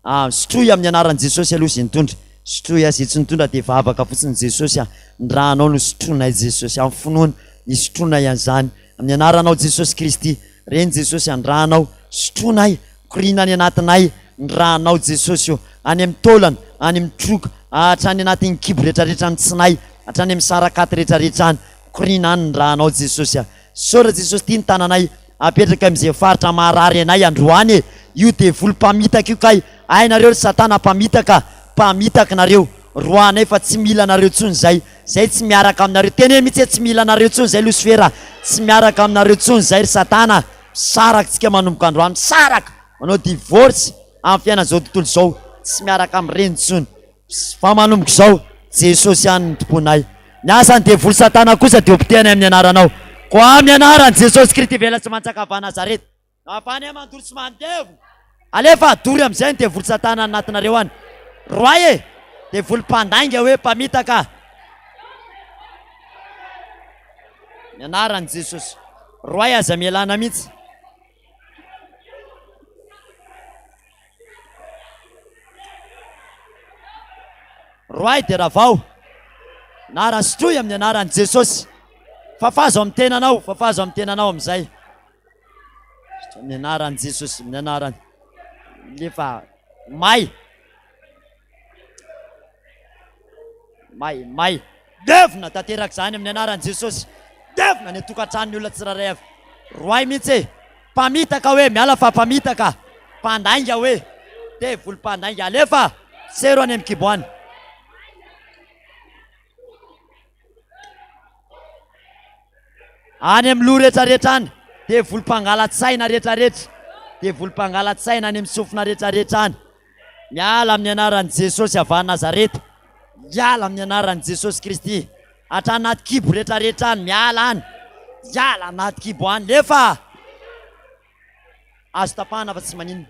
A: Ah, sotroy amin'ny anaran'i Jesosy aloha izay nitondra. Sotroy azy, izay tsy nitondra dia vavaka fotsiny Jesosy ah, ny rànao no sotroinay Jesosy, amin'ny finoana isotroinay an'izany, amin'ny anaranao Jesosy Kristy, reny Jesosy ah, ny rànao sotroinay, mikoriana any anatinay ny rànao Jesosy ô, any amin'ny taolana, any amin'ny troka, hatrany anatin'ny kibo retraretra ny tsinay, hatrany amin'ny sarakaty retraretra any, mikoriana any ny rànao Jesosy ah. Misaotra Jesosy ity ny tananay Apetraka amin'izay faritra maharary anay androany e! Io devoly mpamitaka io kay, hay nareo ry satana mpamitaka, mpamitaka nareo, roahanay fa tsy mila anareo tsony zay, zay tsy miaraka aminareo, teneno mihitsy hoe tsy mila anareo tsony zay losifera, tsy miaraka aminareo tsony zay ry satana, misaraka tsika manomboka androany, misaraka, manao divorce amin'ny fiainan'izao tontolo izao, tsy miaraka amin'ireny tsony. Fa manomboka izao, Jesosy ihany no tomponay. Ny asan'ny devoly satana kosa dia hopotehany amin'ny anaranao. Koa amin'ny anaran'i Jesosy Kristy vela tsy mantsaka avy Nazareta. Avy any mandoro sy mandevo. Alefa adory amin'izay ny devoly satana any anatinareo any. Roahy e! Devoly mpandainga hoe mpamitaka. Ny anaran'i Jesosy. Roay aza mialana mihitsy. Roahy dia ravao na rasotroy amin'ny anaran'i Jesosy. Fafazo amin'ny tenanao, fafazo amin'ny tenanao amin'izay. Amin'ny anaran'i Jesosy, amin'ny anarany. Lefa may. May, may. Levona tanteraka izany amin'ny anaran'i Jesosy. Levona any an-tokantranon'ny olona tsirairay avy. Roahy mihitsy e. Mpamitaka hoe, miala fa mpamitaka. Mpandainga hoe, devoly mpandainga. Alefa, sero any amin'ny kibo any. Any amin'ny loha rehetrarehetra any, devoly mpangala-tsaina rehetrarehetra. Devoly mpangala-tsaina any amin'ny sofina rehetrarehetra any. Miala amin'ny anaran'i Jesosy avy any Nazareta. Miala amin'ny anaran'i Jesosy Kristy. Hatrany anaty kibo rehetrarehetra any, miala any. Miala anaty kibo any. Lefa! Azo tapahana fa tsy maninona.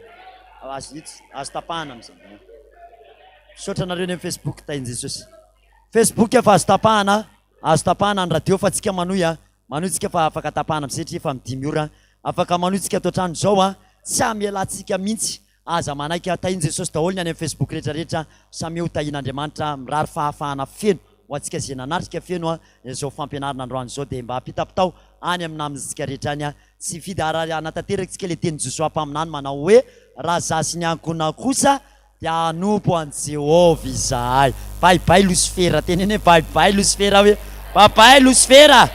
A: Azo hitsy, azo tapahana amin'izay. Misaotra anareo any amin'ny Facebook, tahin'i Jesosy. Facebook efa azo tapahana, azo tapahana ny radio fa tsika manohy a. Manohy tsika fa afaka tapahana amin'izay satria efa amin'ny dimy ora. Afaka manohy tsika ato an-trano izao a. Tsy hamelantsika mihitsy. Aza manaiky a, tahin'i Jesosy daholo ny any amin'ny Facebook rehetra rehetra, samia ho tahin'Andriamanitra, mirary fahafahana feno ho antsika izay nanatrika feno a, izao fampianarana androany izao dia mba ampitapitao any amin'ny namantsika rehetra any a, tsy hifidy ary hanatanteraka tsika ilay tenin'i Josoa mpaminany manao hoe, raha za sy ny ankohonako kosa dia hanompo an'i Jehovah izahay. Bye bye Losifera, teneno hoe bye bye Losifera hoe, bye bye Losifera,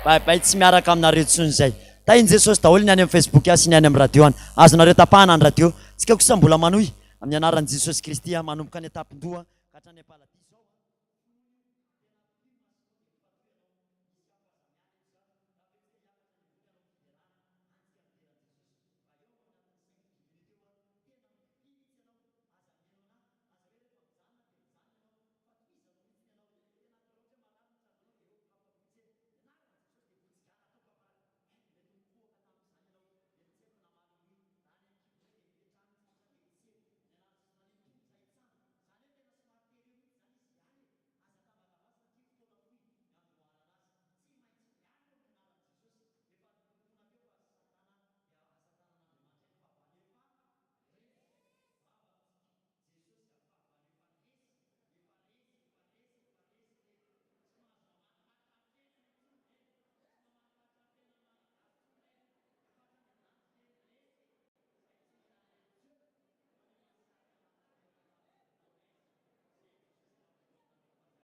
A: bye bye tsy miaraka aminareo intsony izay. Tahin'i Jesosy daholo ny any amin'ny Facebook sy ny any amin'ny radio any. Azonareo tapahana ny radio. Tsika kosa mbola manohy amin'ny anaran'i Jesosy Kristy manomboka any an-tampon-doha ka hatrany am-paladiso.